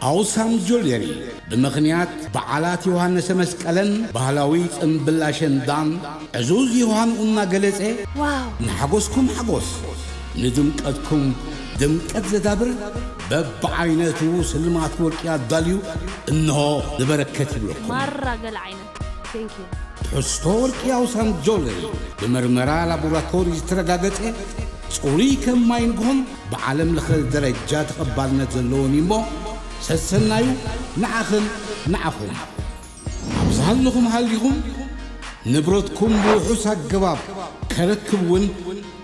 ኣውሳም ጆለሪ ብምኽንያት በዓላት ዮሃንሰ መስቀለን ባህላዊ ጽምብል ኣሸንዳን ዕዙዝ ዮሃንኡ እናገለጸ፣ ዋው! ንሓጎስኩም ሓጎስ፣ ንድምቀትኩም ድምቀት ዘዳብር በብዓይነቱ ስልማት ወርቂ ኣዳልዩ እንሆ ንበረከት ይብለኩም። ማራ ገለ ዓይነት። Thank you። ትሕዝቶ ወርቂ ኣውሳም ጆለሪ ብመርመራ ላቦራቶሪ ዝተረጋገጸ ጽሩይ ከም ማይ ንግሆን ብዓለም ለኸ ደረጃ ተቐባልነት ዘለዎን እዩ እሞ፣ ሰሰናዩ ንዓኽን ንዓኹም። ኣብ ዝሃለኹም ሃሊኹም ንብረትኩም ብውሑስ ኣገባብ ከረክብ እውን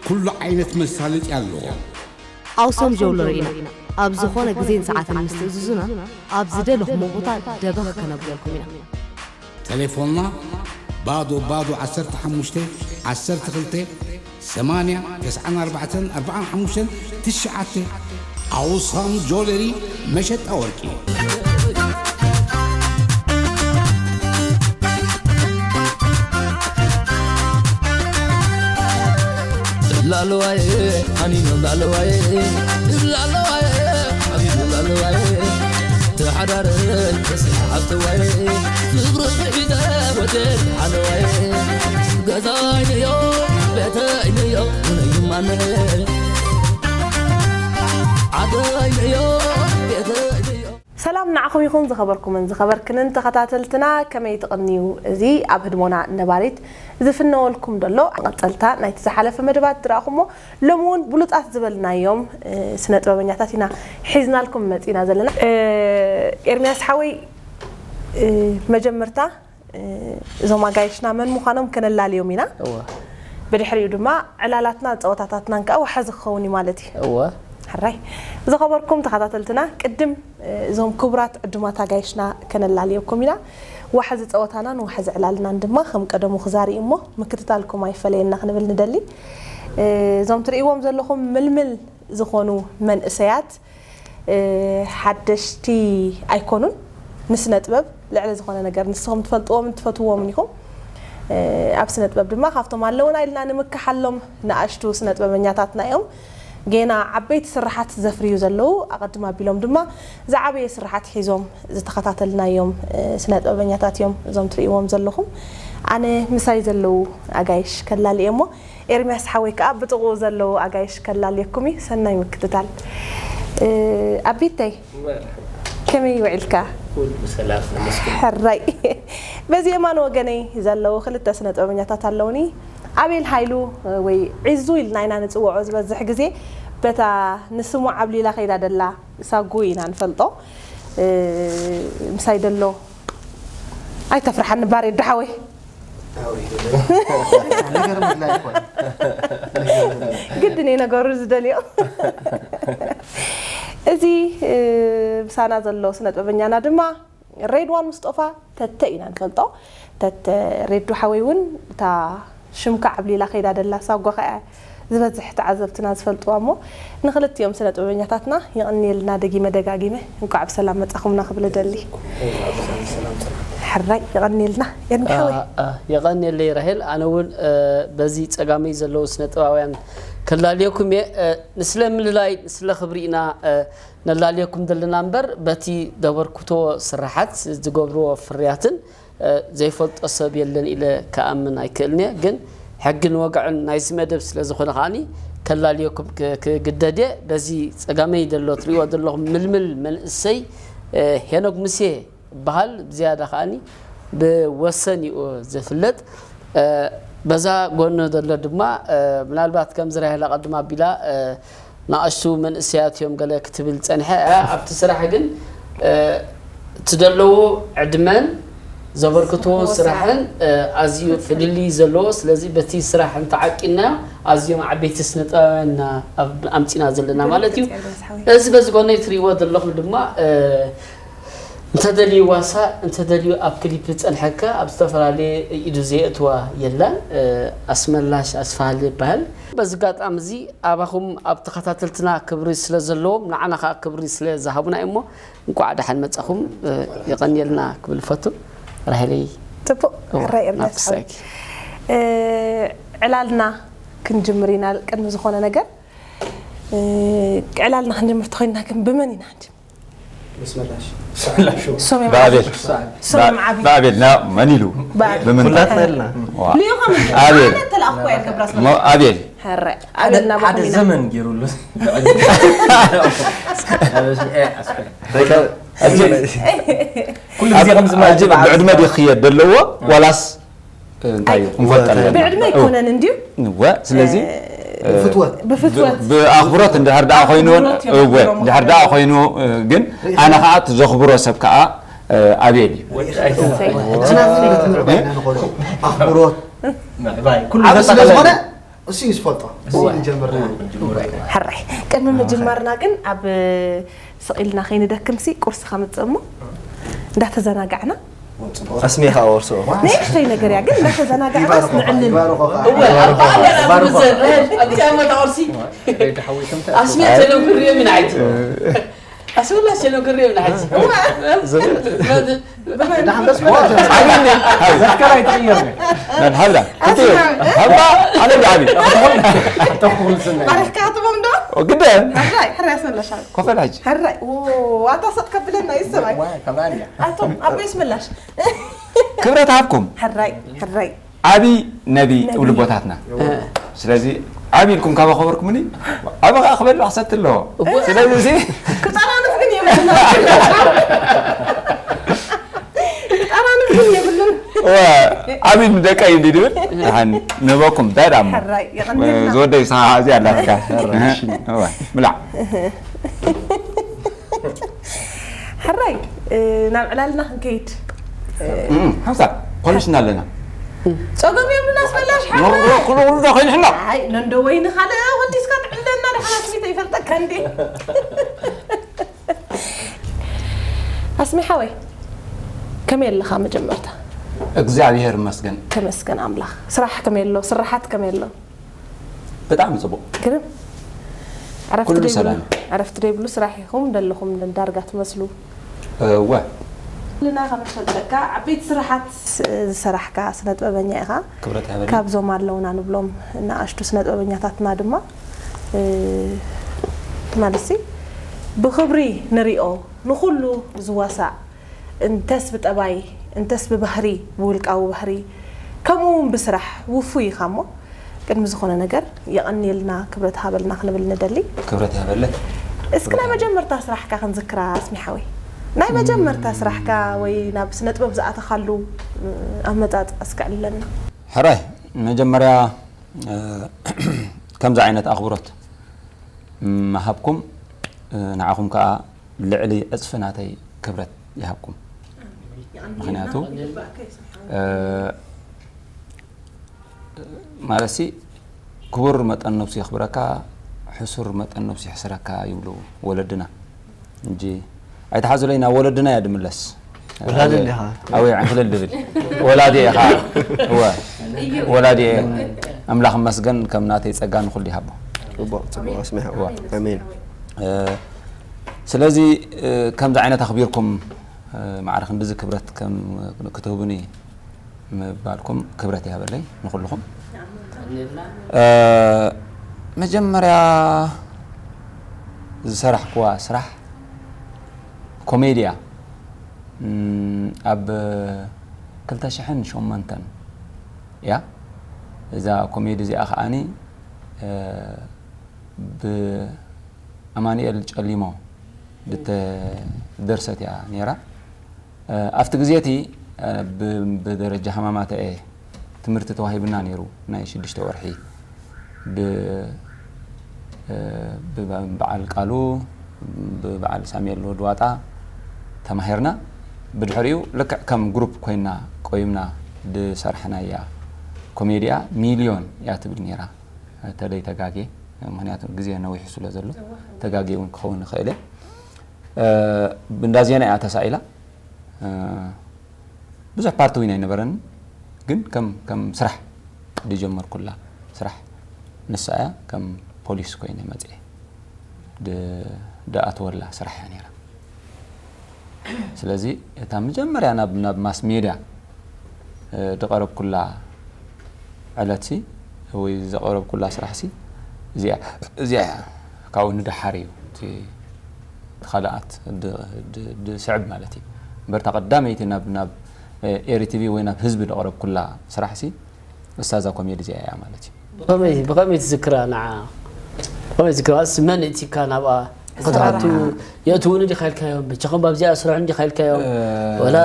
ኩሉ ዓይነት መሳለጢ ኣለዎ። ኣውሶም ጀውለሪ ኢና። ኣብ ዝኾነ ግዜን ሰዓትን ምስ ትእዝዙና፣ ኣብ ዝደለኹሞ ቦታ ደበኽ ከነብለልኩም ኢና። ተሌፎንና ባዶ ባዶ ዓሰርተ ሓሙሽተ ዓሰርተ ክልተ ሰማንያ ተስዓን ኣርባዕተን ኣርባዓን ሓሙሽተን ትሽዓተ። ኣውሳም ጆለሪ መሸጣ ወርቂ። ላለዋይ ሃኒኖም ላለዋይ ላለዋይ ሃኒኖም ላለዋይ ተሓዳር ተስሓብተዋይ ፍቅሩ ሒዘ ወደድ ሓለዋይ ገዛይ ንዮ ቤተይ ንዮ ነይማነ ዓደይ ንዮ ቤተይ ንዮ። ሰላም ንዓኹም ይኹን ዝኸበርኩምን ዝኸበርክንን ተኸታተልትና፣ ከመይ ትቕንዩ? እዚ ኣብ ህድሞና ነባሪት ዝፍነወልኩም ዘሎ መቐጸልታ ናይቲ ዝሓለፈ መደባት ዝረኣኹሞ፣ ሎሚ እውን ብሉጻት ዝበልናዮም፣ እ፣ ስነ ጥበበኛታት ኢና ሒዝናልኩም መጺና ዘለና። እ፣ ኤርምያስ ሓወይ፣ እ፣ መጀመርታ፣ እ፣ እዞም ኣጋይሽና መን ምዃኖም ከነላልዮም ኢና። እወ። ብድሕሪኡ ድማ ዕላላትና፣ ጸወታታትናን ከኣ ዋሕዚ ክኸውን እዩ ማለት እዩ። እወ። ሕራይ። ዝኸበርኩም ተኸታተልትና፣ ቅድም፣ እ፣ እዞም ክቡራት ዕዱማት ኣጋይሽና ከነላልየኩም ኢና። ዋሕዚ ጸወታናን ዋሕዚ ዕላልናን ድማ ከም ቀደሙ ክዛሪ እዩ እሞ፣ ምክትታልኩም ኣይፈለየና ክንብል ንደሊ። እ፣ እዞም ትርእይዎም ዘለኹም ምልምል ዝኾኑ መንእሰያት፣ እ፣ ሓደሽቲ ኣይኮኑን። ንስነ ጥበብ ልዕሊ ዝኾነ ነገር ንስኹም ትፈልጥዎምን ትፈትውዎምን ኢኹም። እ፣ ኣብ ስነ ጥበብ ድማ ካብቶም ኣለውና ኢልና ንምክሓሎም ንኣሽቱ ስነ ጥበበኛታትና እዮም። ጌና ዓበይቲ ስራሓት ዘፍርዩ ዘለዉ፣ ኣቐድም ኣቢሎም ድማ ዝዓበየ ስራሓት ሒዞም ዝተኸታተልናዮም፣ እ፣ ስነ ጥበበኛታት እዮም እዞም ትርእይዎም ዘለኹም። ኣነ ምሳይ ዘለዉ ኣጋይሽ ከላልየ እሞ፣ ኤርምያስ ሓወይ ከኣ ብጥቕኡ ዘለዉ ኣጋይሽ ከላልየኩም እዩ። ሰናይ ምክትታል። እ፣ ኣቢተይ፣ መርሓባ። ከመይ ውዒልካ? ኩሉ ሰላም፣ ተመስገን። ሕራይ። በዚ የማን ወገነይ ዘለዉ ክልተ ስነ ጥበበኛታት ኣለዉኒ። ኣቤል ሃይሉ ወይ ዒዙ ኢልና ኢና ንጽውዖ ዝበዝሕ ግዜ። በታ ንስሙ ዓብሊላ ከይዳ ደላ ሳጉ ኢና ንፈልጦ። እ፣ ምሳይ ደሎ ኣይተፍርሓኒ ባሬ ዳሓወይ። ግድን እየ ነገሩ ዝደልዮ። እዚ፣ እ፣ ምሳና ዘሎ ስነ ጥበበኛና ድማ ሬድዋን ሙስጦፋ ተተ ኢና ንፈልጦ። ተተ ሬዱ ሓወይ እውን እታ ሽምካ ዓብሊላ ከይዳ ደላ ሳጓ ከኣ ዝበዝሕ ተዓዘብትና ዝፈልጥዋ እሞ፣ ንኽልቲኦም ስነ ጥበበኛታትና የቐንየልና። ደጊመ ደጋጊመ እንኳዕ ብሰላም መጻኹምና ክብል እደሊ። ሕራይ የቐንየልና። ኤርሚ ሓወይ። አ፣ አ፣ የቐንየለይ ራሄል። ኣነ እውን፣ እ፣ በዚ ጸጋመይ ዘለዉ ስነ ጥበባውያን ከላልየኩም እየ። እ፣ ንስለ ምልላይ፣ ንስለ ክብሪ ኢና፣ እ፣ ነላልየኩም ዘለና እምበር፣ በቲ ዘበርክቶ ስራሓት ዝገብርዎ ፍርያትን እ፣ ዘይፈልጦ ሰብ የለን ኢለ ክኣምን ኣይክእልን እየ። ግን ሕግን ወግዕን ናይዚ መደብ ስለ ዝኾነ ከኣኒ ከላልየኩም ክ-፣ ክግደድ እየ። በዚ ጸጋመይ ዘሎ ትርእይዎ ዘለኹም ምልምል መንእሰይ፣ እ፣ ሄኖክ ሙሴ ይበሃል። ብዝያዳ ከኣኒ ብወሰን እዩ ዝፍለጥ። እ፣ በዛ ጎኑ ዘሎ ድማ፣ እ፣ ምናልባት ከምዚ ራሄል ኣቐድማ ኣቢላ፣ እ፣ ንኣሽቱ መንእሰያት እዮም ገለ ክትብል ጸኒሐ። እ፣ ኣብቲ ስራሕ ግን፣ እ፣ እቲ ዘለዎ ዕድመን ዘበርክትዎ ስራሕን፣ እ፣ ኣዝዩ ፍልልይ ዘለዎ። ስለዚ በቲ ስራሕ እንተዓቂንናዮ ኣዝዮም ዓበይቲ ስነ ጥበባውያን ኢና ኣብ-፣ ኣምጺና ዘለና ማለት እዩ። እዚ በዚ ጎነይ ትርእይዎ ዘለኹም ድማ፣ እ፣ እንተደልዩ ዋሳ፣ እንተደልዩ ኣብ ክሊፕ ዝጸንሐካ ኣብ ዝተፈላለየ ኢዱ ዘየእትዋ የላን። እ፣ ኣስመላሽ ኣስፋሃለ ይበሃል። በዚ ኣጋጣሚ እዚ ኣባኹም ኣብ ተኸታተልትና ክብሪ ስለ ዘለዎም ንዓና ከኣ ክብሪ ስለ ዝሃቡና እሞ እንቋዕ ደሓን መጻኹም፣ እ፣ የቐንየልና ክብል እፈቱ። ራሄለይ። ጽቡቕ። እወ፣ ሕራይ ኤርምያስ ናብ ሓወይ። ክሳኪ። እ፣ ዕላልና ክንጅምር ኢና። ቅድሚ ዝኾነ ነገር፣ እ፣ ዕላልና ክንጅምር ተኾይንና ግን ብመን ኢና ክንጅምር? ኣስመላሽ። ኣስመላሽ። ሶሜም ብኣቤል ሶሜም ዓቢ ብኣቤል ና መን ኢሉ ብኣቤል። ብምንታይ ኩላትና ኢልና። ዋ። ልኢኹም ኣቤል ኣነ ተላእኩ እያ ገብረ ኣስመላሽ ሞ- ኣቤል ሕረ ኣቤል ሓደ ናባኹም ኢና ዘመን ገይሩሉ። ኩሉ ግዜ ከም ኣጅብ ብዕድመ ድዩ ክኽየድ ዘለዎ ዋላስ እንታይ እዩ ክንፈልጥ ኣለና ብዕድመ ኣይኮነን እንድዩ እወ ስለዚ ብፍትወት ብፍትወት ብኣኽብሮት እንድሕር ደኣ ኮይኑ ኣኽብሮት እዮም እወ ዝብሎም እንድሕር ደኣ ኮይኑ ግን ኣነ ከዓ እቲ ዘኽብሮ ሰብ ከዓ ኣቤል እዩ ሕጂ ንሕና እውን ነቲ ምዕባይና ንኾዶ ኣኽብሮት ምዕባይ ኩሉ ዓብ ስለ ዝኾነ ዘጠቓለለ። እሱ እዩ ዝፈልጦ እሱ ንጀምር ሕራይ ቅድሚ ምጅማርና ግን ኣብ ስቕ ኢልና ከይንደክምሲ ቁርሲ ከምፅእ እሞ እንዳተዘናጋዕና ኣስሜኻ ወርሶ ንእሽተይ ነገር እያ ግን እንዳተዘናጋዕናስ ንዕልል ይባርኾ ከዓ እወ ኣብ በዓል ገና ዝምዘን ኣብ ጫማ ተቆርሲ ኣስሜት ዘለዉ ክሪኦም ኢና ሕጂ ኣስመላሽ ዘለዉ ክሪኦም ኢና ሕጂ ደሓን ደስ በላቸው ዘፍቀር ኣይትቕየር መን ሃብላ ክልቲኡ ሃብላ ኣነ ብዓቢ ተኽኩል ስነ ባሪኽካ ትቦም ዶ ግደ ሕራይ ሕራይ ኣስመላሽ ኮፈል ሕጂ ሕራይ ዋታ ሰጥ ከብለና ይሰማይ ከማን እያ ኣቶም ኣቦ ኣስመላሽ ክብረት ሃብኩም ሕራይ ሕራይ ዓቢ ነቢ እብሉ ቦታትና ስለዚ ዓቢ ኢልኩም ካብ ኣኸበርኩምኒ ዓቢ ከዓ ክበልዕ ክሰቲ ኣለዎ ስለዚ እዚ ክጠራንፍ ግን የብልና ጠራንፍ ግን የብሉን እወ፣ ዓቢ ንደቀይ እንዲ ድብል ደሓን ንህበኩም እንታይ ደኣ እሞ ሕራይ የቐንልና ዝወደይ ሰሓ እዚኣ ኣላትካ እወ፣ ብላዕ ሕራይ እ፣ ናብ ዕላልና ክንከይድ እም፣ ሓንሳብ ኮሚሽን ኣለና ጸገም የብልና ኣስመላሽ ኩሉ ኩሉ ዶ ኮይንሕና ኣይ ነንዶ ወይኒ ካልእ ወዲስካ ትዕለና ደሓና ስሚተ ይፈልጠካ እንዴ ኣስሚ ሓወይ ከመይ ኣለኻ መጀመርታ እግዚኣብሔር ይመስገን ተመስገን ኣምላኽ ስራሕ ከመይ ኣሎ ስራሓት ከመይ ኣሎ ብጣዕሚ ጽቡቕ ግርም ዕረፍቲ ኩሉ ደይብሉ- ሰላም። ዕረፍቲ ደይብሉ ስራሕ ኢኹም ደለኹም ዳርጋ ትመስሉ እወ ልና ከም ንፈልጠካ ዓበይቲ ስራሓት ዝሰራሕካ ስነ ጥበበኛ ኢኻ ክብረት ይሃበልና ካብዞም ኣለውና ንብሎም ንኣሽቱ ስነ ጥበበኛታትና ድማ እ፣ ማለት ሲ ብክብሪ ንሪኦ ንኩሉ ዝዋሳእ እንተስ ብጠባይ እንተስ ብባህሪ ብውልቃዊ ባህሪ ከምኡ እውን ብስራሕ ውፉይ ኢኻ እሞ ቅድሚ ዝኾነ ነገር የቐንየልና ክብረት ሃበልና ክንብል ንደሊ ክብረት ይሃበለይ እስኪ ናይ መጀመርታ ስራሕካ ክንዝክራ ኣስሚ ሓወይ ናይ መጀመርታ ስራሕካ ወይ ናብ ስነ ጥበብ ዝኣተኻሉ እ፣ ኣመፃፅኣ እስኪ ዕልለና ሕራይ መጀመርያ እ፣ ከምዚ ዓይነት ኣኽብሮት ምሃብኩም እ፣ ንዓኹም ከዓ ልዕሊ ዕፅፊ ናተይ ክብረት ይሃብኩም ምኽንያቱ እ፣ ማለትሲ ክቡር መጠን ነብሱ የኽብረካ ሕሱር መጠን ነብሱ ይሕስረካ ይብሉ ወለድና እንጂ ኣይትሓዙለይ ናብ ወለድና እያ ድምለስ ወላዲ እንዲኻ። ኣበይ ዕንክልል ድብል ወላዲ እየ ከዓ እወ ወላዲ እየ ኣምላኽ መስገን ከም ናተይ ጸጋ ንኹሉ ይሃቦ ጽቡቕ ጽቡቕ ኣስሚዕዎ ኣሜን እ፣ ስለዚ እ፣ ከምዚ ዓይነት ኣኽቢርኩም እ፣ ማዕረ ክንድዚ ክብረት ከም ክትህቡኒ ምባልኩም ክብረት ይሃበለይ ንኹልኹም እ፣ መጀመርያ ዝሰራሕኩዋ ስራሕ ኮሜድያ እም፣ ኣብ ክልተ ሽሕን ሸሞንተን እያ እዛ ኮሜዲ እዚኣ ከዓኒ እ፣ ብኣማኑኤል ጨሊሞ ዝተደርሰት እያ ነይራ ኣብቲ ግዜ እቲ ብደረጃ ሃማማተ እየ ትምህርቲ ተዋሂብና ነይሩ ናይ ሽዱሽተ ወርሒ ብበዓል ቃሉ ብበዓል ሳሙኤል ወድዋጣ ተማሂርና ብድሕሪኡ ልክዕ ከም ግሩፕ ኮይና ቆይምና ዝሰራሕናያ ኮሜድያ ሚልዮን እያ ትብል ነይራ ተለይ ተጋጌ ምክንያቱ ግዜ ነዊሑ ስለ ዘሎ ተጋጌ እውን ክኸውን ይኽእል እየ እንዳ ዜና እያ ተሳኢላ ብዙሕ ፓርቲ እውን ኣይነበረን ግን ከም ከም ስራሕ ዝጀመርኩላ ስራሕ ንሳ እያ ከም ፖሊስ ኮይነ መፅኤ ድኣትወላ ስራሕ እያ ነይራ ስለዚ እታ መጀመርያ ናብ ናብ ማስ ሜድያ ድቐረብኩላ ዕለትሲ ወይ ዘቐረብኩላ ስራሕሲ እዚኣ እዚኣ እያ ካብኡ ንደሓር እዩ እቲ ካልኣት ድ- ድ- ድስዕብ ማለት እዩ። እምበር እታ ቀዳመይቲ ናብ ናብ ኤሪ ቲቪ ወይ ናብ ህዝቢ ደቕረብኩላ ስራሕ ሲ እሳ እዛ ኮሜዲ እዚኣ እያ ማለት እዩ። ብኸመይ ብኸመይ ትዝክራ ንዓ? ብኸመይ ትዝክራ? እስ መን እቲካ ናብኣ ክትኣቱ የእትውኒ ዲኻ ኢልካዮም? በጃኹም ኣብዚኣ ስርሑ እንዲኻ ኢልካዮም? ወላ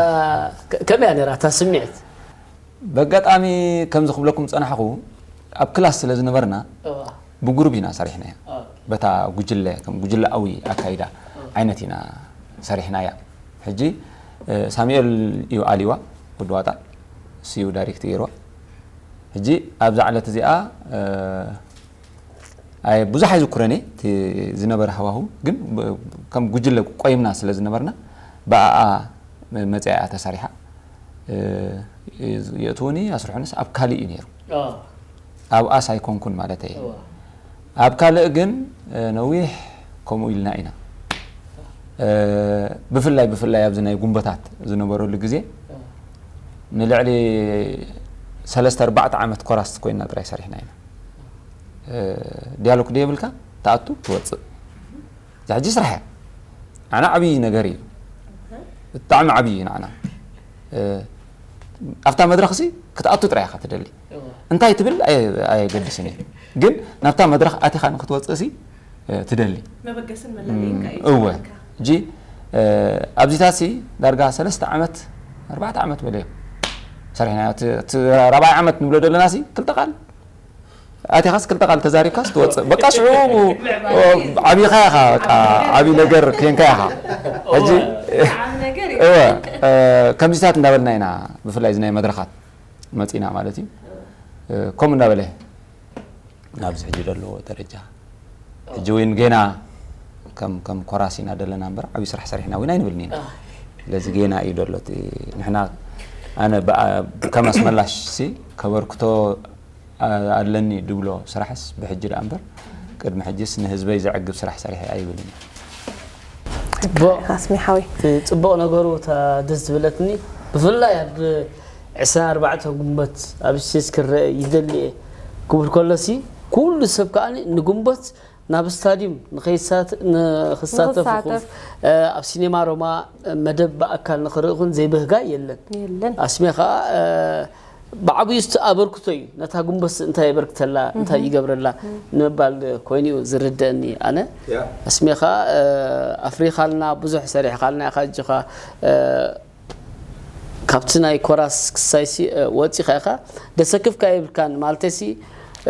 ከ- ከመይ እያ ነይራ እታ ስምዒት? በጋጣሚ ከምዚ ክብለኩም ዝጸናሕኹ ኣብ ክላስ ስለ ዝነበርና ብጉሩብ ኢና ሰሪሕናያ። በታ ጉጅለ ከም ጉጅለኣዊ ኣካይዳ ዓይነት ኢና ሰሪሕናያ። ሕጂ ሳሙኤል እዩ ኣሊዋ ወዲ ዋጣ እሱ እዩ ዳይሬክት ገይርዋ። ሕጂ ኣብዛ ዕለት እዚኣ ኣይ ብዙሕ ኣይዝኩረን እየ እቲ ዝነበረ ሃዋሁ ግን ከም ጉጅለ ቆይምና ስለ ዝነበርና ብኣኣ መፅያ እያ ተሰሪሓ። የእትውኒ ኣስርሑንስ ኣብ ካልእ እዩ ነይሩ። ኣብኣስ ኣይኮንኩን ማለት እየ። ኣብ ካልእ ግን ነዊሕ ከምኡ ኢልና ኢና። ብፍላይ ብፍላይ ኣብዚ ናይ ጉንበታት ዝነበረሉ ግዜ ንልዕሊ ሰለስተ ኣርባዕተ ዓመት ኮራስ ኮይንና ጥራይ ሰሪሕና ኢና። ዲያሎግ ደየብልካ ትኣቱ ትወፅእ። እዛ ሕጂ ስራሕ እያ። ኣነ ዓብዪ ነገር እዩ። ብጣዕሚ ዓብዪ እዩ ንዓና። ኣብታ መድረኽ ሲ ክትኣቱ ጥራይ ኢኻ ትደሊ። እንታይ ትብል ኣየገድስን እዩ። ግን ናብታ መድረኽ ኣቲኻ ንክትወፅእ ሲ ትደሊ። መበገስን መላለይን እወ። ሕጂ ኣብዚታት ሲ ዳርጋ ሰለስተ ዓመት ኣርባዕተ ዓመት በለዮ ሰሪሕና። ራብዓይ ዓመት ንብሎ ዘለና ሲ ክልተ ቃል ኣቲኻስ ክልተ ቃል ተዛሪብካስ ትወፅእ። በቃ ሽዑ ዓብኻ ኢኻ፣ በቃ ዓብዪ ነገር ኮንካ ኢኻ። ሕጂ እወ ከምዚታት እንዳበልና ኢና ብፍላይ እዚ ናይ መድረኻት መፂና ማለት እዩ። ከምኡ እንዳበለ ናብዚ ሕጂ ዘለዎ ደረጃ ሕጂ እውን ገና ከም ከም ኮራስ ኢና ዘለና እምበር ዓብዪ ስራሕ ሰሪሕና እውን ኣይንብልን ኢና። ስለዚ ገና እዩ ዘሎ እቲ ንሕና ኣነ ከም ኣስመላሽ ሲ ከበርክቶ ኣለኒ ድብሎ ስራሕስ ብሕጂ ደኣ እምበር ቅድሚ ሕጂስ ንህዝበይ ዘዕግብ ስራሕ ሰሪሐ ኣይብልን እየ። ጽቡቕ ኣስሚ ሓወይ ጽቡቕ ነገሩ እታ ደስ ዝበለትኒ ብፍላይ ኣብ ዕስራን ኣርባዕተን ግንቦት ኣብ ስቴጅ ክረአ ይደሊ እየ ክብል ከሎሲ ኩሉ ሰብ ከኣ ንግንቦት ናብ ስታድዩም ንኸይሳት- ንኽሳተፍ ንኽሳተፍ። ይኹን፣ እ፣ ኣብ ሲኔማ ሮማ መደብ ብኣካል ንኽርኢ ይኹን ዘይብህጋይ የለን። የለን። ኣስሜ ኸኣ እ፣ ብዓብዩ ዝት- ኣበርክቶ እዩ ነታ ጉንበስ እንታይ የበርክተላ እንታይ ይገብረላ ንምባል ኮይኑ እዩ ዝርደአኒ ኣነ። ያ። ኣስሜ ኸኣ እ፣ ኣፍሪኻልና ብዙሕ ሰሪሕኻልና ኢኻ እጅኻ እ፣ ካብቲ ናይ ኮራስ ክሳይሲ እ፣ ወፂኻ ኢኻ ደሰክፍካ የብልካን ማለተሲ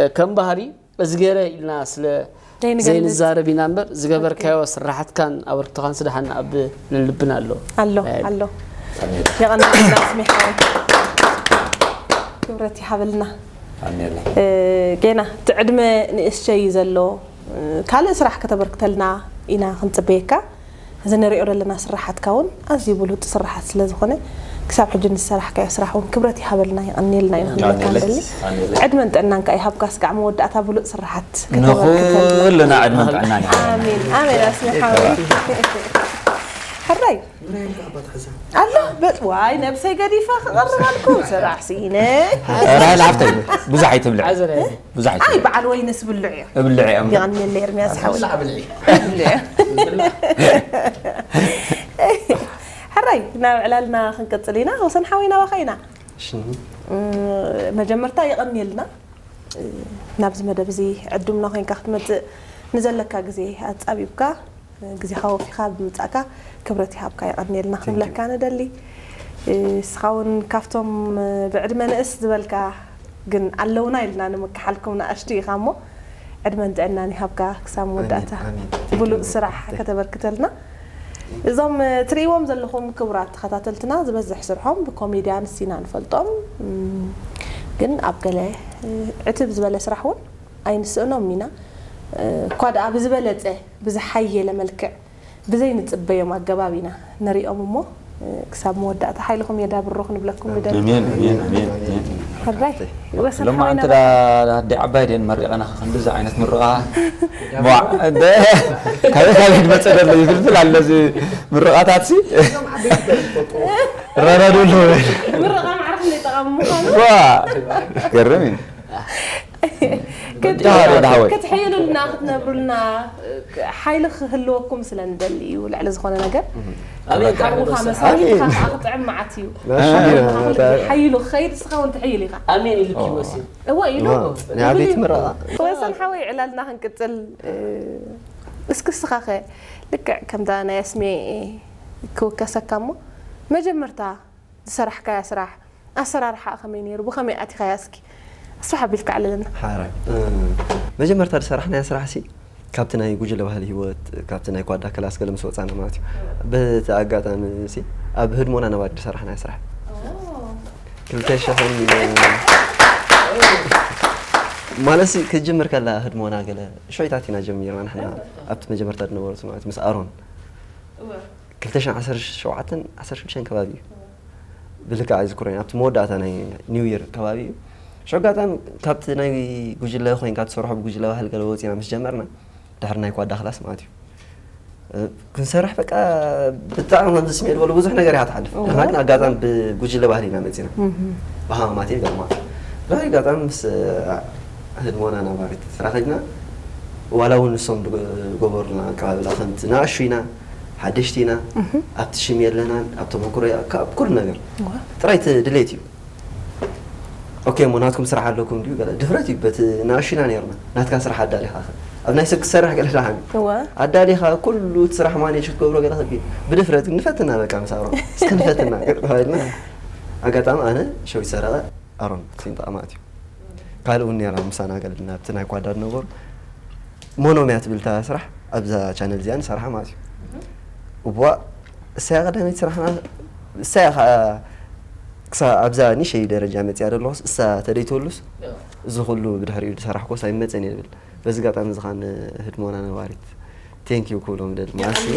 እ፣ ከም ባህሪ እዚ ገይረ ኢልና ስለ ዘይንዛረብ ኢና እምበር ዝገበርካዮ ስራሓትካን ኣበርክቶኻን ስደሓን ኣብ ልልብና ኣሎ። ኣሎ ኣሎ የቐንና ስሜ ሓወይ ክብረት ይሃበልና። ጌና እቲ ዕድመ ንእሽተይ እዩ ዘሎ ካልእ ስራሕ ከተበርክተልና ኢና ክንፅበየካ። እዚ ንሪኦ ዘለና ስራሓትካ እውን ኣዝዩ ብሉጥ ስራሓት ስለ ዝኾነ ክሳብ ሕጂ ንዝሰራሕካዮ ስራሕ እውን ክብረት ይሃበልና የቐንየልና ኢና ክንብለካ ንደሊ። ዕድመን ጥዕናን ከኣ ይሃብካ ስጋዕ መወዳእታ ብሉጥ ስራሓት ከተበርክተልና። ንኹልና ዕድመን ጥዕናን ይሃበልና። ኣሜን ኣሜን ኣስሚ ሓወይ። ሕራይ ኣሎ በጥ ዋይ ነብሰይ ገዲፈ ክቐርብ ኣልኩም ስራሕ ስኢነ። ራሄል ሓፍተይ ብዙሕ ኣይትብልዕ። ብዙሕ ኣይ ኣይትብልዕ። በዓል ወይንስ ብልዕ እዮ። እብልዕ እዮም። የቐንየለይ ኤርምያስ ሓወይ። ሕራይ ናብ ዕላልና ክንቅጽል ኢና። ወሰን ሓወይ ናባኻ ኢና። መጀመርታ የቐንየልና ናብዚ መደብ እዚ ዕዱምና ኮይንካ ክትመጽእ ንዘለካ ግዜ ኣጻቢብካ ግዜኻ ወፊኻ ብምጻእካ ክብረት ይሃብካ የቐንየልና ክንብለካ ንደሊ። እስኻ እውን ካብቶም ብዕድመ ንእስ ዝበልካ ግን ኣለውና ኢልና ንምክሓልኩም ንኣሽቱ ኢኻ እሞ ዕድመን ጥዕናን ይሃብካ ክሳብ መወዳእታ ብሉፅ ስራሕ ከተበርክተልና። እዞም ትርእይዎም ዘለኹም ክቡራት ተኸታተልትና ዝበዝሕ ስርሖም ብኮሜድያንስ ኢና ንፈልጦም፣ ግን ኣብ ገለ ዕትብ ዝበለ ስራሕ እውን ኣይንስእኖም ኢና። እኳ ደኣ ብዝበለፀ ብዝሓየለ መልክዕ ብዘይንፅበዮም ኣገባብ ኢና ንሪኦም እሞ ክሳብ መወዳእታ ሓይልኹም የዳብሮ ክንብለኩም ንደሊ። ኣሜን ኣሜን ኣሜን ኣሜን። ሕራይ ወሰን ሎማ ሓወይና ኣንተ ዳ ኣዲ ዓባይ ደን መሪቐና ክንድዚ ዓይነት ምርቓ። ቧዕ፣ እንደ ካበይ ካበይ ዝመፀ ዘሎ ይፍልፍል ኣሎ እዚ ምርቓታት ሲ። ረረዱ ኣሎ። ምርቓ ማዕረ ክንደይ ጠቓሚ ምዃኑ። ዋ፣ ገርም እዩ። ዳሃር ዳሃወይ ክትሕይሉልና ክትነብሩልና ሓይሊ ክህልወኩም ስለ ንደሊ እዩ። ልዕሊ ዝኾነ ነገር ኣሜን። ሓውኻ መሳሪትካ ከዓ ክጥዕም መዓት እዩ። ሓይሉ ክኸይድ እስኻ እውን ትሕይል ኢኻ። ኣሜን ኢልኪ ወሲን እወ ኢሉ ናይ ዓበይቲ ምረቓ ወሰን ሓወይ ዕላልና ክንቅፅል። እስኪ እስኻኸ ልክዕ ከምዛ ናይ ኣስሜ ክውከሰካ እሞ መጀመርታ ዝሰራሕካያ ስራሕ ኣሰራርሓ ከመይ ነይሩ ብኸመይ ኣቲኻያ እስኪ ኣስፋሕ ኣቢልካ ዕልልና። ሓራይ መጀመርታ ዝሰራሕናያ ስራሕ ሲ ካብቲ ናይ ጉጅለ ባህሊ ህይወት ካብቲ ናይ ኳዳ ክላስ ገለ ምስ ወፃና ማለት እዩ። በቲ ኣጋጣሚ ሲ ኣብ ህድሞና ነባሪ ዝሰራሕናያ ስራሕ ክልተ ሽሕን ማለት ሲ ክትጅምር ከላ ህድሞና ገለ ሸይታት ኢና ጀሚርና ንሕና ኣብቲ መጀመርታ ዝነበሩት ማለት ምስ ኣሮን ክልተ ሽሕን ዓሰርተ ሸውዓተን ዓሰርተ ሽዱሽተን ከባቢ እዩ። ብልክዕ ኣይዝክሮን ኣብቲ መወዳእታ ናይ ኒው ይር ከባቢ እዩ። ሽዑ ኣጋጣሚ ካብቲ ናይ ጉጅለ ኮይንካ ትሰርሖ ብጉጅለ ባህል ገለ ወፂና ምስ ጀመርና ድሕሪ ናይ ኳዳ ክላስ ማለት እዩ። ክንሰርሕ በቃ ብጣዕሚ ከምዚ ስሜ ዝበሉ ብዙሕ ነገር እያ ትሓልፍ። ንሕና ግን ኣጋጣሚ ብጉጅለ ባህሊ ኢና መፂና ብሃማማት ገለ ማለት እዩ። ድሕሪ ኣጋጣሚ ምስ ህድሞና ነባሪት ተራኺብና ዋላ እውን ንሶም ዝገበሩልና ኣቀባብላ ከምቲ ንኣሹ ኢና ሓደሽቲ ኢና ኣብቲ ሽም የለናን ኣብ ተመክሮ ካብ ኩሉ ነገር ጥራይ እቲ ድሌት እዩ። ኦኬ እሞ ናትኩም ስራሕ ኣለኩም ድዩ ገለ ድፍረት እዩ በቲ ንኣሹ ኢና ነርና ናትካ ስራሕ ኣዳሊኻ ኸ ኣብ ናይ ሰብ ክትሰርሕ ገለ ደሓን እወ ኣዳሊኻ ኩሉ እቲ ስራሕ ማኔጅ ክትገብሮ ገለ ኸ ብድፍረት ግን ንፈትና በቃ ምስ ኣሮን እስከ ንፈትና ገለ ተባሂልና ኣጋጣሚ ኣነ ሸዊት ሰረቐ ኣሮን ክልቲን ጠቐማት እዩ። ካልእ እውን ነራ ምሳና ገለ ናብቲ ናይ ኳዳ ዝነበሩ ሞኖምያ ትብል እታ ስራሕ ኣብዛ ቻነል እዚኣ ንሰርሓ ማለት እዩ። እዋ እሳያ ቀዳመይቲ ስራሕና እሳያ ከዓ ክሳ ኣብዛ ኒሸይ ደረጃ መፅያ ዘለኹስ እሳ ተደይትወሉስ እዚ ኩሉ ብድሕሪኡ ዝሰራሕኮስ ኣይመፀን እየ ዝብል በዚ ኣጋጣሚ እዚ ከዓ ንህድሞና ነባሪት ቴንኪዩ ክብሎም ደሊ ማለት እዩ።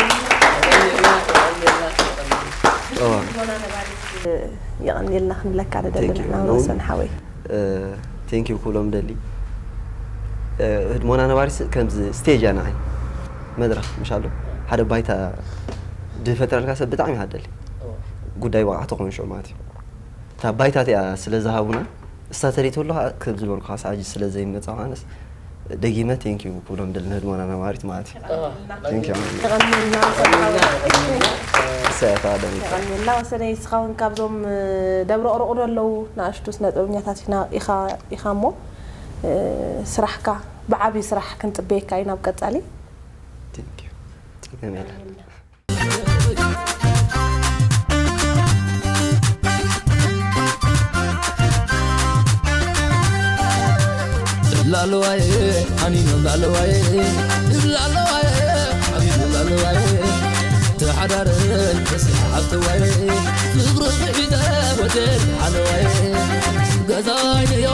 እዋ የቐንየልና ክንብለካ ንደሊ Thank you። ንሕና ኣነ እውን ወሰን ሓወይ ቴንኪዩ ክብሎም ደሊ ህድሞና ነባሪት ከምዚ ስቴጅ እያ ንዓይ መድረኽ ምሻሉ ሓደ ባይታ ዝፈጥረልካ ሰብ ብጣዕሚ ይሃደሊ ጉዳይ ብቕዓት ክኾን ሽዑ ማለት እዩ። እታ ባይታ እቲኣ ስለ ዝሃቡና እሳ ተሪቶ ኣለኻ ከም ዝበልኩኻ ሰዓት ስለ ዘይመጻ ኣነስ ደጊመ ቴንኪዩ ክብሎም ደሊ ንህድሞና ነባሪት ማለት እዩ። ቴንኪዩ። ተቐኒልና ሰያታ ደም ተቐኒልና ወሰነይ እስኻ እውን ካብዞም ደብረ ቁሩቑ ዘለዉ ንኣሽቱ ስነ ጥበብኛታት ኢና ኢኻ ኢኻ እሞ ስራሕካ ብዓብዪ ስራሕ ክንጽበየካ እዩ ናብ ቀጻሊ። ቴንኪዩ። ጸገም የለን። ላለዋይ ኣኒኖም ላለዋይ ላለዋይ ኣኒኖም ላለዋይ ተሓዳርን ተስሓብተዋይ ፍቕሪ ብሒዘ ወደል ሓለዋይ ገዛይ ንዮ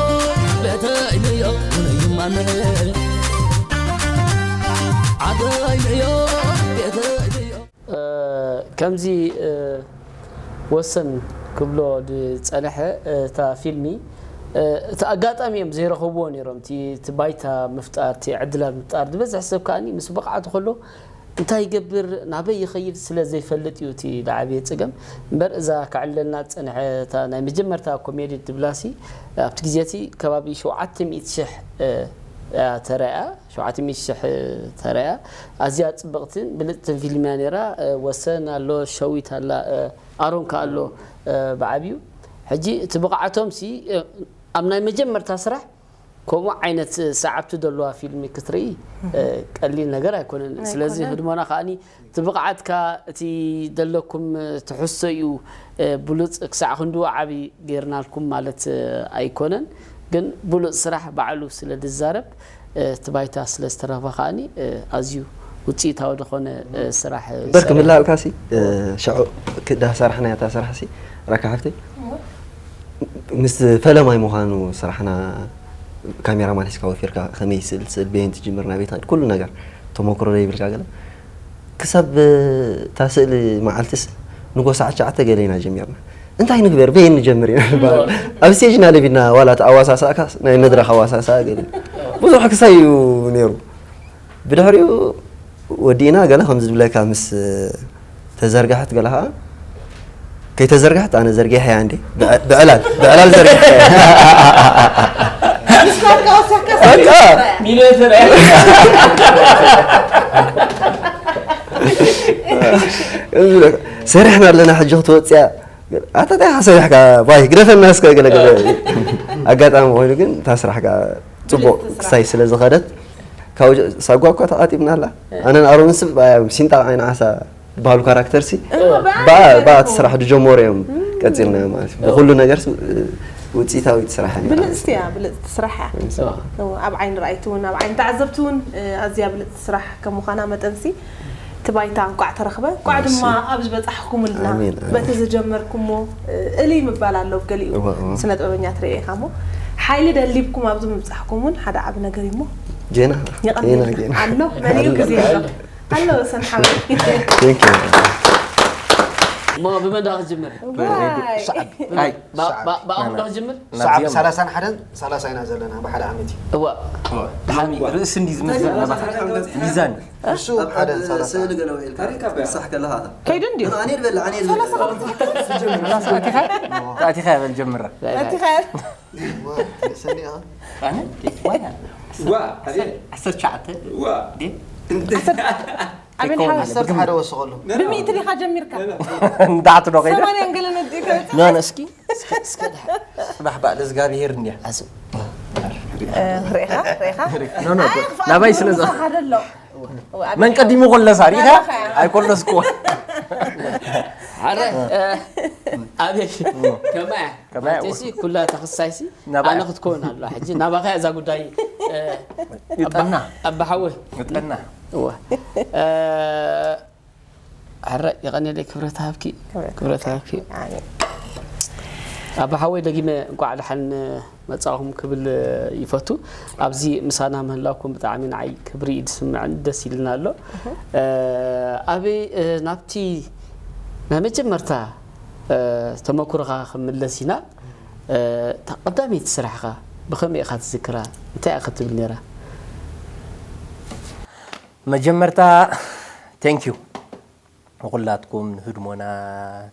ቤተይ ንዮ ውነይ ማንሕ ዓደይ ንዮ ቤተይ ንዮ ከምዚ ወሰን ክብሎ ዝጸንሐ እታ ፊልሚ እቲ ኣጋጣሚ እዮም ዘይረኸብዎ ነይሮም። እቲ እቲ ባይታ ምፍጣር፣ እቲ ዕድላት ምፍጣር ዝበዝሕ ሰብ ከኣ ምስ ብቕዓቱ ከሎ እንታይ ይገብር ናበይ ይኸይድ ስለ ዘይፈልጥ እዩ እቲ ዝዓበየ ጸገም። እምበር እዛ ከዕልለልና ዝጸንሐ እታ ናይ መጀመርታ ኮሜዲ ድብላሲ ኣብቲ ግዜ እቲ ከባቢ ሸውዓተ ሚእቲ ሽሕ እያ ተራእያ። ሸውዓተ ሚእቲ ሽሕ ተራእያ ኣዝያ ጽብቕትን ብልጽትን ፊልም እያ ነይራ። ወሰን ኣሎ፣ ሸዊት ኣላ፣ ኣሮን ከኣ ኣሎ ብዓብዩ። ሕጂ እቲ ብቕዓቶም ሲ ኣብ ናይ መጀመርታ ስራሕ ከምኡ ዓይነት ሰዓብቲ ዘለዋ ፊልም ክትርኢ ቀሊል ነገር ኣይኮነን። ስለዚ ኣይኮነን። ህድሞና ከኣኒ እቲ ብቕዓትካ እቲ ዘለኩም ትሕዝቶ እዩ ብሉጽ ክሳዕ ክንድኡ ዓቢ ጌርናልኩም ማለት ኣይኮነን። ግን ብሉጽ ስራሕ ባዕሉ ስለ ዝዛረብ እቲ ባይታ ስለ ዝተረኽበ ከኣኒ ኣዝዩ ውፅኢታዊ ዝኾነ ስራሕ በር ክምላልካ ሲ ሽዑ ክዳ ሰራሕና ያታ ስራሕ ሲ ራካ ሓፍተይ ምስ ፈለማይ ምዃኑ ስራሕና ካሜራ ማን ሒዝካ ወፊርካ ከመይ ስእል ስእል በየን ትጅምር ናበይ ትኸድ ኩሉ ነገር ተመክሮ ዘይብልካ ገለ ክሳብ እታ ስእሊ መዓልትስ ንጎ ሰዓት ትሽዓተ ገለ ኢና ጀሚርና እንታይ ንግበር በየን ንጀምር ኢና ንበሃል ኣብ ስቴጅ ኢና ለቢድና ዋላ እቲ ኣዋሳሳእካ ናይ መድረኽ ኣዋሳሳኣ ገለ ብዙሕ ክሳይ እዩ ነይሩ ብድሕሪኡ ወዲእና ገለ ከምዚ ዝብለካ ምስ ተዘርጋሕት ገለ ከዓ ከይተዘርጋሕት ኣነ ዘርጊሐያ እንዴ ብዕላል ብዕላል ዘርጊሐያ ምስናትካ ወሰካ በቃ ሚሊዮን ሰሪሐ። ሰሪሕና ኣለና ሕጂ ክትወፅያ ኣታ እንታይ ኢኻ ሰሪሕካ ባይ ግደፈና እስከ ገለ ገለ ኣጋጣሚ ኮይኑ ግን እታ ስራሕካ ፅቡቅ ክሳይ ስለ ዝኸደት ካብኡ ሳጓ እኳ ተቓጢብና ኣላ ኣነን ኣሮን ስብ ሲንጣ ዓይን ዓሳ ዝበሃሉ ካራክተር ሲ ብኣ እቲ ስራሕ ድጀመሩ እዮም ቀፂልና ማለት እዩ ብኩሉ ነገር ውፅኢታዊት ስራሕ ብልፅቲ እያ ብልፅቲ ስራሕ እያ ኣብ ዓይኒ ረኣይቲ እውን ኣብ ዓይኒ ተዓዘብቲ እውን ኣዝያ ብልፅቲ ስራሕ ከም ምዃና መጠን ሲ እቲ ባይታ እንቋዕ ተረኽበ እንቋዕ ድማ ኣብ ዝበፃሕኩምልና በቲ ዝጀመርኩሞ እልይ ምባል ኣሎ ገሊኡ ስነ ጥበበኛ ትርኢ ኢኻ እሞ ሓይሊ ደሊብኩም ኣብዚ ምብፃሕኩም እውን ሓደ ዓቢ ነገር እዩ እሞ ጌና ይቐኒልና ኣሎ መሊኡ ግዜ ኣሎ ኣሎ ሰን ሓወይ Thank you. እሞ ብመን ዳ ክጅምር ዋይ ብኣኹም ዶ ክጅምር ሰዓብ ሰላሳን ሓደን ሰላሳ ኢና ዘለና ብሓደ ዓመት እዩ እዋ ርእሲ እንዲ ዝመስል ሚዛን እሱ ሓደ ሰላሳ ስእሊ ገለ ውዒልካ ሳሕ ከለኻ ከይዱ እንድዩ ኣቲኻ በል ጀምራ ኣቲኻያ ሰኒኣ ዓሰርተ ትሽዓተ ኣበን ሓወስ ዓሰርተ ሓደ ወስኸሉ ብሚእቲ ዲኻ ጀሚርካ እንዳዕት ዶ ከይደ ሰማንያን ገለ ነዲኡ ከመፅእ ናነ እስኪ እስከ እስከ ጽባሕ በዓል እግዚኣብሄር እንዲያ ርኢኻ ርኢኻ ኖ ኖ ናባይ ስለ ዛ ሓደ ኣሎ መን ቀዲሙ ኮለሳ ሪኢኻ ኣይኮለስኩ ሓደ ኣበይ ከማያ ከማያ ኣንቴሲ ኩላ ተኸሳይሲ ናባይ። ኣነ ክትከውን ኣለዋ ሕጂ ናባኸ እዛ ጉዳይ ይጠና ኣባሓወ ይጠና እወ ሕረ የቐንየለይ ክብረት ሃብኪ ክብረት ሃብኪ ኣባ ሓወይ ደጊመ እንቋዕ ደሓን መጻኹም ክብል ይፈቱ ኣብዚ ምሳና ምህላውኩም ብጣዕሚ ንዓይ ክብሪ እዩ ዝስምዕን ደስ ኢልና ኣሎ ኣበይ ናብቲ ናይ መጀመርታ ተመኩሮኻ ክምለስ ኢና እታ ቀዳመይቲ ስራሕኻ ብኸመይ ኢኻ ትዝክራ እንታይ ኢኻ ትብል ነራ መጀመርታ thank you ንኩላትኩም ንህድሞና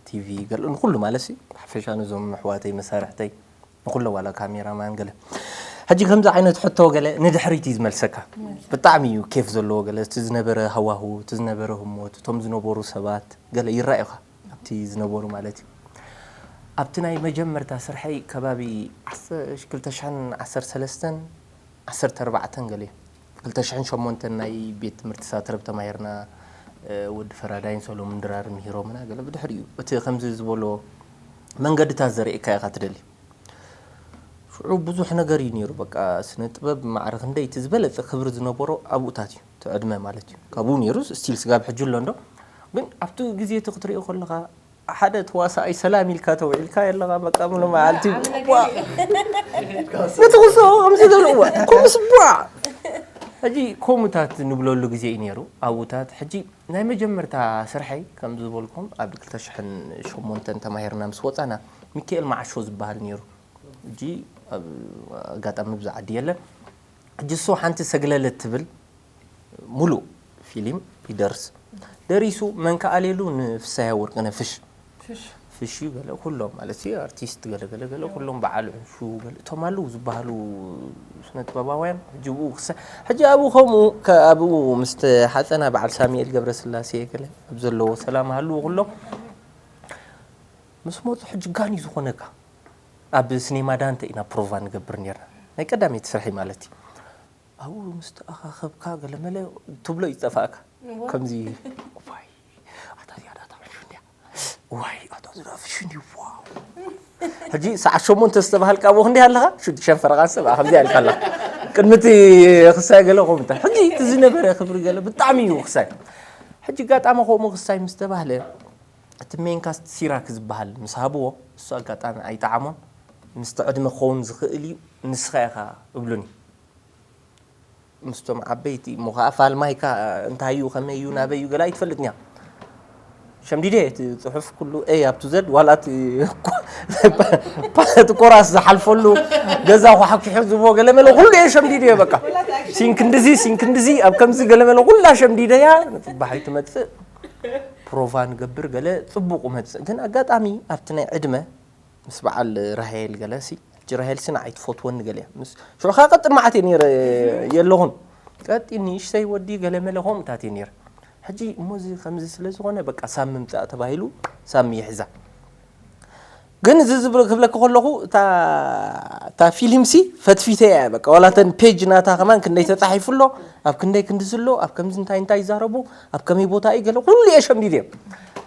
ቲቪ ገለ ንኩሉ ማለት ሲ ሓፈሻ ነዞም ኣሕዋተይ መሳርሕተይ ንኩሎ ዋላ ካሜራ ማን ገለ ሕጂ ከምዚ ዓይነት ሕቶ ገለ ንድሕሪት እዩ ዝመልሰካ ብጣዕሚ እዩ ኬፍ ዘለዎ ገለ እቲ ዝነበረ ሃዋሁ እቲ ዝነበረ ህሞት እቶም ዝነበሩ ሰባት ገለ ይረኣዩካ ኣብቲ ዝነበሩ ማለት እዩ ኣብቲ ናይ መጀመርታ ስርሐይ ከባቢ ክልተ ሽሕን ዓሰርተ ሰለስተን ዓሰርተ ኣርባዕተን ገለ እዩ ክልተ ሽሕን ሸሞንተን ናይ ቤት ትምህርቲ ሳትረብ ተማሂርና ወዲ ፈራዳይን ሰሎሙን ድራር ምሂሮምና ገለ ብድሕሪኡ እቲ ከምዚ ዝበሎ መንገድታት ዘርእየካ ኢኻ ትደሊ ሽዑ ብዙሕ ነገር እዩ ነይሩ በቃ ስነ ጥበብ ማዕረ ክንደይ እቲ ዝበለፀ ክብሪ ዝነበሮ ኣብኡታት እዩ እቲ ዕድመ ማለት እዩ ካብኡ ነይሩ ስቲል ስጋብ ሕጂ ኣሎ እንዶ ግን ኣብቲ ግዜ እቲ ክትሪኦ ከለካ ሓደ ተዋሳኣይ ሰላም ኢልካ ተውዒልካ የለኻ በቃ ምሎ መዓልቲ ነቲ ክስኦ ከምዚ ገለ እዋ ከምስ ቧ ሕጂ ኮሙታት ንብለሉ ግዜ እዩ ነይሩ ኣብኡታት ሕጂ ናይ መጀመርታ ስርሐይ ከም ዝበልኩም ኣብ ክልተ ሽሕን ሸሞንተን ተማሂርና ምስ ወፃና ሚካኤል መዓሾ ዝበሃል ነይሩ ሕጂ ኣብ ኣጋጣሚ ብዛ ዓዲ የለን ሕጂ እሱ ሓንቲ ሰግለለት ትብል ሙሉእ ፊሊም ይደርስ ደሪሱ መን ከኣሌሉ ንፍሳያ ወርቅነ ፍሽ ፍሽ ገለ ኩሎም ማለት እዩ ኣርቲስት ገለ ገለ ገለ ኩሎም በዓል ዕንሹ ገለ እቶም ኣለዉ ዝበሃሉ ስነ ጥበባውያን ሕጂ ብኡ ክሳ ሕጂ ኣብኡ ከምኡ ከ- ኣብኡ ምስ ተሓፀና በዓል ሳሙኤል ገብረስላሴ ገለ ኣብ ዘለዎ ሰላም ሃልዉ ኩሎም ምስ መፁ ሕጂ ጋን እዩ ዝኾነካ ኣብ ስኔማ ዳንተ ኢና ፕሮቫ ንገብር ነርና ናይ ቀዳመይቲ ስርሒ ማለት እዩ ኣብኡ ምስ ተኣኻኸብካ ገለመለ ትብሎ ይጠፋእካ ከምዚ ዋይ ኣታ እዚኣ ዳታ ዕሹ እንዲያ ዋይ ኣታ ዝዳ ፍሹ እንዲ ዋው ሕጂ ሰዓት ሸሞንተ ዝተባሃልካ ኣብኡ ክንደይ ኣለኻ ሽዱሽተ ሸንፈረኻ ሰብ ከምዚ ኣልካ ኣላ ቅድሚ እቲ ክሳይ ገለ ከምታ ሕጂ እቲ ዝነበረ ክብሪ ገለ ብጣዕሚ እዩ ክሳይ ሕጂ ጋጣሚ ከምኡ ክሳይ ምስ ተባህለ እቲ ሜንካስት ሲራክ ዝበሃል ምስ ሃብዎ እሱ ኣጋጣሚ ኣይጠዓሞን ምስቲ ዕድመ ክኸውን ዝኽእል እዩ ንስኻ ኢኻ እብሉኒ ምስቶም ዓበይቲ እሞ ከዓ ፋልማይካ እንታይ እዩ ከመይ እዩ ናበይ እዩ ገለ ኣይትፈልጥን እያ ሸምዲደ እቲ ፅሑፍ ኩሉ ኤ ኣብቱ ዘድ ዋላ እቲ እቲ ኮራስ ዝሓልፈሉ ገዛ ኳሕኪሑ ዝቦ ገለመለ ኩሉ እየ ሸምዲደ እየ በቃ ሲንክንድዚ ሲንክንድዚ ኣብ ከምዚ ገለመለ ኩላ ሸምዲደያ ንፅባሕ ኣይትመፅእ ፕሮቫ ንገብር ገለ ፅቡቕ መፅእ ግን ኣጋጣሚ ኣብቲ ናይ ዕድመ ምስ በዓል ራሄል ገለ ሲ ጅራሄልሲ ንዓይ ትፈትወኒ ገለ እያ። ምስ ሽዑ ከኣ ቀጥን መዓት እየ ነይረ የለኹን። ቀጢን ንእሽተይ ወዲ ገለ መለ ከምኡታት እየ ነይረ። ሕጂ እሞ እዚ ከምዚ ስለ ዝኾነ በቃ ሳሚ ምጻእ ተባሂሉ ሳሚ ይሕዛ። ግን እዚ ዝብል ክብለኪ ከለኹ እታ እታ ፊልምሲ ፈትፊተ እያ በቃ ዋላ ተን ፔጅ ናታ ከማን ክንደይ ተጻሒፉ ኣሎ ኣብ ክንደይ ክንዲ ዝሎ ኣብ ከምዚ እንታይ እንታይ ይዛረቡ ኣብ ከመይ ቦታ እዩ ገለ ኩሉ እየ ሸምዲድ እዮም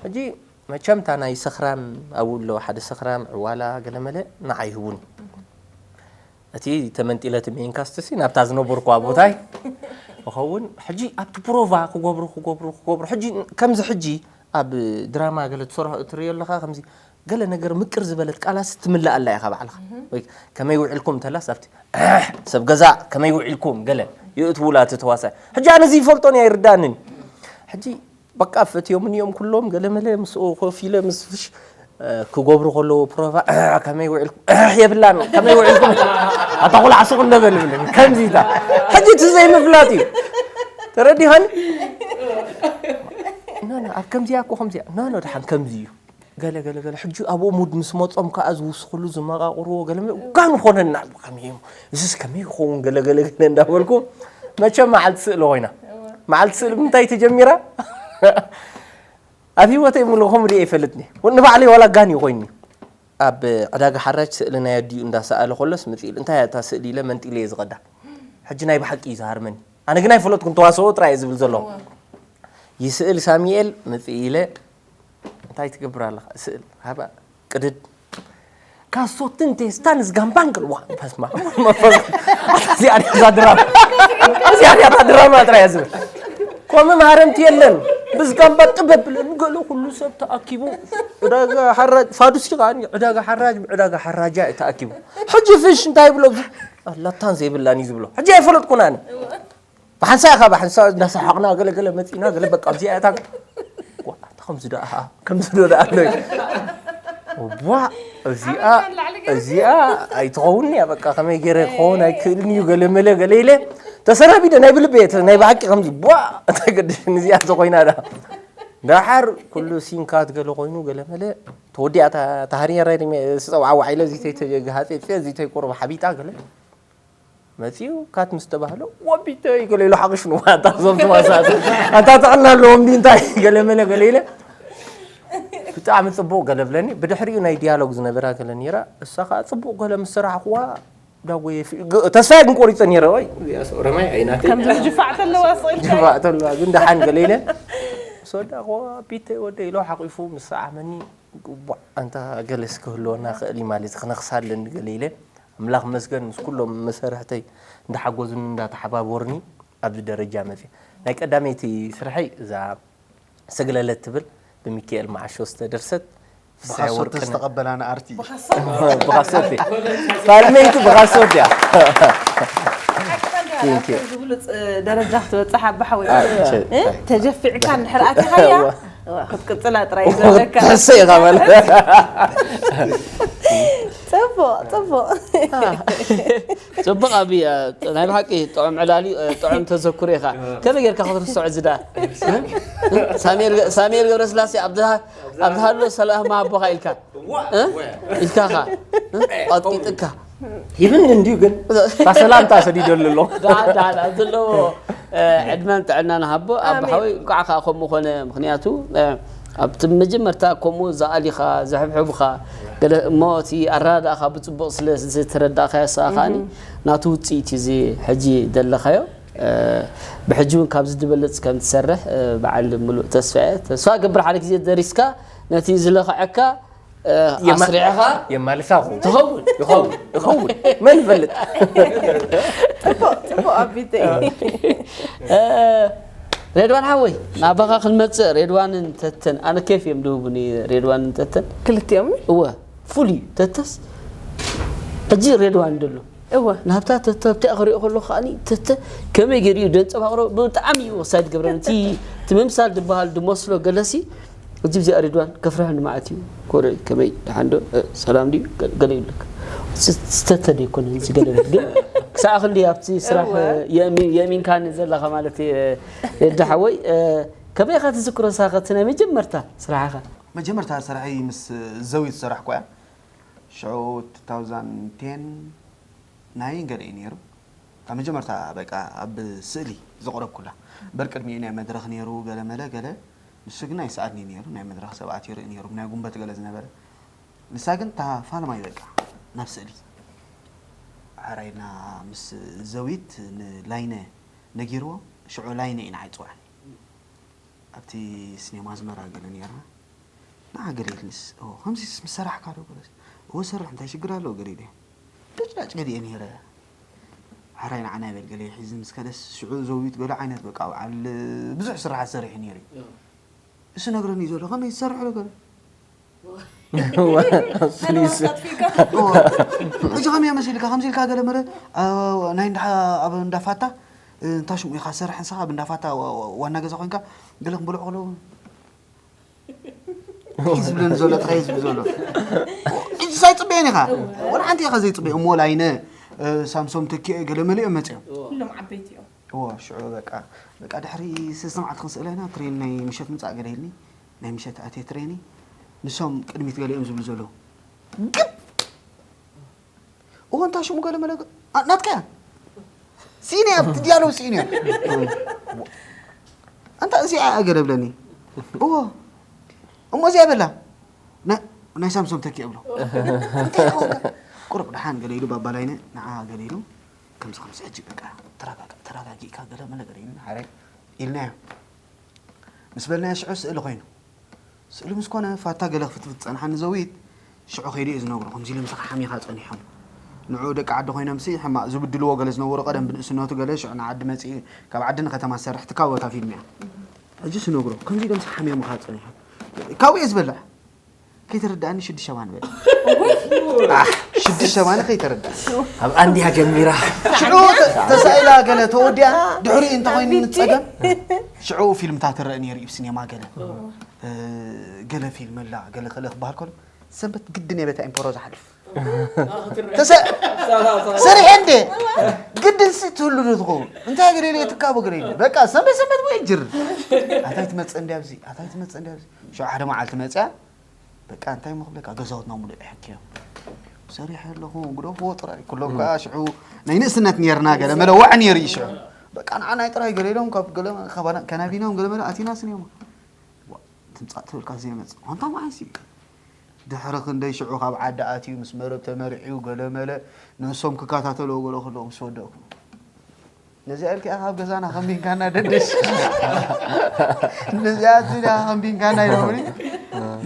ሕጂ መቸም እታ ናይ ሰኽራም ኣብኡ ኣሎ ሓደ ሰኽራም ዕዋላ ገለ መለ ንዓይ ይህቡኒ እቲ ተመንጢለ እቲ ሜን ካስትሲ ናብታ ዝነበርኩዋ ቦታይ እኸውን ሕጂ ኣብቲ ፕሮቫ ክገብሩ ክገብሩ ክገብሩ ሕጂ ከምዚ ሕጂ ኣብ ድራማ ገለ ትሰርሖ እትርእዮ ኣለኻ ከምዚ ገለ ነገር ምቅር ዝበለት ቃላስ ትምልእ ኣላ ኢኻ ባዕልኻ ወይ ከመይ ውዕልኩም እንተላስ ኣብቲ ሰብ ገዛ ከመይ ውዕልኩም ገለ ይእትውላ እቲ ተዋሳይ ሕጂ ኣነ እዚ ይፈልጦን ኣይርዳንን ሕጂ በቃ ፈትዮምኒ እዮም ኩሎም ገለመለ ምስኡ ኮፍ ኢለ ምስ ፍሽ ክገብሩ ከለዉ ፕሮቫ ከመይ ውዕልኩም የብላን ከመይ ውዕልኩም ኣታ ቆልዓ ሱቕ እንደበል ይብለኒ ከምዚታ ሕጂ እቲ ዘይምፍላጥ እዩ ተረዲኻኒ ኖ ኖ ኣብ ከምዚኣ እኮ ከምዚኣ ኖ ኖ ድሓን ከምዚ እዩ ገለ ገለ ገለ ሕጂ ኣብኡ ሙድ ምስ መጾም ከኣ ዝውስኽሉ ዝመቓቕርዎ ገለ መለ ጋን ኾነና ከመይ እዚስ ከመይ ይኸውን ገለ ገለ ገለ እንዳበልኩ መቸም መዓልቲ ስእሊ ኮይና መዓልቲ ስእሊ ብምንታይ ተጀሚራ ኣብ ህይወተይ ሙሉ ከምኡ ሪኤ ይፈልጥኒ ንባዕለይ ዋላ ጋን እዩ ኮይኒ ኣብ ዕዳጋ ሓራጅ ስእሊ ናይ ኣዲኡ እንዳሰኣለ ከሎስ ምፅእ ኢሉ እንታይ እያ እታ ስእሊ ኢለ መንጢለ እየ ዝቐዳ ሕጂ ናይ ብሓቂ እዩ ዝሃርመኒ ኣነ ግን ኣይፈለጥኩን ተዋስኦ ጥራይ እየ ዝብል ዘለኹ ይስእል ሳሚኤል ምፅእ ኢለ እንታይ ትገብር ኣለኻ ስእል ሃባ ቅድድ ካሶትን ቴስታን ዝጋምባን ክልዋ በስማ መንፈስ እዚኣ ድያ እዛ ድራማ እዚኣ ድያ እታ ድራማ ጥራይ እያ ዝብል ከምኡ መሃረምቲ የለን ብዝጋምባ ጥበብ ብለን ገለ ኩሉ ሰብ ተኣኪቡ ዕዳጋ ሓራጅ ፋዱሲ ከዓ ዕዳጋ ሓራጅ ዕዳጋ ሓራጃ እዩ ተኣኪቡ ሕጂ ፍሽ እንታይ ይብሎ ኣላታን ዘይብላን እዩ ዝብሎ ሕጂ ኣይፈለጥኩን ኣነ ብሓንሳ ኢኻ ብሓንሳ እንዳሰሓቕና ገለገለ መፂና ገለ በቃ ኣብዚኣ እታ ከምዚ ዶ ከምዚ ዶ ኣሎ ዋ እዚኣ እዚኣ ኣይትኸውን እያ በቃ ከመይ ገይረ ክኸውን ኣይክእልን እዩ ገለ መለ ገለ ኢለ ተሰናቢደ ናይ ብልበየ ናይ ብሓቂ ከምዚ ቧ እንታይ ገድሽን እዚኣ ተኮይና ዳ ዳሓር ኩሉ ሲንካት ገለ ኮይኑ ገለ መለ ተወዲኣ ታሃርያ ራይ ስፀውዓ ዋዒለ እዚ ተይተጀግሃፀ እዚ ተይቆርብ ሓቢጣ ገለ መፂኡ ካት ምስ ተባህለ ወቢተይ ገለ ኢሉ ሓቂፍንዋ ኣታ ዞም ተዋሳእቲ ኣታ ጥዕና ኣለዎም ድዩ እንታይ ገለ መለ ገለ ኢለ ብጣዕሚ ፅቡቅ ገለ ብለኒ ብድሕሪኡ ናይ ዲያሎግ ዝነበራ ገለ ነይራ እሳ ከዓ ፅቡቅ ገለ ምስ ሰራሕክዋ ዳጎየ ተስፋ ግን ቆሪፀ ነይረ ወይ ረማይ ኣይናተይ ከምዚ ምጅፋዕ ተለዋ ስቕ ኢልካ ጅፋዕ ተለዋ ግን ደሓን ገለ ኢለ ሰዳ ኮ ቢተይ ወደ ኢሎ ሓቂፉ ምስ ሰዓመኒ ግቡዕ ኣንታ ገለስ ክህልወና ክእል ማለት ክነክሳለን ገለ ኢለ ኣምላኽ መስገን ምስ ኩሎም መሰርሕተይ እንዳሓጎዙኒ እንዳተሓባበሩኒ ኣብዚ ደረጃ መፅየ ናይ ቀዳመይቲ ስርሐይ እዛ ሰግለለት ትብል ብሚካኤል መዓሾ ዝተደርሰት ብኻሶት ዝተቐበላና ኣርቲ ብኻሶት ፋልመይቲ ብኻሶት እያ ዝብሉፅ ደረጃ ክትበፅሕ ኣባሓወይ ተጀፊዕካ እንድሕር ኣቲኻያ ክትቅፅላ ጥራይ ዘለካ ትሕሰ ኢኻ ማለት ጽቡቕ ጽቡቕ ጽቡቕ ኣብያ ናይ ብሓቂ ጥዑም ዕላል እዩ ጥዑም ተዘክሮ ኢኻ ከመይ ጌርካ ክትርስዖ እዚ ደኣ ሳሙኤል ገብረስላሴ ኣብ ዝሃሎ ሰላም ኣቦኻ ኢልካ ኢልካኻ ቀጥቂጥካ ሂብኒ እንድዩ ግን እታ ሰላምታ ሰዲደሉ ኣሎ ዳዳ ዘለዎ ዕድመን ጥዕናን ሃቦ ኣብ ሓወይ እንኳዕ ከዓ ከምኡ ኮነ ምክንያቱ ኣብቲ መጀመርታ ከምኡ ዝኣሊኻ ዘሕብሕቡኻ ገለ እሞ እቲ ኣረዳድኣኻ ብፅቡቕ ስለ ዝተረዳእካዮ ስኣ ከዓኒ ናቱ ውፅኢት እዩ እዚ ሕጂ ዘለኻዮ ብሕጂ እውን ካብዚ ዝበለፅ ከም ትሰርሕ በዓል ምሉእ ተስፋ እየ ተስፋ ገብር ሓደ ግዜ ደሪስካ ነቲ ዝለኽዐካ ኣስሪዕኻ የማልሳ ትኸውን ይኸውን ይኸውን መን ይፈልጥ ጽቡቕ ኣቢተይ ሬድዋን ሓወይ ናባኻ ክንመፅእ ሬድዋንን ተተን ኣነ ኬፍ እዮም ድህቡኒ ሬድዋንን ተተን ክልቲኦም እወ ፍሉይ ተተስ ሕጂ ሬድዋን ደሎ እወ ናብታ ተተ ኣብቲኣ ክሪኦ ከሎ ከዓኒ ተተ ከመይ ገይሩ እዩ ደንፀባቕሮ ብጣዕሚ እዩ ወሳይ ዝገብረን እቲ እቲ ምምሳል ዝበሃል ድመስሎ ገለሲ ሕጂ ብዚኣ ሪድዋን ከፍርሐኒ ማለት እዩ ኮረ ከመይ ደሓን ዶ ሰላም ድዩ ገለ ይብለካ ዝተተ ደይኮነ ዝገለበት ግን ክሳዕ ክንዲ ኣብቲ ስራሕ የእሚንካኒ ዘለኻ ማለት የዳሓወይ ከመይ ኢኻ ትዝክሮ ሳኸ እቲ ናይ መጀመርታ ስራሕኻ መጀመርታ ስራሐይ ምስ ዘዊት ዝሰራሕኩ እያ ሽዑ two thousand ten nine ገለ እዩ ነይሩ። ካብ መጀመርታ በቃ ኣብ ስእሊ ዘቕረብኩላ። እምበር ቅድሚኡ ናይ መድረኽ ነይሩ፣ ገለ መለ ገለ። ንሱ ግን ኣይሰኣድኒ ነይሩ፣ ናይ መድረኽ ሰባት ይርኢ ነይሩ፣ ናይ ጉንበት ገለ ዝነበረ። ንሳ ግን እታ ፋልማይ በቃ ናብ ስእሊ። ሕራይና ምስ ዘዊት ንላይነ ነጊርዎ፣ ሽዑ ላይነ ኢና ኣይጽዋዕኒ። ኣብቲ ሲኔማ ኣዝመራ ገለ ነይርና። ንዓ ገለ ኢልንስ፣ "ኦ፣ ከምዚስ ምስ ሰራሕካ ዶ?" ገለ። "እወ፣ ሰርሕ፣ እንታይ ሽግር ኣለዎ?" ገለ ኢለ። ደጭዳጭ ገለ እየ ነይረ። ሕራይ ንዓና ይበል ገለ ሒዙ ምስ ከደስ፣ ሽዑ ዘዊት ገለ ዓይነት በቃ በዓል ብዙሕ ስራሓት ሰሪሑ ነይሩ እዩ። እሱ ነግረኒ ዘሎ፣ "ከመይ ትሰርሕ?" ዶ ገለ። እሱንስ እዎ። ሕጂ ከመይ መሲልካ? ከምዚ ኢልካ ገለ መለ፣ አ፣ ናይ እንዳ፣ ኣብ እንዳፋታ፣ እ፣ እንታይ ሽሙ ኢኻ ትሰርሕ ንስኻ? ኣብ እንዳፋታ ዋ-፣ ዋ-፣ ዋና ገዛ ኮይንካ ገለ ክንበልዑ ከለዉ፣ እንታይ እዩ ዝብለኒ ዘሎ? እንታይ እዩ ዝብል ዘሎ? ሕጂ ሳይጽበየን ኢኻ? ወላ ሓንቲ ኢኻ ዘይጽበየ። እሞ ላይነ፣ እ፣ ሳምሶም ተኪኤ ገለ መሊኦም መጺኦም። ኩሎም ዓበይቲ እዮም። እዎ፣ ሽዑ በቃ፣ በቃ ድሕሪ ሰለስተ መዓልቲ ክንስእላ ኢና፣ ትሬን ናይ ምሸት ምጻእ ገለ ኢልኒ። ናይ ምሸት ኣትየ ትሬኒ። ንሶም ቅድሚት ገለ እዮም ዝብሉ ዘለዉ። ግብ! እዎ፣ እንታይ ሽሙ ገለ መለ፣ አ፣ ናትካ እያ። ስኢነ እያ፣ ኣብቲ ዲያሎግ ስኢነ እያ። ኣንታ እዚኣ እያ ገለ ብለኒ። እዎ። እሞ እዚኣ በላ። ናይ፣ ናይ ሳምሶም ተኪ እብሎ። እንታይ ይኸውን ከ? ቁሩብ ደሓን ገለ ኢሉ ባባ ላይነ፣ ንዓ ገለ ኢሉ። ከምዚ፣ ከምዚ፣ ሕጂ በቃ ተረጋጋ፣ ተረጋጊእካ ገለ መለ ገለ ኢልና፣ ሓረ ኢልናዮ። ምስ በልናዮ ሽዑ ስእሊ ኮይኑ። ስእሊ ምስ ኮነ፣ ፋታ ገለ ክፍትፍት ዝጸንሓ ንዘዊት፣ ሽዑ ከይዱ እዩ ዝነግሮ። ከምዚ ኢሉ ምሳኻ ሓሚኻ ጸኒሖም። ንዕኡ ደቂ ዓዲ ኮይኖምሲ፣ ሕማቕ ዝብድልዎ ገለ ዝነበሩ ቀደም ብንእስነቱ ገለ፣ ሽዑ ንዓዲ መጺኡ፣ ካብ ዓዲ ንከተማ ዝሰርሕ ትካል ቦታ ፊልም እያ። ሕጂ ስነግሮ፣ ከምዚ ኢሎም ሓሚሙኻ ጸኒሖም። ካብኡ እየ ዝበልዕ። ከይተረዳእኒ ሽዱሽተ ሸባ ንበል። ኣሕ፣ ሽዱሽተ ሸባ ንኸይተረዳእ። ኣብ ኣንድያ ጀሚራ። ሽዑ ተ-፣ ተሳኢላ ገለ ተወዲኣ፣ ድሕሪኡ እንተኾይኑ ንጸገም። ሽዑ ፊልምታት ትረአ ነይሩ እዩ፣ ሲኔማ ገለ። እ፣ ገለ ፊልም ኣላ፣ ገለ ከለ ክበሃል ከሎ፣ ሰንበት ግድን እየ በታ ኢምፖሮ ዝሓልፍ። ተሰ-፣ ሰሪሐ እንዴ? ግድን ሲ ትህሉ ዶ ትኸውን? እንታይ ገለ ኢለ ትካቦ ገለ ኢለ። በቃ ሰንበት ሰንበት ወይ ጅር። ኣታይ ትመጽእ እንድያ ኣብዚ፣ ኣታይ ትመጽእ እንድያ ኣብዚ። ሽዑ ሓደ መዓልቲ መጽያ፣ በቃ እንታይ እሞ ክብለካ፣ ገዛውትና ሙሉእ ኣሕክዮም። ሰሪሐ ኣለኹ፣ ግደፍዎ ጥራይ። ኩሎም ከኣ ሽዑ ናይ ንእስነት ኔርና፣ ገለ መለ ዋዕ ኔሩ እዩ ሽዑ። በቃ ንዓናይ ጥራይ ገለ ኢሎም፣ ካብ ገለ ካባና፣ ከናቢናዮም ገለ መለ ኣቲና ስንዮማ። ዋ፣ ትምጻእ ትብል ካብ ዘይመጽእ። ኣንታ መዓስ እዩ? ድሕሪ ክንደይ ሽዑ ካብ ዓዲ ኣትዩ፣ ምስ መረብ ተመርዕዩ፣ ገለ መለ ንሶም ክከታተልዎ ገለ ከለዉ ምስ ወደእኩ። ነዚኣ ኢልካ ኢኻ ኣብ ገዛና ከንቢንካና ደደሽ። ነዚኣ ኢልካ ከንቢንካና ኢሎምኒ።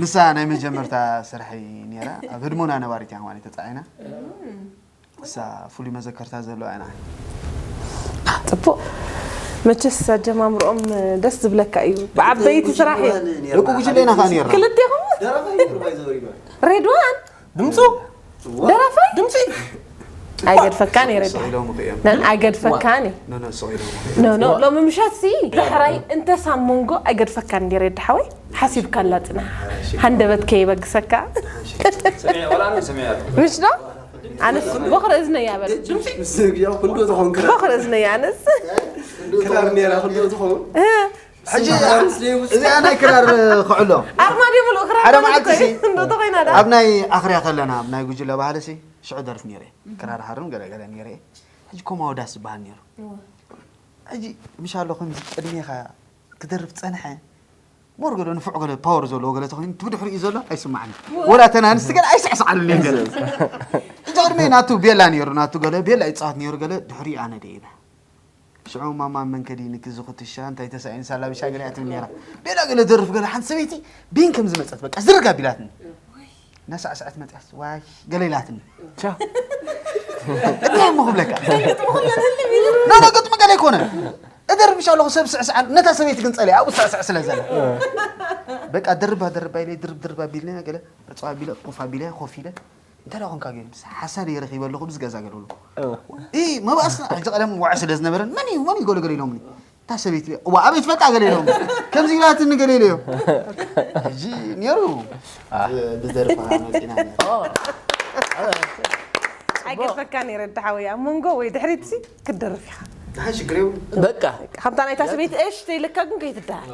ንሳ ናይ መጀመርታ ስርሐይ ነይራ። ኣብ ህድሞና ነባሪት እያ ከማን ተጻዒና። እሳ ፍሉይ መዘከርታ ዘለዋ ኢና። ጽቡቕ። መቸስ ኣጀማምርኦም ደስ ዝብለካ እዩ። ብዓበይቲ ስራሕ እዩ። ደቂ ጉጅለ ኢና ከኣ ነይርና። ክልቴኹም? ሬድዋን? ድምፁ ደራፋይ? ድምፂ ኣይገድፈካን እየ ሬድዋን። ኢሎም እኮ እዮም። ነን ኣይገድፈካን እየ። ኖ፣ ኖ፣ ስቕ ኢሎም እኮ ኖ፣ ኖ፣ ሎሚ ምሸት ሲ ዳሕራይ እንተ ሳም መንጎ ኣይገድፈካን እንዲ ሬዲ ሓወይ። ሓሲብካላ ጽናሕ። ሃንደበት ከይበግሰካ። ሰሚዐ፣ ወላ ኣነ ሰሚዐ ኣለኹ። ምሽ ዶ? ኣነስ ቦኽሪ እዝነይ እያ በል። ምስ ግያው ክንዶ ትኸውን ክራር ቦኽሪ እዝነይ እያ ኣነስ። ክራር ነይራ ክንዶ ትኸውን እ፣ ሕጂ እዚኣ ናይ ክራር ክዕሎ። ኣርማድዮ ሙሉእ ክራር ሓደ ማለት መዓልቲ እኮ እዩ። ሲ እንዶ ተኾይና ዳ። ኣብ ናይ ኣኽርያ ከለና፣ ኣብ ናይ ጉጅለ ባህሊ ሲ ሽዑ ደርፍ ነይረ። ክራር ሃርም ገለ ገለ ነይረ። ሕጂ ኮማውዳስ ዝበሃል ነይሩ። ሕጂ ምሽ ኣሎ ከምዚ ቅድሜኻ ክደርፍ ጸንሐ። ሞር ገለ ንፉዕ ገለ ፓወር ዘለዎ ገለ ተኾይኑ፣ እቲ ብድሕሪኡ ዘሎ ኣይስማዕን። ወላ ተን ኣንስቲ ገለ ኣይስዕስዓሉን እየን ገለ። ሕጂ ቅድሜ ናቱ ቤላ ነይሩ፣ ናቱ ገለ ቤላ ይጻወት ነይሩ ገለ፣ ድሕሪኡ ኣነ ደይበ። ሽዑ ማማ መን ከዲንኪ እዚ ኩትሻ፣ እንታይ ተሳኢኑ ሳላ ብሻ ገለ እያ ትብል ነይራ። ቤላ ገለ ደርፍ ገለ ሓንቲ ሰበይቲ ቢን ከም ዝመጸት በቃ ዝርግ ኣቢላትኒ። እናሳዕሰዐት መጽያስ ዋይ ገለ ኢላትኒ። ቻ። እንታይ እሞ ክብለካ? ኖ፣ ኖ፣ ገጥሚ ገለ ኣይኮነን። እደርፍ ምሽ ኣለኹ ሰብ ስዕስዕ ኣሎ። ነታ ሰበይቲ ግን ጸልያ ኣብኡ ስዕስዕ ስለ ዘላ። በቃ ድርባ ድርባ ኢለ ድርብ ድርብ ኣቢልና ገለ ዕጽዋ ኣቢለ ኮፍ ኣቢለ ኮፍ ኢለ እንታይ ደኣ ኮንካ ገይሩ ምስ ሓሳድ እየ ረኺበ ኣለኹ ምስ ገዛ ገለ ኣለኹ። እ መባእስና ሕጂ ቀደም ዋዕ ስለ ዝነበረን መን እዩ መን እዩ ገለ ገለ ኢሎምኒ። እታ ሰበይቲ እዋ ኣበይ ትፈልጣ ገለ ኢሎም ከምዚ ኢላትኒ ገለ ኢለዮም። ሕጂ ነይሩ ብዘርፋ መፂና ነይሩ። ኣይገድፈካን እየ ረዲ ሓወይ ኣብ መንጎ ወይ ድሕሪትሲ ክትደርፍ ኢኻ። ደሓን ሽግር የብሉ። በቃ ከምታ ናይታ ሰበይቲ እሽ ተይለካ ግን ከይትደሃል።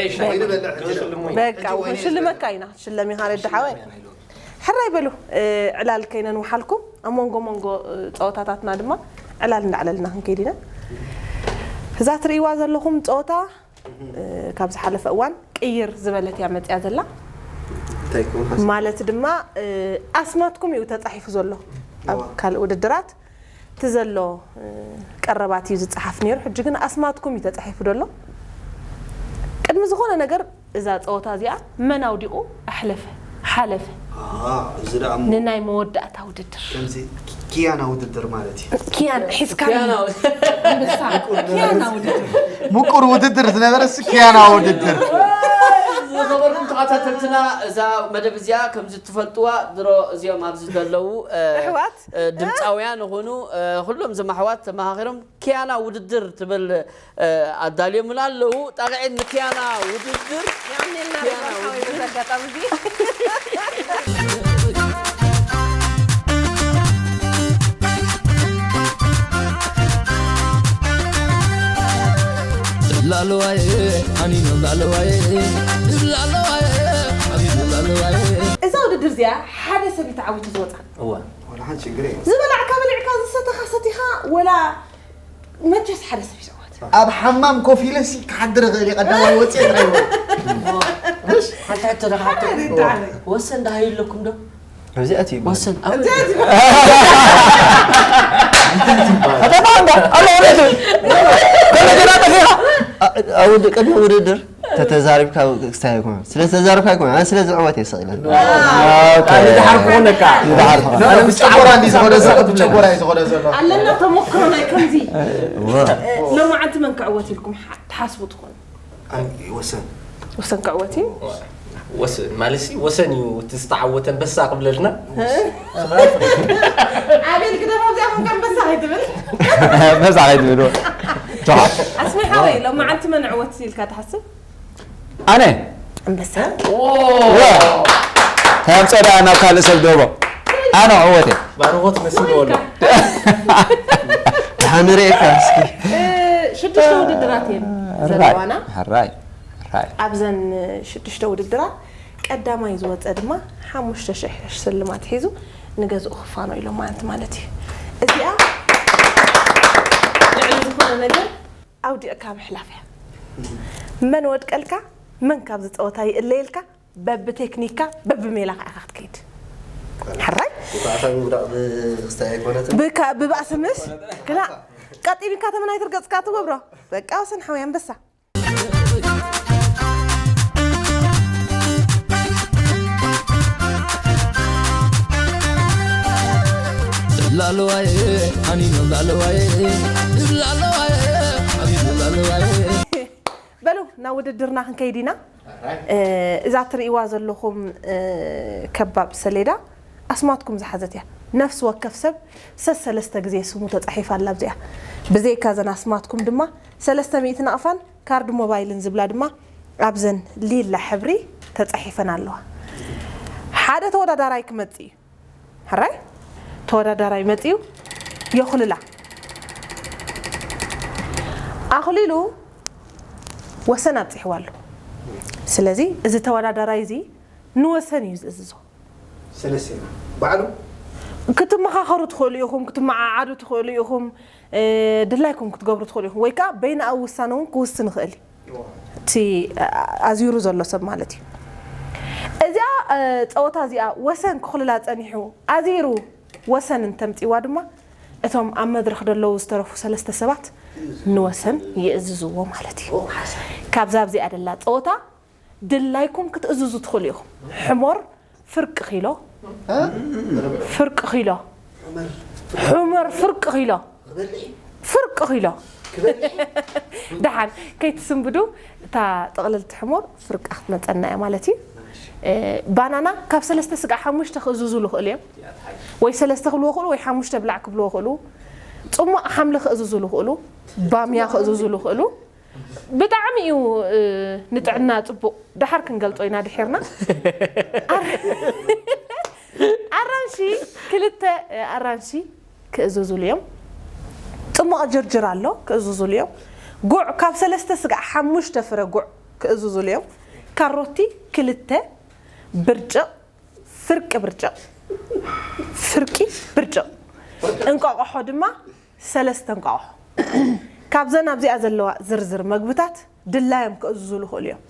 እሽ ወይኒ በልዕ ሕጂ። ሽልሙኝ በቃ ሽልመካ ኢና ሽለሚኻ ረዲ ሓወይ። ሕራይ በሉ። ዕላል ከይነንውሓልኩም ኣብ መንጎ መንጎ ጸወታታትና ድማ ዕላል እንዳዕለልና ክንከይድ ኢና። እዛ ትርእይዋ ዘለኹም ጸወታ ካብ ዝሓለፈ እዋን ቅይር ዝበለት እያ መጽያ ዘላ። ማለት ድማ ኣስማትኩም እዩ ተጻሒፉ ዘሎ ኣብ ካልእ ውድድራት እቲ ዘሎ ቀረባት እዩ ዝጸሓፍ ነይሩ። ሕጂ ግን ኣስማትኩም እዩ ተጻሒፉ ዘሎ። ቅድሚ ዝኾነ ነገር እዛ ጸወታ እዚኣ መን ኣውዲቑ ኣሕለፈ ሓለፈ እዚ ደኣ እሞ ንናይ መወዳእታ ውድድር። ከምዚ ኪያና ውድድር ማለት እዩ። ኪያን ሒዝካ ኣንበሳ ኪያና ውድድር። ምቁር ውድድር ዝነበረ እሱ ኪያና ውድድር። ዝኸበርኩም ተኸታተልትና እዛ መደብ እዚኣ ከምዚ ትፈልጥዋ ድሮ እዚኦም ኣብዚ ዘለዉ ኣሕዋት ድምፃውያን ይኹኑ ኩሎም ዝመሓዋት ተመኻኺሮም ኪያና ውድድር ትብል ኣዳልዮምና ኣለዉ። ጣቕዒት ንኪያና ውድድር። የቐንየልና ሪቫን ሓወይ በዚ ኣጋጣሚ እዚ። ላሎዋዬ ኣኒኖ ላሎዋዬ ላሎዋዬ ኣኒኖ ላሎዋዬ እዛ ውድድር እዚኣ ሓደ ሰብ እዩ ተዓዊቱ ዝወፃ። እወ ወላ ሓንቲ ችግር የለን። ዝበላዕካ በሊዕካ ዝሰተኻ ሰቲኻ ወላ መቸስ ሓደ ሰብ ይስዕወት። ኣብ ሓማም ኮፍ ኢለ ሲ ክሓድር እኽእል እየ ቀዳማይ ወፅየ ጥራይ ይበል። ሓንቲ ሕቶ ደሓቶ ርዳዕበይ ወሰን ደሃዩ ኣለኩም ዶ? ኣብዚኣ ትዩ ወሰን ኣውድ ቀድሚ ውድድር ተተዛሪብካ ክስታይ ኣይኮነ ስለ ተዛሪብካ ኣይኮነ ኣነ ስለ ዝዕወት እየ ሰቂለ ድሓር ክኾነካ ጨጎራ እንዲ ዝኾነ ዘሎ ጨጎራ እዩ ዝኾነ ዘሎ ኣለና ተሞክሮ ናይ ከምዚ ሎማዓንቲ መን ክዕወት ኢልኩም ትሓስቡ ትኾኑ? ወሰን ወሰን ክዕወት እዩ። ወሰን ማለት ሲ ወሰን እዩ እቲ ዝተዓወተ ኣንበሳ ክብለልና። ኣቤል ግደፎ ኣብዚኣ ኮንካ ኣንበሳ ከይትብል መሳ ከይትብል ኣስሜ ሓወይ ሎማዓንቲ መን ዕወት ኢልካ ትሓስብ? ኣነ ኣንበሳ ተምፀዳ ናብ ካልእ ሰብ ደቦ ኣነ ዕወት እየ ባርኾት መስሎ ኣሎ። ድሓን ንርእየካ እስኪ ሽዱሽተ ውድድራት እየን ዘለዋና ሕራይ ሕራይ ኣብዘን ሽዱሽተ ውድድራት ቀዳማይ ዝወፀ ድማ ሓሙሽተ ሽሕ ሽልማት ሒዙ ንገዝኡ ክፋኖ ኢሎም ማለት ማለት እዩ። እዚኣ ልዕሊ ዝኾነ ነገር ኣውዲቕካ ምሕላፍ እያ። መን ወድቀልካ መን ካብዚ ፀወታ ይእለየልካ በብቴክኒካ በብሜላ ከዓ ኢኻ ክትከይድ። ሕራይ ብኣታ ምውዳቕ ብክስታይ ኣይኮነትን ብካ- ብባእሲ ምስ ክላ ቀጢንካ ተመናይትር ገፅካ ትገብሮ በቃ ወሰን ሓወይ ኣንበሳ ላሎዋዬ ኣኒኖ ላሎዋዬ ላሎዋዬ ኣኒኖ ላሎዋዬ በሉ ናብ ውድድርና ክንከይድ ኢና። እዛ ትርእይዋ ዘለኹም ከባብ ሰሌዳ ኣስማትኩም ዝሓዘት እያ። ነፍሲ ወከፍ ሰብ ሰሰለስተ ግዜ ስሙ ተፃሒፋ ኣላ ኣብዚኣ። ብዘይካ እዘን ኣስማትኩም ድማ ሰለስተ ሚእቲ ናቕፋን ካርድ ሞባይልን ዝብላ ድማ ኣብዘን ሊላ ሕብሪ ተፃሒፈን ኣለዋ። ሓደ ተወዳዳራይ ክመፅእ እዩ። ሕራይ ተወዳዳራይ መፂኡ የኹልላ ኣኹሊሉ ወሰን ኣብፂሕዋ ኣሎ። ስለዚ እዚ ተወዳዳራይ እዚ ንወሰን እዩ ዝእዝዞ። ሰለስተ ባዕሉ ክትመኻኸሩ ትኽእሉ ኢኹም፣ ክትመዓዓዱ ትኽእሉ ኢኹም፣ ድላይኩም ክትገብሩ ትኽእሉ ኢኹም፣ ወይ ከዓ በይንኣዊ ውሳነ እውን ክውስን ይኽእል እዩ። እቲ ኣዚሩ ዘሎ ሰብ ማለት እዩ። እዚኣ ፀወታ እዚኣ ወሰን ክኹልላ ፀኒሑ ኣዚሩ ወሰን እንተምፂዋ ድማ እቶም ኣብ መድረኽ ደለዉ ዝተረፉ ሰለስተ ሰባት ንወሰን ይእዝዝዎ ማለት እዩ። ካብዛ ኣብዚኣ ደላ ፀወታ ድላይኩም ክትእዝዙ ትኽእሉ ኢኹም። ሕሞር ፍርቂ ኪሎ ፍርቂ ኪሎ ሑመር ፍርቂ ኪሎ ፍርቂ ኪሎ ደሓን ከይትስንብዱ እታ ጥቕልልቲ ሕሞር ፍርቃ ክትመፀና እያ ማለት እዩ። ባናና ካብ ሰለስተ ስጋዕ ሓሙሽተ ክእዝዙ ልኽእሉ እዮም። ወይ ሰለስተ ክብልዎ ክእሉ ወይ ሓሙሽተ ብላዕ ክብልዎ ክእሉ። ፅሙቕ ሓምሊ ክእዝዙ ልኽእሉ፣ ባምያ ክእዝዙ ልኽእሉ። ብጣዕሚ እዩ ንጥዕና ፅቡቕ። ደሓር ክንገልፆ ኢና ድሒርና። ኣራንሺ ክልተ ኣራንሺ ክእዝዙሉ እዮም። ፅሙቕ ጅርጅር ኣሎ ክእዝዙሉ እዮም። ጉዕ ካብ ሰለስተ ስጋዕ ሓሙሽተ ፍረ ጉዕ ክእዝዙሉ እዮም። ካሮቲ ክልተ ብርጭቕ ፍርቂ ብርጭቕ፣ ፍርቂ ብርጭቕ እንቋቑሖ ድማ ሰለስተ እንቋቑሖ። ካብዘን ኣብዚኣ ዘለዋ ዝርዝር መግብታት ድላዮም ክእዝዙ ዝኽእሉ እዮም።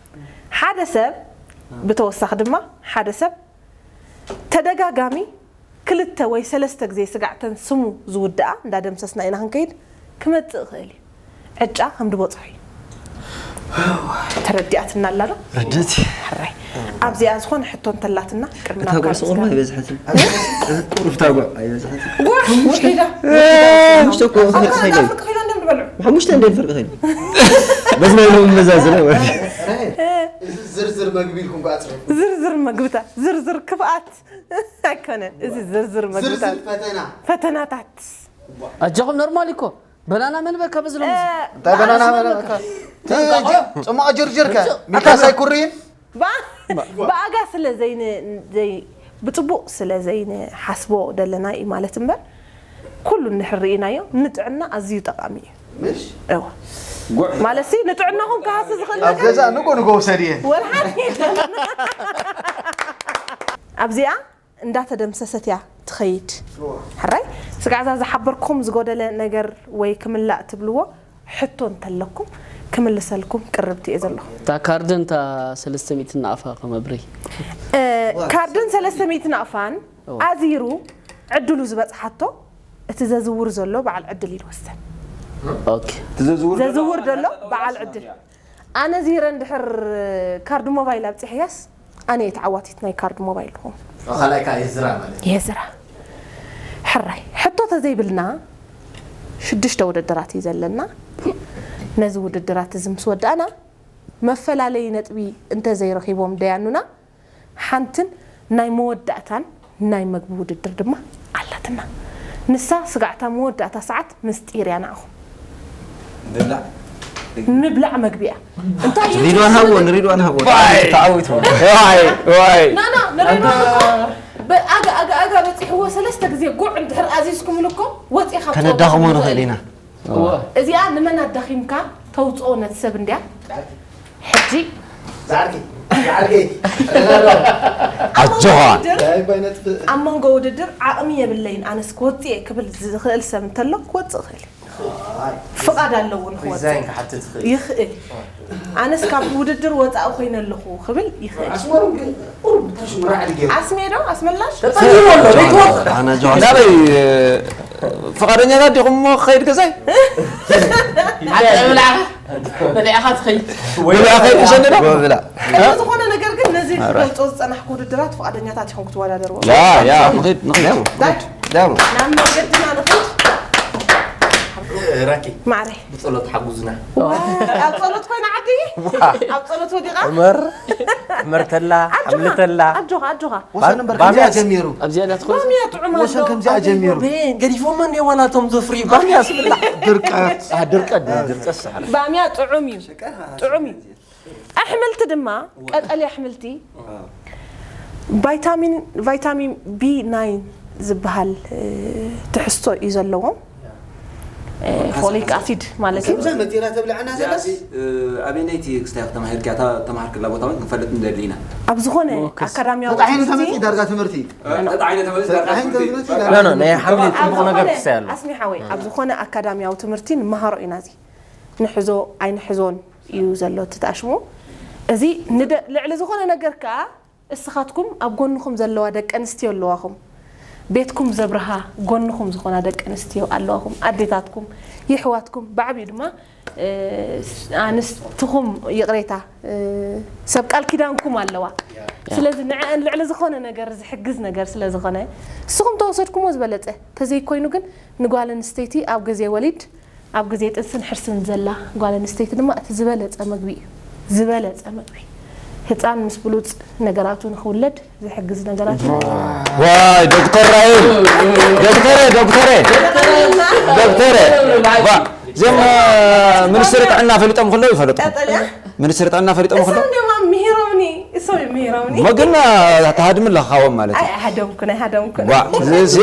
ሓደ ሰብ፣ ብተወሳኺ ድማ ሓደ ሰብ ተደጋጋሚ ክልተ ወይ ሰለስተ ግዜ ስጋዕተን ስሙ ዝውድኣ እንዳደምሰስና ኢና ክንከይድ ክመጽእ ይኽእል እዩ። ዕጫ ከም ድበጽሖ እዩ። ተረዲኣትና ኣላ ዶ? ርድእቲ ሕራይ ኣብዚኣ ዝኾነ ሕቶ እንተላትና ቅድሚ እታ ናብ ጓዕ ካልእ ስቑር ኣይበዝሐትን። ቁሩብ እታ ጓዕ ኣይበዝሐትን። ጉዕ ሙሽ ሒዳ ሙሽተ እኮ ክልተ ኸይደ ፍርቂ ሒዳ እንደም ዝበሉ ሓሙሽተ እንደ ፈርቂ ኸይደ። በዚ ናይ ሎም መዛዝነ እዚ ዝርዝር መግቢ ኢልኩም ከኣ ጽሑፍ ዝርዝር መግብታት ዝርዝር ክፍኣት ኣይኮነን። እዚ ዝርዝር መግብታት ዝርዝር ፈተና ፈተናታት ኣጆኹም ኖርማል እኮ በናና መንበካ በዝሎም እንታይ በናና በናና ጽማቕ ጀርጀርከ ሚካስ ኣይኩሪን ብኣጋ ስለ ዘይን ዘይ ብጽቡቕ ስለ ዘይንሓስቦ ደለና እዩ ማለት እምበር ኩሉ እንድሕር ርኢናዮ ንጥዕና ኣዝዩ ጠቓሚ እዩ። ምሽ እወ ማለት ሲ ንጥዕናኹም ክሃሲ ዝኽእል ኣብ ነገር ገዛ ንጎ ንጎ ውሰድየን ወላ ሓደ የለን። ኣብዚኣ እንዳተደምሰሰት እያ ትኸይድ። ሕራይ ስጋዕዛ ዝሓበርኩም ዝጎደለ ነገር ወይ ክምላእ ትብልዎ ሕቶ እንተለኩም ክምልሰልኩም ቅርብቲ እየ ዘለኹ። እታ ካርድን እታ ሰለስተ ሚእቲ ናቕፋ ከመብሪ እ፣ ካርድን ሰለስተ ሚእቲ ናቕፋን ኣዚሩ ዕድሉ ዝበጽሓቶ እቲ ዘዝውር ዘሎ በዓል ዕድል እዩ ዝወስን። ኦኬ ትዘዝውር ዘዝውር ዘሎ በዓል ዕድል ኣነ ዚረ እንድሕር ካርድ ሞባይል ኣብፂሕያስ ኣነ እየ ተዓዋቲት ናይ ካርድ ሞባይል ልኹም ካልኣይ ከዓ የዝራ ማለት የዝራ ሕራይ ሕቶ ተዘይብልና ሽዱሽተ ውድድራት እዩ ዘለና። ነዚ ውድድራት እዚ ምስ ወዳእና መፈላለዪ ነጥቢ እንተዘይረኺቦም ደያኑና ሓንትን ናይ መወዳእታን ናይ መግቢ ውድድር ድማ ኣላትና። ንሳ ስጋዕታ መወዳእታ ሰዓት ምስጢር እያ ንዓኹም። ንብላዕ ንብላዕ መግቢ እያ። እንታይ እዩ? ሪድዋን ሃቦ ንሪድዋን ሃቦ ተዓዊቱ ናና ንሪድዋን እኮ ብኣጋ ኣጋ ኣጋ በፂሕዎ ሰለስተ ግዜ ጉዕ እንድሕር ኣዚዝኩምሉ እኮ ወፂኻ ከነዳኽሞ ንኽእል ኢና። እዚኣ ንመን ኣዳኺምካ ተውፅኦ ነቲ ሰብ እንድያ። ሕጂ ዛዕርኪ ዛዕርኪ ኣጆኻ ዳይ ባይነጥፍእ ኣብ መንጎ ውድድር ዓቕሚ የብለይን ኣነስ ክወፅእ እየ ክብል ዝኽእል ሰብ እንተሎ ክወፅእ ይኽእል እዩ። ፍቓድ ኣለዎ ንክወፅእ ዲዛይን ክሓትት ትኽእል ይኽእል እዩ። ኣነስ ካብ ውድድር ወፃኢ ኮይነ ኣለኹ ክብል ይኽእል እዩ። ኣስመሮም ግን ቁሩብ ብታሽሙ ራዕዲ ገይሩ ኣስሜ ዶ ኣስመላሽ ተፀይሩ ኣሎ ዘይትወፅእ ኣነ ጆሃስ ናበይ ፍቓደኛታት ዲኹም እሞ ክኸይድ ገዛይ ሓቂ ብላዕኻ በሊዕኻ ትኸይድ ወይ ብላ ከይድ ክሸኒ ዶ ብላ ቅድሚ ዝኾነ ነገር ግን ነዚ ክገልፆ ዝፀናሕኩ ውድድራት ፍቓደኛታት ኢኹም ክትወዳደርዎ ያ ያ ንኸይድ ንኸይድ ዳሞ ናብ መገድና ንኽድ ራኪ ማዕረ ብጸሎት ሓጉዝና ኣብ ጸሎት ኮይና ዓዲ ኣብ ጸሎት ወዲቓ ዕመር ዕመር ተላ ሓምሊ ተላ ኣጆኻ ኣጆኻ ወሰን እምበር ከምዚኣ ጀሚሩ ኣብዚኣ እንዳትኾ ባምያ ጥዑም ወሰን ኣሎ ከምዚኣ ጀሚሩ ገዲፎማ እንደ ዋላቶም ዘፍሪ ባምያ ስብላ ድርቀት ድርቀት ድርቀት ሰሓ ባምያ ጥዑም እዩ ጥዑም እዩ ኣሕምልቲ ድማ ቀጠልያ ኣሕምልቲ ቫይታሚን ቫይታሚን ቢ ናይን ዝበሃል ትሕዝቶ እዩ ዘለዎም ፎሊክ ኣሲድ ማለት እዩ ከምዛ መፂራ ተብልዐና ዘላ ኣበይነይቲ ክስታይ ተማሂርካ እታ ተማሃርክላ ቦታ እውን ክንፈልጥ ንደሊ ኢና ኣብ ዝኾነ ኣካዳሚያዊ ተጣሒኑ ተመፂ ትምህርቲ ዳርጋ ትምህርቲ ኖ፣ ኖ፣ ተጣሒኑ ተመፂ ኖ፣ ኖ፣ ናይ ሓምሊ ኣብ ፅቡቕ ነገር ዝኾነ- ክሳይ ኣሎ ኣስሚ ሓወይ ኣብ ዝኾነ ኣካዳሚያዊ ትምህርቲ ንመሃሮ ኢና እዚ ንሕዞ ኣይንሕዞን እዩ ዘሎ እቲ ተኣሽሙ እዚ ንደ- ልዕሊ ዝኾነ ነገር ከዓ እስኻትኩም ኣብ ጎንኹም ዘለዋ ደቂ ኣንስትዮ ኣለዋኹም ቤትኩም ዘብርሃ ጎንኹም ዝኾና ደቂ ኣንስትዮ ኣለዋኹም ኣዴታትኩም የሕዋትኩም ብዓብዩ ድማ ኣንስትኹም ይቕሬታ ሰብ ቃል ኪዳንኩም ኣለዋ ስለዚ ንዕአን ልዕሊ ዝኾነ ነገር ዝሕግዝ ነገር ስለ ዝኾነ ንስኹም ተወሰድኩሞ ዝበለፀ ተዘይኮይኑ ግን ንጓል ኣንስተይቲ ኣብ ግዜ ወሊድ ኣብ ግዜ ጥንስን ሕርስን ዘላ ጓል ኣንስተይቲ ድማ እቲ ዝበለፀ ምግቢ እዩ ዝበለፀ ምግቢ ህፃን ምስ ብሉፅ ነገራቱ ንክውለድ ዝሕግዝ ነገራት ዋይ ዶክተር ራይል ዶክተረ ዶክተረ ዶክተረ ባ እዚኦም ሚኒስትሪ ጥዕና ፈሊጦም ከለዉ ይፈለጡ ቀጠልያ ሚኒስትሪ ጥዕና ፈሊጦም ከለዉ እሶም ድማ ምሂሮምኒ እሶም ምሂሮምኒ እሞ ግን ተሃድሚ ኣለኻዎም ማለት ኣይ እዩ ኣይሃደምኩን ኣይሃደምኩን ዋ እዚ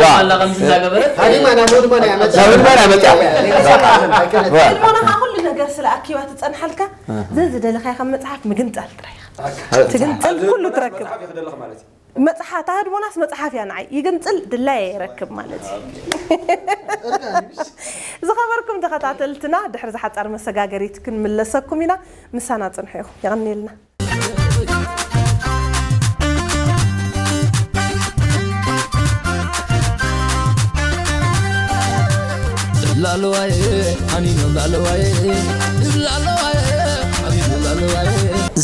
ዋ ኣላ ከምዚ እንዳገበረት ሃዲማ ናብ ወድማ ናይ ዓመት ናብ ወድማ ናይ ዓመት እያ። ልቦናኻ ኩሉ ነገር ስለ ኣኪባ ትፀንሓልካ ዘዝደለኻዮ ካብ መፅሓፍ ምግንፃል ጥራይ ኢኻ ትግንፅል ኩሉ ትረክብ መፅሓፍ ይኽደልኽ ማለት እዩ መጽሓ እታ ህድሞናስ መጽሓፍ እያ ንዓይ ይግንጽል ድላይ ይረክብ ማለት እዩ። ዝኸበርኩም ተኸታተልትና ድሕሪ ዝሓጻር መሰጋገሪት ክንምለሰኩም ኢና። ምሳና ጽንሑ ኢኹም። የቐንየልና። ላለዋየ ኣኒኖ ላለዋየ ላለዋየ ኣኒኖ ላለዋየ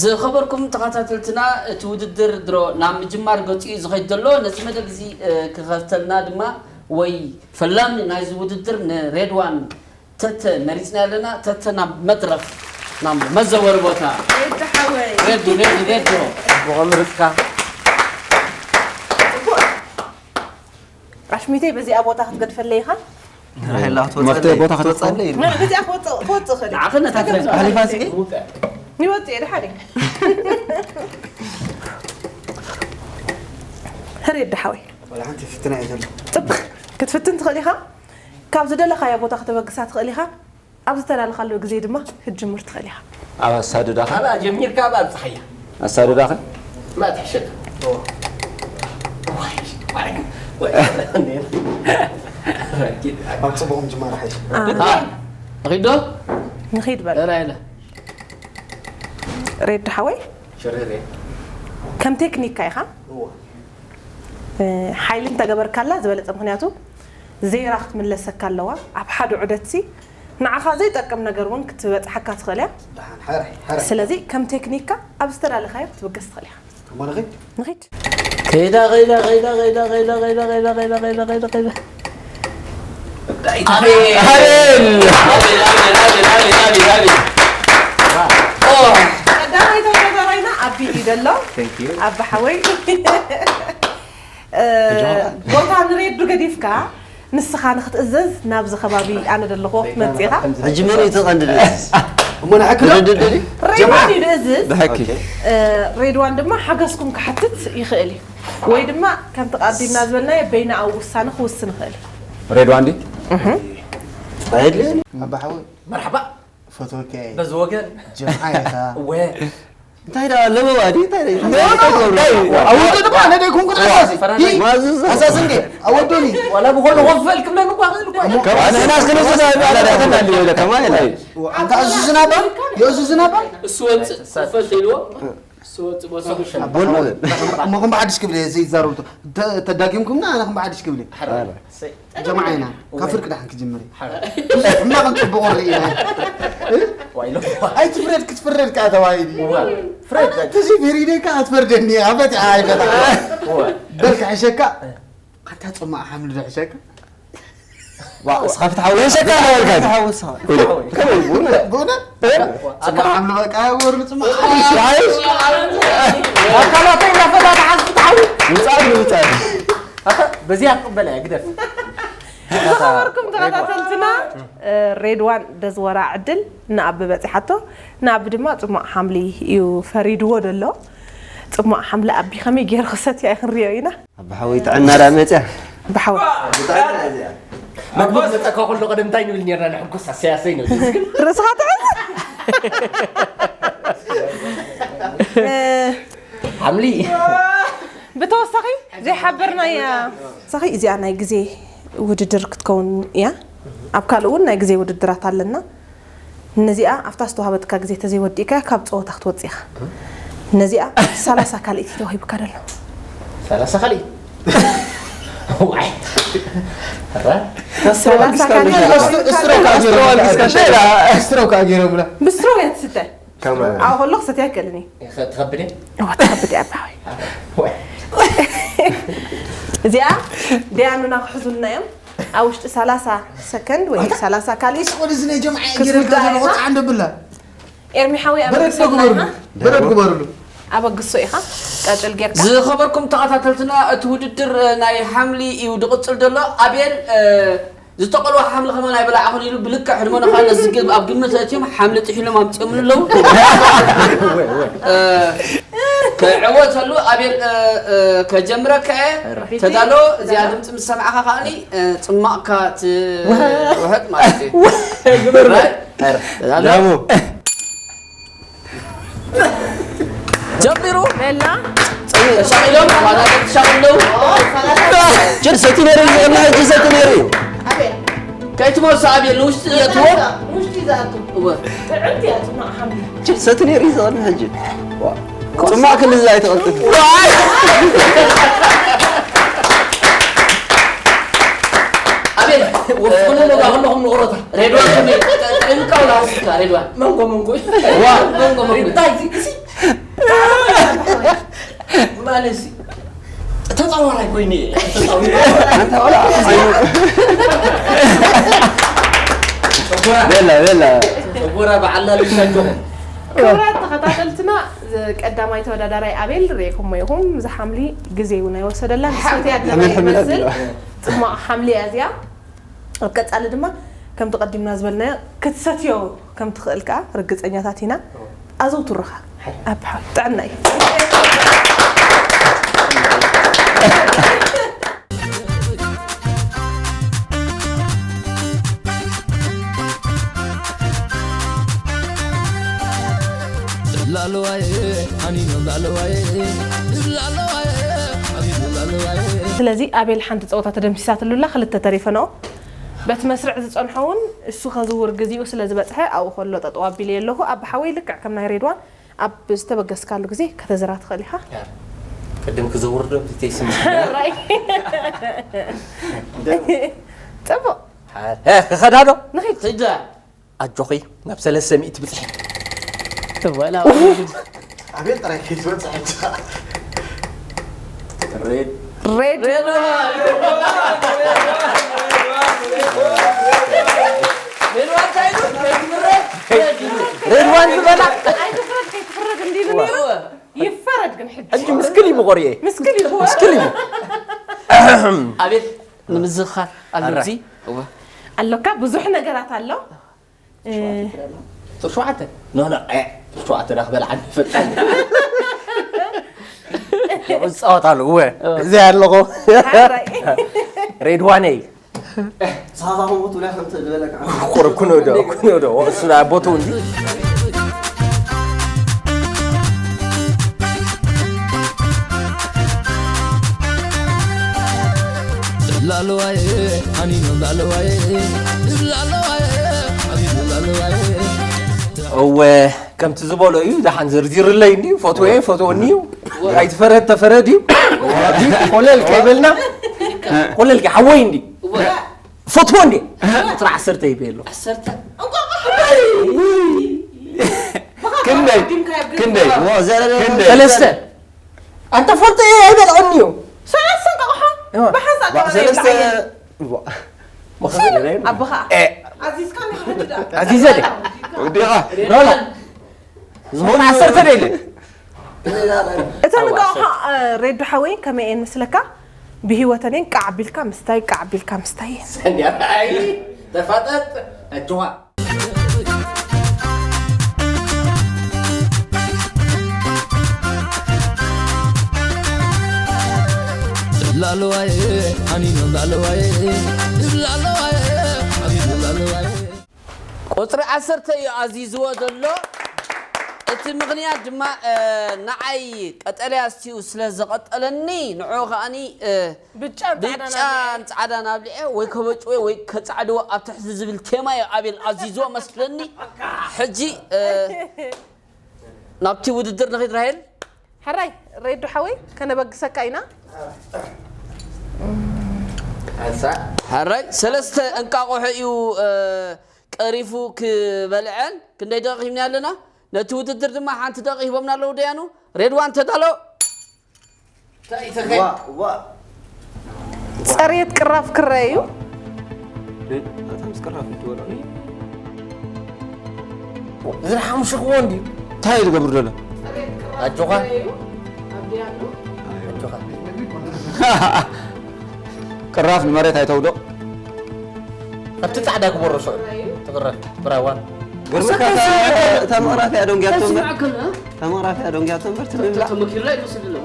ዝኸበርኩም ተኸታተልትና፣ እቲ ውድድር ድሮ ናብ ምጅማር ገጹ እዩ ዝኸይድ ዘሎ። ነዚ መደብ እዚ ክኸፍተልና ድማ ወይ ፈላሚ ናይዚ ውድድር ንሬድዋን ተተ መሪጽና ኣለና። ተተ ናብ መድረኽ ናብ መዘወሪ ቦታ። ሬዲ ሓወይ። ሬዲ ሬዲ ሬዲ። ብቆም ርጽካ ራሽሚተይ በዚኣ ቦታ ክትገድፈለይ ኢኻ። ራሄላ ትወጸለይ መፍትሒ ቦታ ትወጸለይ በዚኣ ክወጽእ ክወጽእ ኽእል። ንዓኸነ ታትረ ይወጽእ እየ ድሓደ። ሬዲ ሓወይ። ወላ ሓንቲ ፍትና እየ ዘሎ። ጽቡቕ ክትፍትን ትኽእል ኢኻ። ካብ ዝደለኻዮ ቦታ ከተበግሳ ትኽእል ኢኻ። ኣብ ዝተዳለኻሉ ግዜ ድማ ክትጅምር ትኽእል ኢኻ። ኣብ ኣሳድዳኻ ኣብኣ ጀሚርካ ኣብኣ ኣብፅሓያ ኣሳድዳኻ ማትሕሸት ኣብ ፅቡቕ ምጅማር ሓይሽ። ኺዶ ንኺድ በል ራይለ ሬዲ ሓወይ ሽሬሬ ከም ቴክኒካ ኢኻ። ሓይሊ እንተገበርካላ ዝበለፀ ምክንያቱ ዜራ ክትምለሰካ ኣለዋ። ኣብ ሓደ ዑደትሲ ንዓኻ ዘይጠቅም ነገር እውን ክትበፅሓካ ትኽእል እያ። ደሓን ሓራይ ሓራይ ስለዚ ከም ቴክኒካ ኣብ ዝተዳለኻዮ ክትብገስ ትኽእል ኢኻ። እሞ ንኺድ ንኺድ ከይዳ ከይዳ ከይዳ ከይዳ ከይዳ ከይዳ ከይዳ ከይዳ ከይዳ ከይዳ ከይዳ ኣቤል ቀዳማይ ተወዳዳራይና ኣቢ እዩ ዘሎ። ኣቢ ሓወይ እ፣ ቦታ ንሬዱ ገዲፍካ ንስኻ ንክትእዘዝ ናብዚ ከባቢ ኣነ ዘለኹ ክትመጽእ ኢኻ። ሕጂ መን እዩ እቲ ቀንዲ ድእዝዝ? እሞ ንሓክዶ ድድድል እዩ? ሬድዋን እዩ ድእዝዝ። ብሓቂ እ፣ ሬድዋን ድማ ሓገዝኩም ክሓትት ይኽእል እዩ። ወይ ድማ ከምቲ ቀዲምና ዝበልናዮ በይናዊ ውሳነ ክውስን ይኽእል እዩ። ሬድዋን ድዩ? ኣይድልን። ኣባ ሓወይ መርሓባ ፈትወካ እየ በዚ ወገን ጀምዓ ኢኻ እወ እንታይ ደኣ ለበዋ ድዩ? እንታይ ደኣ? ኣወዶ ድማ ኣነ ደይኮንኩ ንዓዚ ፈራዳይ ማዝዝ ኣሳስንከ ኣወዶኒ ዋላ ብኮሎ ኮፈል ክብለኒ እኳ ክእል እኳ ንሕና እስከ ንሱ ዳተና እንዲ ወለ ከማ ኢላ ኣንታ እዙዝና ባል የእዙዝና ባል እሱ ወፅእ ኮፈል ተይልዎ እሱ ወፅእ ቦታ ቦልቦል እሞ ከም ብሓድሽ ክብል እየ ዘይዛረብቶ ተዳጊምኩምና ኣነ ከም ብሓድሽ ክብል እየ ጀማዓ ኢና ካብ ፍርቂ ዳሕን ክጅምር እየ ሕማቕን ፅቡቕ ርኢ ኢና ኣይትፍረድ ክትፍረድ ከዓ ተባሂሉ ፍረድ ተዚ ፈሪደ ከዓ ኣትፈርደኒ ኣፈት ኣይፈታ በል ክሕሸካ ኣንታ ፅማቕ ሓምሊ ዶ ሕሸካ እስኻ ፍትሓዊ ሕሸካ ናበልካ ሓውሳ ብእውነት ፅማቕ ሓምሊ በቃ ወርሉ ፅማቕ ኣካላተይ እናፈታተሓ ዝፍትሓዊ ምፃድ ምፃድ በዚኣ ክቕበላ እያ ግደፍ ዝኸበርኩም ተኸታተልትና ሬድዋን ደዝወራ ዕድል ንኣቢ በፂሓቶ። ንኣቢ ድማ ፅማቕ ሓምሊ እዩ ፈሪድዎ ዘሎ። ፅማቕ ሓምሊ ኣቢ ከመይ ገይሩ ክሰትያ እዩ ክንሪኦ ኢና። ኣባሓወይ ጥዕና ዳ መፅያ ብሓወ መግቢ ክመፀካ ከሎ ቀደም እንታይ ንብል ነርና ንሕጎስ ኣሰያሰይ ንብል ርእስኻ ትዕዝ ሓምሊ ብተወሳኺ ዘይሓበርናያ ሳኺ እዚኣ ናይ ግዜ ውድድር ክትከውን እያ። ኣብ ካልእ እውን ናይ ግዜ ውድድራት ኣለና። ነዚኣ ኣብታ ዝተዋህበትካ ግዜ ተዘይወዲእካያ ካብ ፀወታ ክትወፅእ ኢኻ። ነዚኣ ሰላሳ ካልኢት ተዋሂብካ ደሎ ሰላሳ ካልእ ዋይ ሰላሳ ካልኢት ስትሮ ከዓ ገይሮምላ ብስትሮ እያ ትስተ ከማን ኣብ ከሎ ክሰትያ ኣይክእልን እዩ ትኸብድ እዋ ትኸብድ እያ ኣባሓወይ ወይ እዚኣ ደያኑና ክሕዙልና እዮም ኣብ ውሽጢ ሰላሳ ሰከንድ ወይ ሰላሳ ካልኢት ወደዚ ናይ ጀምዓ ክትውዳእ ጌረካ ኢኻ። ወፅዓ እንደብላ ኤርሚ ሓወይ በረድ ኣበግሰልና ግበሩሉ ኢኻ በረድ ግበሩሉ ኣበግሶ ኢኻ ቀጥል ጌርካ ዝኸበርኩም ተኸታተልትና እቲ ውድድር ናይ ሓምሊ እዩ ዝቕፅል ዘሎ ኣቤል ዝተቐልዋ ሓምሊ ከማን ኣይበላዕኹን ኢሉ ብልክዕ ሕድሞ ንኻ ነዝግብ ኣብ ግምት ኣእትዮም ሓምሊ ጥሒሎም ኣምፅኦምን ኣለዉ ክዕወተሉ ኣቤል ከጀምረካ እየ ተዳሎ እዚኣ ድምፂ ምስ ሰማዕኻ ከኣኒ ፅማቕካ ትውሕጥ ማለት እዩ ጀሚሩ በላ ተሻቒሎም፣ ዋላ ተሻቒሎም። ችድ ሰቲ ነይሩ እዩ፣ እና ሕጂ ሰቲ ነይሩ እዩ። ከይትመልሶ ኣቤል ንውሽጢ የእትዎ። እወ። ችድ ሰቲ ነይሩ እዩ፣ ዘቐድሚ ሕጂ። ጽማቕ ክልዝ ኣይተቐልጥፍ። ኣቤል፣ ወፍኹም ሞጋ ከለኹም ንቑረታ። ሬድዋን ከመይ? ጥንቃው ላውስካ፣ ሬድዋን። መንጎ መንጎ። ዋ። መንጎ መንጎ። እንታይ እዚ? ማለትሲ ተጻዋራይ ኮይነ እየ። ኣንታ ቆልዓ። ጨጎራ። ቤላ፣ ቤላ። ጨጎራ በዓልና ልሳጆ። ክቡራት ተኸታተልትና፣ ቀዳማይ ተወዳዳራይ ኣቤል ርኢኹሞ ኢኹም። እዚ ሓምሊ ግዜ እውን ኣይወሰደላን። ስንት እያ ሓምል፣ ሓምል ይመስል? ኣቢላ። ጽማቕ ሓምሊ እያ እዚኣ። ኣብ ቀጻሊ ድማ ከምቲ ቀዲምና ዝበልናዮ ክትሰትዮ ከም ትኽእል ከኣ ርግጸኛታት ኢና። ኣዘውትሩ ኸኣ። ኣብ ሓ-፣ ጥዕና እዩ። ላሎዋይ፣ ኣኒኖ ላሎዋይ፣ ላሎዋይ፣ ኣኒኖ ላሎዋይ። ስለዚ ኣቤል ሓንቲ ጸወታ ተደምሲሳትሉ ኣላ፣ ክልተ ተሪፈንኦ። በቲ መስርዕ ዝጸንሖ እውን እሱ ከዝውር ግዜኡ ስለ ዝበጽሐ ኣብኡ ከሎ ጠጠው ኣቢለዮ ኣለኹ። ኣባ ሓወይ ልክዕ ከም ናይ ሬድዋን ኣብ ዝተበገስካሉ ግዜ ከተዝራ ትኽእል ኢኻ። ያ። ቅድም ክዘውር ዶ? እቲ ተይስምዕ። ራይ። ጽቡቕ። ሀ፣ ክኸዳ ዶ? ንኺድ። ሂዳ። ኣጆኺ፣ ናብ ሰለስተ ሚእቲ ትብጽሒ። ትበላ። ኣቤት ጥራይ ከይትበጽሕ ሕጂ ኸኣ። ሬድ። ሬድ። ሬድዋን ዝበላ። ኣይትፍረድ ከይትፍረድ እንዲሉ ነይሩ። ይፈረድ ግን ሕጂ። ሕጂ ምስክል እዩ ብቆርየ። ምስክል እዩ። ምስክል እዩ። ኣቤት ንምዝኻር ኣሎ ኣረ። እዚ። እወ። ኣሎካ ብዙሕ ነገራት ኣሎ። እ፣ ጡር ሸውዓተ? ኖ፣ ኖ፣ እ፣ ጡር ሸውዓተ ዳ ክበልዓኒ ይፈልጣኒ። ዝጻወት ኣሎ፣ እወ። እወ። እዚ ኣለኹ። ኣራይ። ሬድዋነይ። ሳባ ሆሞ ትብላ ከምቲ ዝበለካ። ቁር ኩኖ ዶ፣ ኩኖ ዶ፣ እሱ ዳ ቦቱ እንዲ። ላሎዋይ፣ ኣኒኖ ላሎዋይ፣ ላሎዋይ፣ ኣኒኖ ላሎዋይ። እወ፣ ከምቲ ዝበሎ እዩ፣ ደሓን ዘርዚርለይ እንድዩ፣ ፎቶየ፣ ፎቶ እንዩ። ኣይትፈረድ፣ ተፈረድ እዩ። ኮለል ከይበልና፣ ኮለል ከይ-፣ ሓወይ እንዲ። ፎቶ እንዲ። ቁጽሪ ዓሰርተ ይበሎ። ዓሰርተ? ክንደይ? ክንደይ? ክንደይ? ሰለስተ። ኣንተ ፈልጦ እየ ኣይበልዖን እዩ። ሰለስተ እንቋቑሖ እዋ። ብሓንሳእ እዋ፣ ሰለስተ። እዋ። ኣቦኻ። እ። ኣዚዝካ እንዲኻ ሕጂ ደኣ። ኣዚዘ ድየ? ወዲኻ። ኖላ። ዝኸውን ዓሰርተ ደይለ። እተን እንቋቑሖ፣ እ፣ ሬዱ ሓወይ ከመይ እየን መስለካ? ብህይወተን እየን ቃዕ ኣቢልካ ምስታይ፣ ቃዕ ኣቢልካ ምስታይ እየን። ሰንያ፣ ኣይ፣ ተፋጠጥ፣ ኣጆኻ። ላሎዋይ፣ ኣኒኖ ላሎዋይ፣ ላሎዋይ፣ ኣኒኖ ላሎዋይ። ቁጽሪ ዓሰርተ እዩ ኣዚዝዎ ዘሎ። እቲ ምኽንያት ድማ፣ እ፣ ንዓይ ቀጠልያ ኣስትዩ ስለ ዘቐጠለኒ፣ ንዕኡ ከኣኒ፣ እ፣ ብጫን ጻዕዳን ብጫን ኣብሊዐ። ጻዕዳን ኣብሊዐ ወይ ከበጭወ ወይ ከጻዕድዎ ኣብ ትሕቲ ዝብል ቴማ እዩ ኣቤል ኣዚዝዎ መስለኒ። ሕጂ፣ እ፣ ናብቲ ውድድር ንኺድ ራሄል። ሕራይ፣ ሬዱ ሓወይ፣ ከነበግሰካ ኢና። ኣንሳ። ሕራይ፣ ሰለስተ እንቃቑሖ እዩ፣ እ፣ ቀሪፉ ክበልዐን። ክንደይ ደቂቕ ሂብና ኣለና? ነቲ ውድድር ድማ ሓንቲ ደቂቕ ሂቦምና ኣለዉ ደያኑ። ሬድዋን ተዳሎ። እንታይ ተኸ-? ዋ፣ ዋ። ጸርየት ቅራፍ ክረአ እዩ። ኣታ ምስ ቅራፍ እንትበልዖ። እዚ ሓሙሽኽዎ እንድዩ። እንታይ እዩ ዝገብር ዘሎ? ኣጆኻ። ኣጆኻ። ቅራፍ ንመሬት ኣይተውድቕ። ኣብቲ ጻዕዳ ግበሮ ሽዑ። ትቕረፍ። ብራዋን። ግርምካ እታ፣ እታ መቕራፊያ ደንጊያቶ እምበር። እታ መቕራፊያ ደንጊያቶ እምበር ትብል ብላዕ። ተመኪሩ ላይ ይወስድ ኣሎ።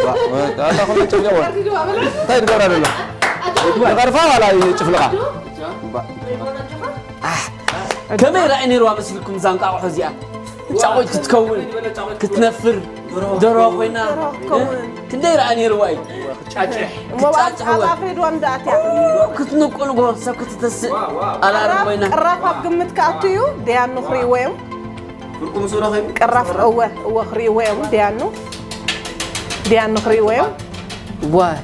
ዋ፣ ዋ፣ ኣታ ኹሉ ጭፍልቕ ወይ? እንታይ ትገብራ ዘሎ? ትቐርፋ ዋላ ይጭፍልቓ? ባ። ኣሕ፣ ከመይ ራእይ ነይርዋ መሲልኩም እዛ እንቃቑሖ እዚኣ? ጫቑጭ ክትከውን፣ ክትነፍር። ደርሆ ኮይና ደርሆ ክኸውን። ክንደይ ረኣ ነይርዋ እዩ። ጫጭሕ እሞ ብኣፍ- ኣብ ኣፍ ሬድዋን ደኣትያ ክትንቁ ንጎ ሰብ ክትተስእ ኣላርም ኮይና ቅራፍ ኣብ ግምት ክኣቱ እዩ። ደያኑ ክርእይዎ እዮም። ፍርቁ ምስ በለ ኮይኑ ቅራፍ እወ እወ ክርእይዎ እዮም። ደያኑ ደያኑ ክርእይዎ እዮም። ዋይ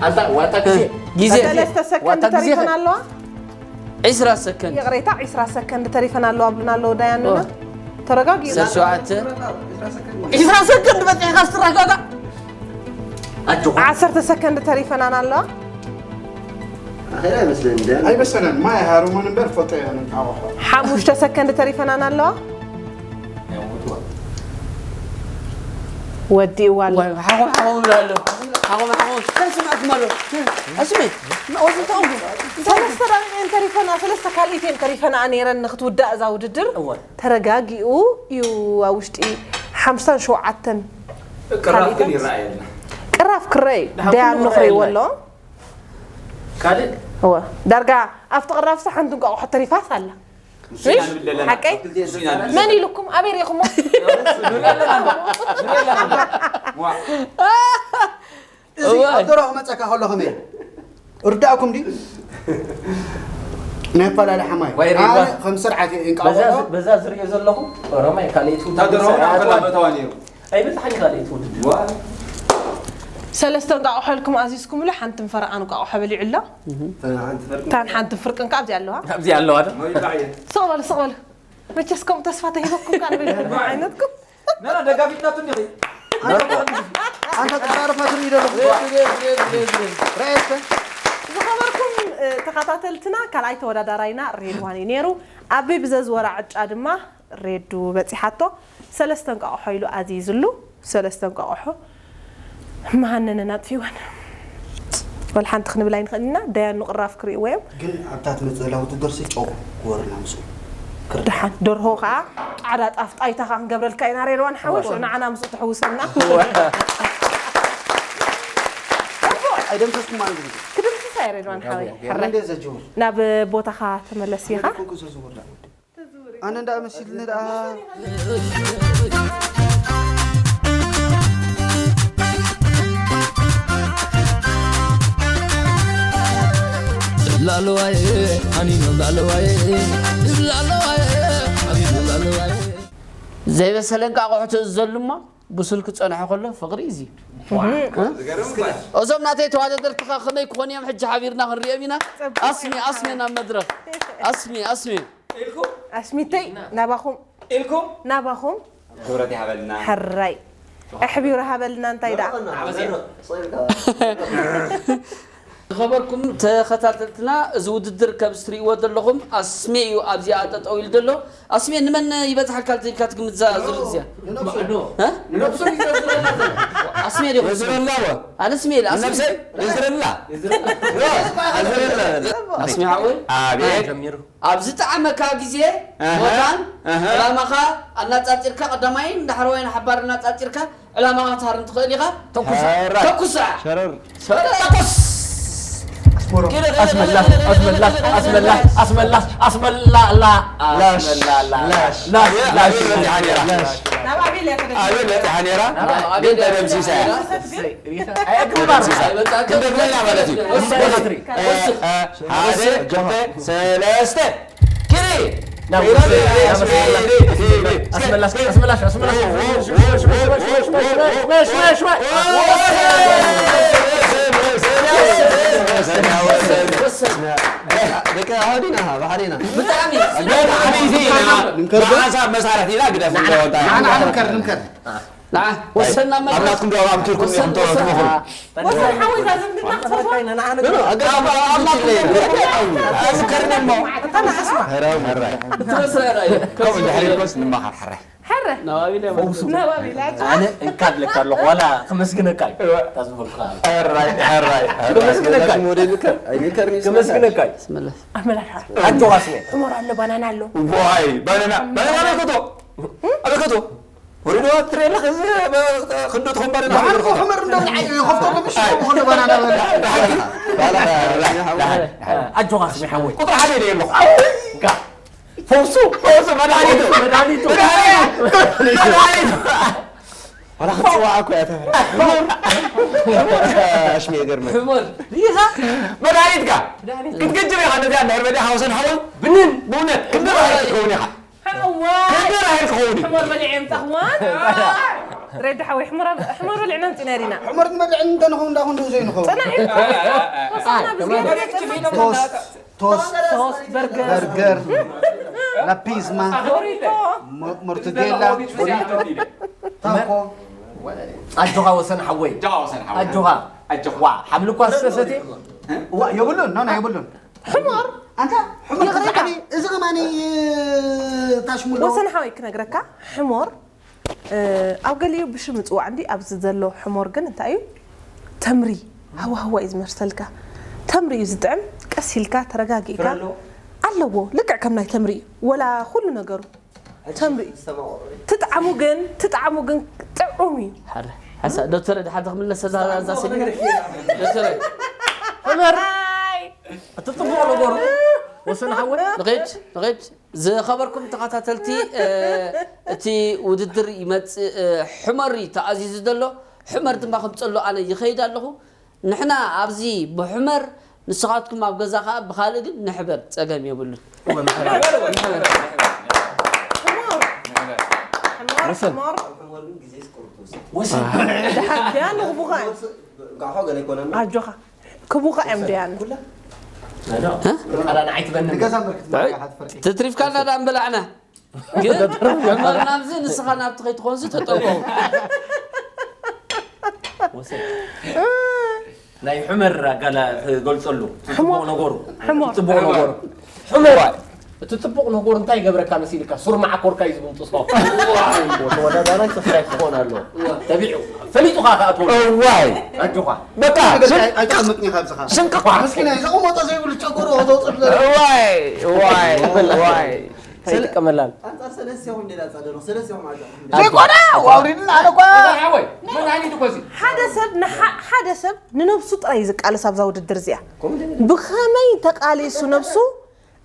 ኣንታ ዋታ ግዜ ግዜ ሰለስተ ሰከንድ ዋታ ግዜ ተሪፈን ኣለዋ። ዒስራ ሰከንድ ይቕሬታ ዒስራ ሰከንድ ተሪፈን ኣለዋ ኣብሉና ኣለዉ ደያኑና። ተረጋጊኡ ሰሸዋተ ዒስራ ሰከንድ በፂሕካ ስትረጋጋእ ኣጆኹ ዓሰርተ ሰከንድ ተሪፈናን ኣለዋ። ኣኼራ ኣይመስለኒ እንደ ኣይመሰለን ማይ ሃሩሙን እምበር ፎቶ የሆነ ኣቑሑ ሓሙሽተ ሰከንድ ተሪፈናን ኣለዋ። ወዲእዋ ኣሎ። ዋይ ሓኾም ሓኾም ይብላ ኣሎ ሓኾም ሓኾም እንታይ ስምዓኩም ኣሎ ኣስሜ ናወዚ ተቐምጡ ሰለስተ ደቂቀን ተሪፈና ሰለስተ ካልኢት እየን ተሪፈና ነይረን ንክትውዳእ እዛ ውድድር እወ ተረጋጊኡ እዩ ኣብ ውሽጢ ሓምሳን ሸውዓተን ቅራፍ ግን ይረኣየልና ቅራፍ ክረይ ደሓን ደያኑ ክረይ ክረይዎ ይረኣየልና። ኣለዎ ካልእ እወ ዳርጋ ኣብቲ ቅራፍቲ ሓንቲ እንቋቑሖ ተሪፋስ ኣላ ሓቀይ መን ኢሉኩም ኣበይ ሪኢኹሞ እዚ ኣብ ደርሆ ክመፀካ ከሎ ከመይ እርዳእኩም ድዩ ናይ ኣፈላለ ሓማይ ወይ ሪባ። ኣነ ከም ስርዓት እየ እንቃወሎ በዛ ዝሪኦ ዘለኹ ኦሮማይ ካልኣይቲ ታደረሆና ከላ መተዋ ነይሩ ኣይበፅሓን ካልኣይቲ ውድድር ሰለስተ እንቃቑሖ ኢልኩም ኣዚዝኩምሉ ሓንቲ ፈረቓ እንቃቑሖ በሊዑ ኣሎ ሓንቲ ፈርቂ ታን ሓንቲ ፍርቅን ካብ እዚኣ ኣለዋ ኣብዚ ኣለዋ ዶ መይባዕየ ስቕ በሉ ስቕ በሉ መቸስ ከምኡ ተስፋ ተሂበኩም ካ ንብል ዓይነትኩም ነና ደጋፊትናቱ እንዲኺ ኣንተ ተራርፋ ትርኢ ዘለኹ ረአየስተ ዝኸበርኩም እ፣ ተኸታተልትና ካልኣይ ተወዳዳራይና ሬድዋን እዩ ነይሩ ኣቢ ብዘዝወራ ዕጫ ድማ ሬዱ በፂሓቶ ሰለስተ እንቃቑሖ ኢሉ ኣዚዝሉ ሰለስተ እንቃቑሖ መሃነነን ኣጥፊወን ወላ ሓንቲ ክንብል ኣይንኽእል ኢና ደያኑ ቅራፍ ክርእይዎ እዮም ግን ኣብታ ትመፅእ ዘላ ውድድር ሲ ጨው ክወርና ምስኡ ክርዳ ደሓን ደርሆ ከዓ ፃዕዳ ጣፍ ጣይታ ከዓ ክንገብረልካ ኢና ሬድዋን ሓወሽ ንዓና ምስኡ ትሕውሰና ኣይደምሰስኩም ማለት እዩ ክድምስሳ እየ ሬድዋን ሓወይ ሕራይ እንደ ዘጅውር ናብ ቦታኻ ተመለስ ኢኻ ኮንኩ ዘዝውር ኣነ እንዳ መሲልኒ ደኣ ላለዋይ ሃኒኖም ላለዋይ ላለዋይ ሃኒኖም ላለዋይ ዘይበሰለ እንቃቑሖ ትእዝዘሉ እሞ ብሱል ክፀንሖ ከሎ ፍቕሪ እዚ ዝገርም እኳ እዞም ናተይ ተዋዳደርቲ ከ ከመይ ክኾኑ እዮም ሕጂ ሓቢርና ክንሪኦም ኢና ኣስሚ ኣስሚ ናብ መድረኽ ኣስሚ ኣስሚ ኢልኩም ኣስሚተይ ናባኹም ኢልኩም ናባኹም ክብረት ይሃበልና ሕራይ ኣሕቢሩ ሃበልና እንታይ ደኣ ዓበስ እየ ዝኸበርኩም ተኸታተልትና እዚ ውድድር ከም እትሪእዎ ዘለኹም ኣስሜ እዩ ኣብዚኣ ጠጠው ኢሉ ዘሎ ኣስሜ ንመን ይበዝሓልካ ኢልካ ትግምት እዛ ዙር እዚኣ ንነብሱ እ? ንነብሱ ይዘዝረና ዘሎ ኣስሜ ዲኹም ኣነ ስሜ ኢለ ኣስሜ ነብሰይ የዝረላ ኣስሜ ሓወይ ኣቤት ኣብ ዝጠዓመካ ግዜ ኣሃ፣ ቦታን ኣሃ። ዕላማኻ ኣናጻጺርካ ቀዳማይን ዳሕረዋይን ሓባር ኣናጻጺርካ ዕላማኻ ትሃርም ትኽእል ኢኻ ተኩሳ ተኩሳ ሸረር ተኩስ ኣስመላሽ ኣስመላሽ ኣስመላሽ ኣስመላሽ ኣስመላላ ላሽ ላሽ ላሽ ላሽ ናብ ኣቤል እያ ተደግሞ ኣቤል በፂሓ ነይራ ናብ ግን ኣቤል ተደምሲሳ እያ ሰት ግን ኣይዕቅብን ባርሳ ክንደግሞ ኢና ማለት እዩ ሓደ ክልተ ሰለስተ ኪሪ ኣስመላሽ ኣስመላሽ ኣስመላሽ ደቂ ኣሃዱና ባሕሪና ብጣዕሚ መዓሳ መሳርሕቲ ኢና ግደፍ ንዓና ንምከር ንምከር ወሰና መድረኽ ኣብናትኩም ዶ ኣብ ቱርኩም ኢኹም ተወትመኹም ወሰን ሓወይ እዛ ዝምድና ክትፈርፋ ኣናትኩም ከምኡ ድሕሪ ኮስ ንመኻር ሕራይ ሕረ ናብ ኣቢል ናባቢላ ኣነ እንካ ብለካ ኣለኹ ዋላ ከመስግነካ እዩ እታ ዝበልኩኻ ሕራይ ሕራይ ከመስግነካ እዩ። ሞዴል ከ ኣይንከር ከመስግነካ እዩ ኣመላልሓ ኣጆኻ ስሜ ሕሞር ኣሎ ባናና ኣሎ ዋይ ባናና ባናና ኣበይ ከቶ ኣበይ ከቶ ወሪዶ ትሬላ ከዚ ክንዶ ትኾን ባናና ባናና ኮመር እንደምን ዓዩ ይኸፍተሉ ምሽ ኮነ ባናና በላ ኣጆኻ ስሜ ሓወይ ቁጥሪ ሓደ እየ ኣለኹ ፈውሱ ፈውሱ መድሃኒቱ መድሃኒቱ መድሃኒቱ ዋላ ክትፅዋዕ እኮ እያ ተብራ። ሕሞር። ሕሞር። ኣሽሚ የገርመ። ሕሞር። ሪኢኻ? መድሃኒትካ። ክትግጅር ኢኻ ነዚኣ ናይ ርበዲ ሓወሰን ሓወን። ብንን። ብእውነት። ክንዲ ራሄል ክትኸውን ኢኻ። ሓዋ። ክንዲ ራሄል ክትኸውን እዩ። ሕሞር በሊዐ የምፃኹም። ሬዲ ሓወይ፣ ሕሞር ኣብ-፣ ሕሞር በሊዕና ኣምፂና ዲና። ሕሞር ንበልዕ እንተንኸውን እንዳኹን ዶ ዘይንኸውን? ፅናሕ እዩ። ተወሰና ብዝያዳ ቶስት። ቶስት። ቶስት፣ በርገር። በርገር። ላፒዝማ። ሞሪቶ። ሞ-፣ ሞርቶዴላ። ሞሪቶ። ታኮ። ኣጆኻ ወሰን ሓወይ። ኣጆኻ ወሰን ሓወይ። ኣጆኻ። ኣጆኻ። ዋ፣ ሓምሊ እኳ ዝተሰትየ። ዋ፣ የብሉን። ኖ፣ ኖ፣ የብሉን። ሕሞር። ኣንታ፣ ሕሞር ይቕሬታ። ተዛዕቢ። እዚ ከማኒ፣ ታሽሙሎ። ወሰን ሓወይ ክነግረካ፣ ሕሞር፣ እ፣ ኣብ ገሊኡ ብሽም ይፅዋዕ እንዲ፣ ኣብዚ ዘሎ ሕሞር ግን እንታይ እዩ? ተምሪ። ሃዋ ሃዋ እዩ ዝመስለልካ። ተምሪ እዩ ዝጥዕም። ቀስ ኢልካ፣ ተረጋጊእካ። ፍረ ኣለዎ? ኣለዎ። ልክዕ ከም ናይ ተምሪ እዩ። ወላ ኩሉ ነገሩ። ተምሪ። ትጣዕሙ ግን፣ ትጣዕሙ ግን ጥዑም እዩ። ሓደ። ሓሳ-፣ ዶክተር፣ ድሓር ክምለስ እዛ፣ እዛ ስኒ። ዶክተር። ሕመር። ኣይ። እቲ ጽቡቕ ነገሩ፣ ወሰን ሓወይ። ንኸይድ፣ ንኸይድ። ዝኸበርኩም ተኸታተልቲ፣ እ፣ እቲ ውድድር ይመጽእ፣ እ፣ ሕመር እዩ ተኣዚዙ ዘሎ። ሕመር ድማ ከምጸሎ ኣነ ይኸይድ ኣለኹ። ንሕና ኣብዚ ብሕመር፣ ንስኻትኩም ኣብ ገዛ ኸኣ ብኻልእ ግን ንሕበር፣ ጸገም የብሉን። እወ፣ ንሕበር። ሕመር፣ ሕመር፣ ወሰን። ሕመር። ወሰን። ደሓን ድያ ንኽቡኻ? ኣጆኻ። ክቡኻ እዮም ድያኑ? እ? ንገዛ ምልክት መርያ ሓት ፍርቂ። ትትሪፍካና ዳ እንበላዕና። ግን ሕመር ናብዚ ንስኻ ናብቲ ከይትኾንዚ ተጠንቀቑ። ወሰን። ናይ ሕመር ኣጋላ ትገልጸሉ። ሕመር። ጽቡቕ ነገሩ። ሕመር። ጽቡቕ ነገሩ። ሕመር። እቲ ጽቡቕ ነገሩ እንታይ ይገብረካ መሲልካ? ሱር መዓኮርካ እዩ ዝምንጥሶ። ተወዳዳራይ ሰብስክራይብ ክኾን ኣለዎ። ተቢዑ። ፈሊጡ ኸኣ ክኣትዎ። እዋይ። ኣጆኻ። በቃ፣ ነገር ስን-፣ ኣይ-፣ ኣይተቐምጥን ኢኻ ኣብዚ ኸኣ። ስንቂ እኳ። ምስኪናይ፣ ዘቐመጦ ዘይብሉ ጨጎሮ ተውፅእ ብዘሎ። እዋይ፣ እዋይ፣ እዋይ። ኣይጥቀመላን። ኣንጻር ሰለስቲኹም ዲና ጻደሩ፣ ሰለስቲኹም ኣጆኹም። ዘይኮነ፣ ኣውሪድና፣ ኣነ እኳ። ወሰን ሓወይ፣ መድሃኒት እኮ እዚ። ሓደ ሰብ ንሓ-፣ ሓደ ሰብ ንነብሱ ጥራይ እዩ ዝቃለስ ኣብዛ ውድድር እዚኣ። ከምኡ ድዩ? ብኸመይ ተቃሊሱ ነብሱ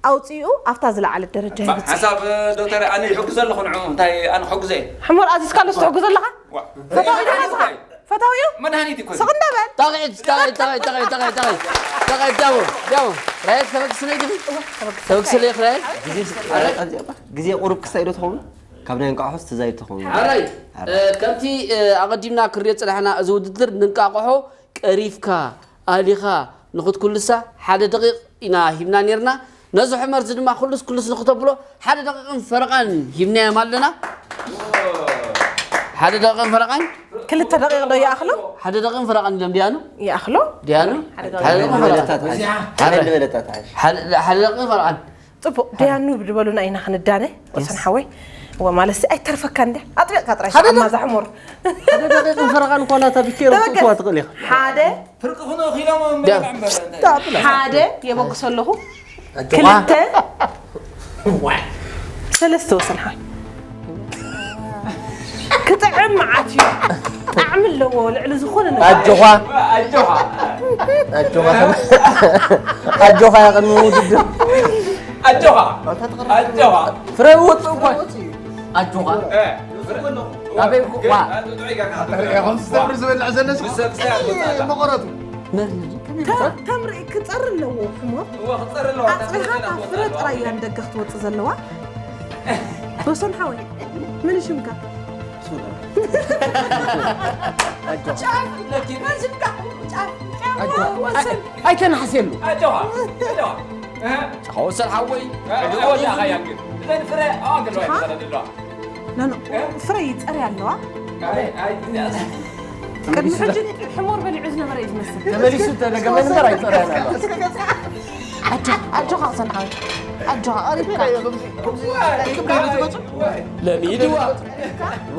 ኣውጺኡ ኣብታ ዝለዓለት ደረጃ ባ-፣ ይብጽሕ። ሓሳብ ዶክተር ኣነ ይሕግዞ ኣለኹ ንዕኡ፣ እንታይ ኣነ ክሕግዞ እየ? ሕሞር ኣዚዝካ ኣለስ ትሕግዞ ኣለኻ? ዋ። ፈታዊ ዲኻ ንስኻ? ፈታዊ እዩ? መድሃኒት ይኮን? ስቕ እንዳበል። ተቕዒት፣ ተቕዒት፣ ተቕዒት፣ ተቕዒት፣ ተቕዒት፣ ተቕዒት፣ ዳቦ፣ ዳቦ። ራየት ተበግስለይ ዲኺ? እወ፣ ተበግስ። ተበግስለይ ራየት? ግዜ ስ-፣ ግዜ ቁሩብ ክስታይ ዶ ትኸውን? ካብ ናይ እንቋቑሖስ ትዛይድ ትኸውን? ሓራይ፣ ሓራይ። እ፣ ከምቲ፣ እ፣ ኣቐዲምና ክንሪኦ ዝጸናሕና እዚ ውድድር ንእንቋቑሖ ቀሪፍካ፣ ኣሊኻ ንኽትኩልሳ ሓደ ደቂቕ ኢና ሂብና ኔርና። ነዚ ሕመር እዚ ድማ ኩልስ ኩልስ ንኽተብሎ ሓደ ደቂቕን ፈረቓን ሂብናዮም ኣለና። ሓደ ደቂቕን ፈረቓን። ክልተ ደቂቕ ዶ ይኣኽሎ? ሓደ ደቂቕን ፈረቓን ኢሎም ድያኑ? ይኣኽሎ? ድያኑ? ሓደ ደቂቕ። ሓደ ደቂቕን ፈረቓን። ንበለታት ዓሽ። ሓደ፣ ሓደ ንበለታት ዓሽ። ሓደ፣ ሓደ ደቂቕን ፈረቓን። ጽቡቕ፣ ደያኑ ብድበሉና ኢና ክንዳነ፣ ወሰን ሓወይ። እወ፣ ማለትሲ ኣይተርፈካ እንደ፣ ኣጥቢቕካ ጥራይ ሓደ ሰዓት ደቂቕ። ማዛ ሕሙር። ሓደ ደቂቕ ፈረቓን እኳ ናታ ቢኬሮ ተበገስ። ክትዋ ትኽእል ኢኻ። ሓደ፣ ፍርቂ ኩኖ ኺሎም እምበር ደያ። እምበር እንታይ? ሓደ፣ የበግሶ ኣለኹ። ኣጆኻ። ክልተ፣ ዋይ። ሰለስተ ወሰን ሓወይ። ክጥዕም መዓት እዩ። ጣዕሚ ኣለዎ፣ ልዕሊ ዝኾነ ነገር። ኣጆኻ። ኣጆኻ። ኣጆኻ። ኣጆኻ፣ ቅድሚ ውድድር። ኣጆኻ። ኣጆኻ። ፍረ ይወጽእ እኮ። ኣጆኻ። እ፣ ፍረ። ኣበይ እኮ፣ ዋ። ጥዑይ ጋር ጥዑይ ኢኻ። ኢኹም ዝተብር ዝበልዕ ዘለስ። ምስ ሰብ ክሳይ ኣትወጽእ ኣላ። መቐረቱ። መን? ተ-፣ ተምሪ ክጸሪ ኣለዎ፣ ሕሞር። እወ፣ ክጸሪ ኣለዎ። ኣጽሪኻ ካብ ፍረ ጥራይ እያ ንደገ ክትወጽእ ዘለዋ። ወሰን ሓወይ፣ መን ሽምካ? ጫፍ ኣለኪ፣ መን ሽምካ? ጫፍ፣ ጫፍ፣ ኣጆ። ወሰን። ኣይ-፣ ኣይተናሕስየሉ። ኣጆኻ፣ ኣጆኻ። እህ? ጫኻ ወሰን ሓወይ። እ፣ ዕድል ወዳኻ ወሰን። ያክል። እዘን ፍረ፣ ኣዋ፣ ገለዋ፣ ሃ? ይበላ ዘለዋ። ኖ፣ ኖ፣ እ? ፍረ ይጸሪ ኣለዋ። ኣይ፣ ኣይ፣ ቅድሚ ሕጂ ሕሞር በሊዑ ዝነበረ እዩ ዝመስል። ተመሊሱ ተደገመ እምበር ኣይጸረን ኣሎ። ኣጆ-፣ ኣጆኻ ሰንሓዊ። ኣጆኻ፣ ቀሪብካ። ለሚድዋ።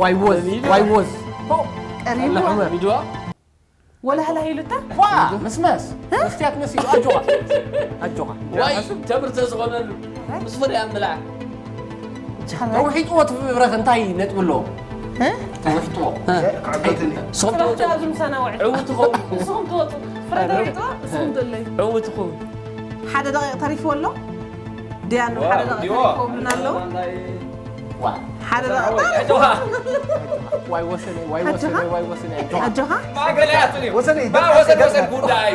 ዋይ ወዝ፣ ለሚድዋ። ዋይ ወዝ። ቀሪብዋ። ለሚድዋ። ወላ ህላ ኢሉታ? ዋ፣ መስመስ። እ? መስትያት መሲሉ። ኣጆኻ። ኣጆኻ። ዋይ፣ ተምርተ ዝኾነሉ። ምስ ፍርያም ብላዕ። ተውሒጥዎ እቲ ብረት እንታይ ነጥቢ ኣለዎ? እ? ተውሒጥዎ። እ። ክዕበትኒ። ስኹም ሰባት ትወጡ። ኣብዚ ምሳና ውዕል። ዕውት ትኸውን። ንስኹም ትወጡ። ፍረ ተውሒጥዎ፣ ንስኹም ትእለዩ። ዕውት ትኸውን። ሓደ ደቂቕ ተሪፍዎ ኣሎ። ዲያኑ፣ ዋው፣ ሓደ ደቂቕ ዲዋ። ተሪፍዎ ብና ኣለዉ። ሓደ ደቂቃ። ዋይ ወሰነይ ዋይ ወሰነይ ዋይ ወሰነይ ኣጆኻ። ኣጆኻ። ማእከል እያ ትልዩ። ወሰነይ ባ ወሰን ወሰን ጉዳይ።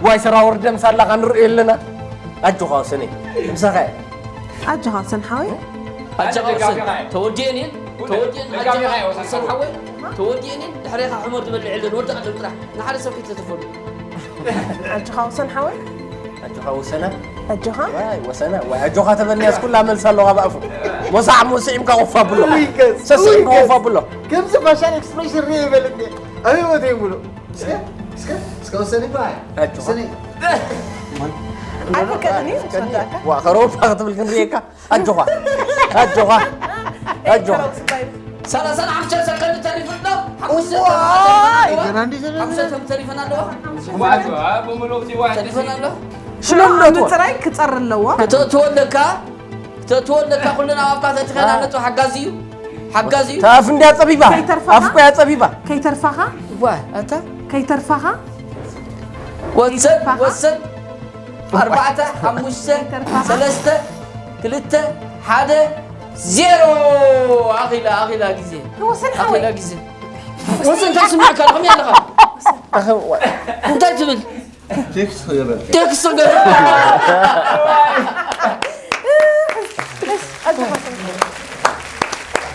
ዋይ ሰራወር ደምሳላ ካንርኢ ኣለና ኣጆኻ ወሰነይ ምሳኻ እየ ኣጆኻ ሰን ሓወይ። ኣጆኻ ወሰን ተወዲአን እየን ተወዲአን ደጋፊኻ እየ ወሰን ወሰን ሓወይ ተወዲአን እየን ድሕሬኻ ሕመር ዝበልዕ የለን ወዲ ቀደም ጥራሕ ንሓደ ሰብ ከይተትፈሉ ኣጆኻ ወሰን ሓወይ። ኣጆኻ ወሰነ ኣጆኻ። ዋይ ወሰነ ዋይ ኣጆኻ ተበልያስ ኩላ መልስ ኣለዋ ባእፉ ሞሳዕ ሞስዒምካ ቆፋ ብሎ ሰስዒምካ ቆፋ ብሎ ከምዚ ፋሻል ኤክስፕሬሽን ርኢ ይበል እንዴ ኣብ ህይወት ይብሉ እስከ እስከ እስከ ወሰኒ ባይ ኣጆኻ ወሰኒ ኣይፍቀድን እዩ ወሰዳካ። ዋ ከረውፋ ክትብል ክንርእየካ ኣጆኻ ኣጆኻ ኣጆኻ ሰላሳን ሓሙሽተ ሰከንድ ተሪፉ ኣሎ ሓሙሽተ ዋይ ገና እንዲ ዘለ ሓሙሽተ ተሪፈን ኣለዋ ብምሉእ እቲ ዋሕዲ ተሪፈን ኣለዋ ሽሎም ሽሎም ምፅራይ ክፀር ኣለዎ። ከተእትወለካ ከተእትወለካ ኩለን ኣብ ኣፍካ ተእትኸና ነጥብ ሓጋዚ እዩ ሓጋዚ እዩ ታፍ እንዲያ ጸቢባ ከይተርፋ ኣፍቆያ ጸቢባ ከይተርፋኻ ዋ ኣታ ከይተርፋኻ ወሰን ከይተርፋኻ? ወሰን ኣርባዕተ ሓሙሽተ ከይተርፋኻ? ሰለስተ ክልተ ሓደ ዜሮ ኣኺላ ኣኺላ ግዜ ወሰን ሓወይ ኣኺላ ግዜ ወሰን እንታይ ስምዕካ ከመይ ኣለኻ እንታይ ትብል ቴክስት ገበረ ቴክስት ገበረ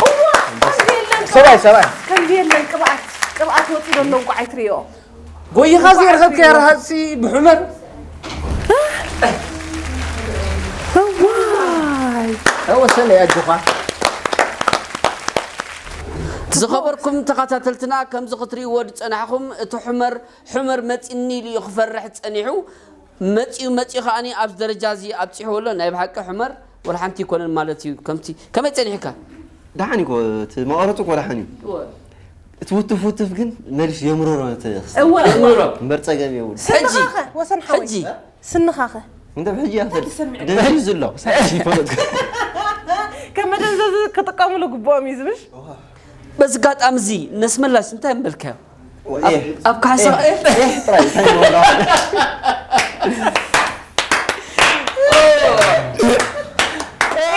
እዋ ከምዚ የለን ሰብኣይ ሰብኣይ ከምዚ የለን ቅብኣት ቅብኣት ወፂ ዘሎ እንኳ ኣይትሪኦ ጎይኻ ዝረኸብካያ ረሃፅሲ ብሕመር እዋይ ወሰነ ኣጆኻ ዝኸበርኩም ተኸታተልትና ከምዚ ክትሪእዎ ዝፀናሕኹም እቲ ሕመር ሕመር መፂኒ ኢሉ እዩ ክፈርሕ ፀኒሑ መፂኡ መፂኡ ከዓኒ ኣብዚ ደረጃ እዚ ኣብፂሕዎ ኣሎ ናይ ብሓቂ ሕመር ወላ ሓንቲ ይኮነን ማለት እዩ ከምቲ ከመይ ፀኒሕካ ደሓን እኮ እቲ መቐረቱ እኮ ደሓን እዩ እቲ ውትፍ ውትፍ ግን መሊስ የምረሮ እቲ ክስ- እወ እምሮ እምበር ፀገም የብሉ ስንኻኸ ወሰን ሓወይ ሕጂ ስንኻኸ እንተ ብሕጂ ያኽል ትሰምዕ? ደንዝዩ ዝሎ ሳሲ ይፈለጥ ከም መደንዘዚ ክጥቀምሉ ግብኦም እዩ ዝብል በዚ ኣጋጣሚ እዚ ነስመላሽ እንታይ ምበልካዮ ኣብ ካሕሳ ጥራይ እንታይ ይበላ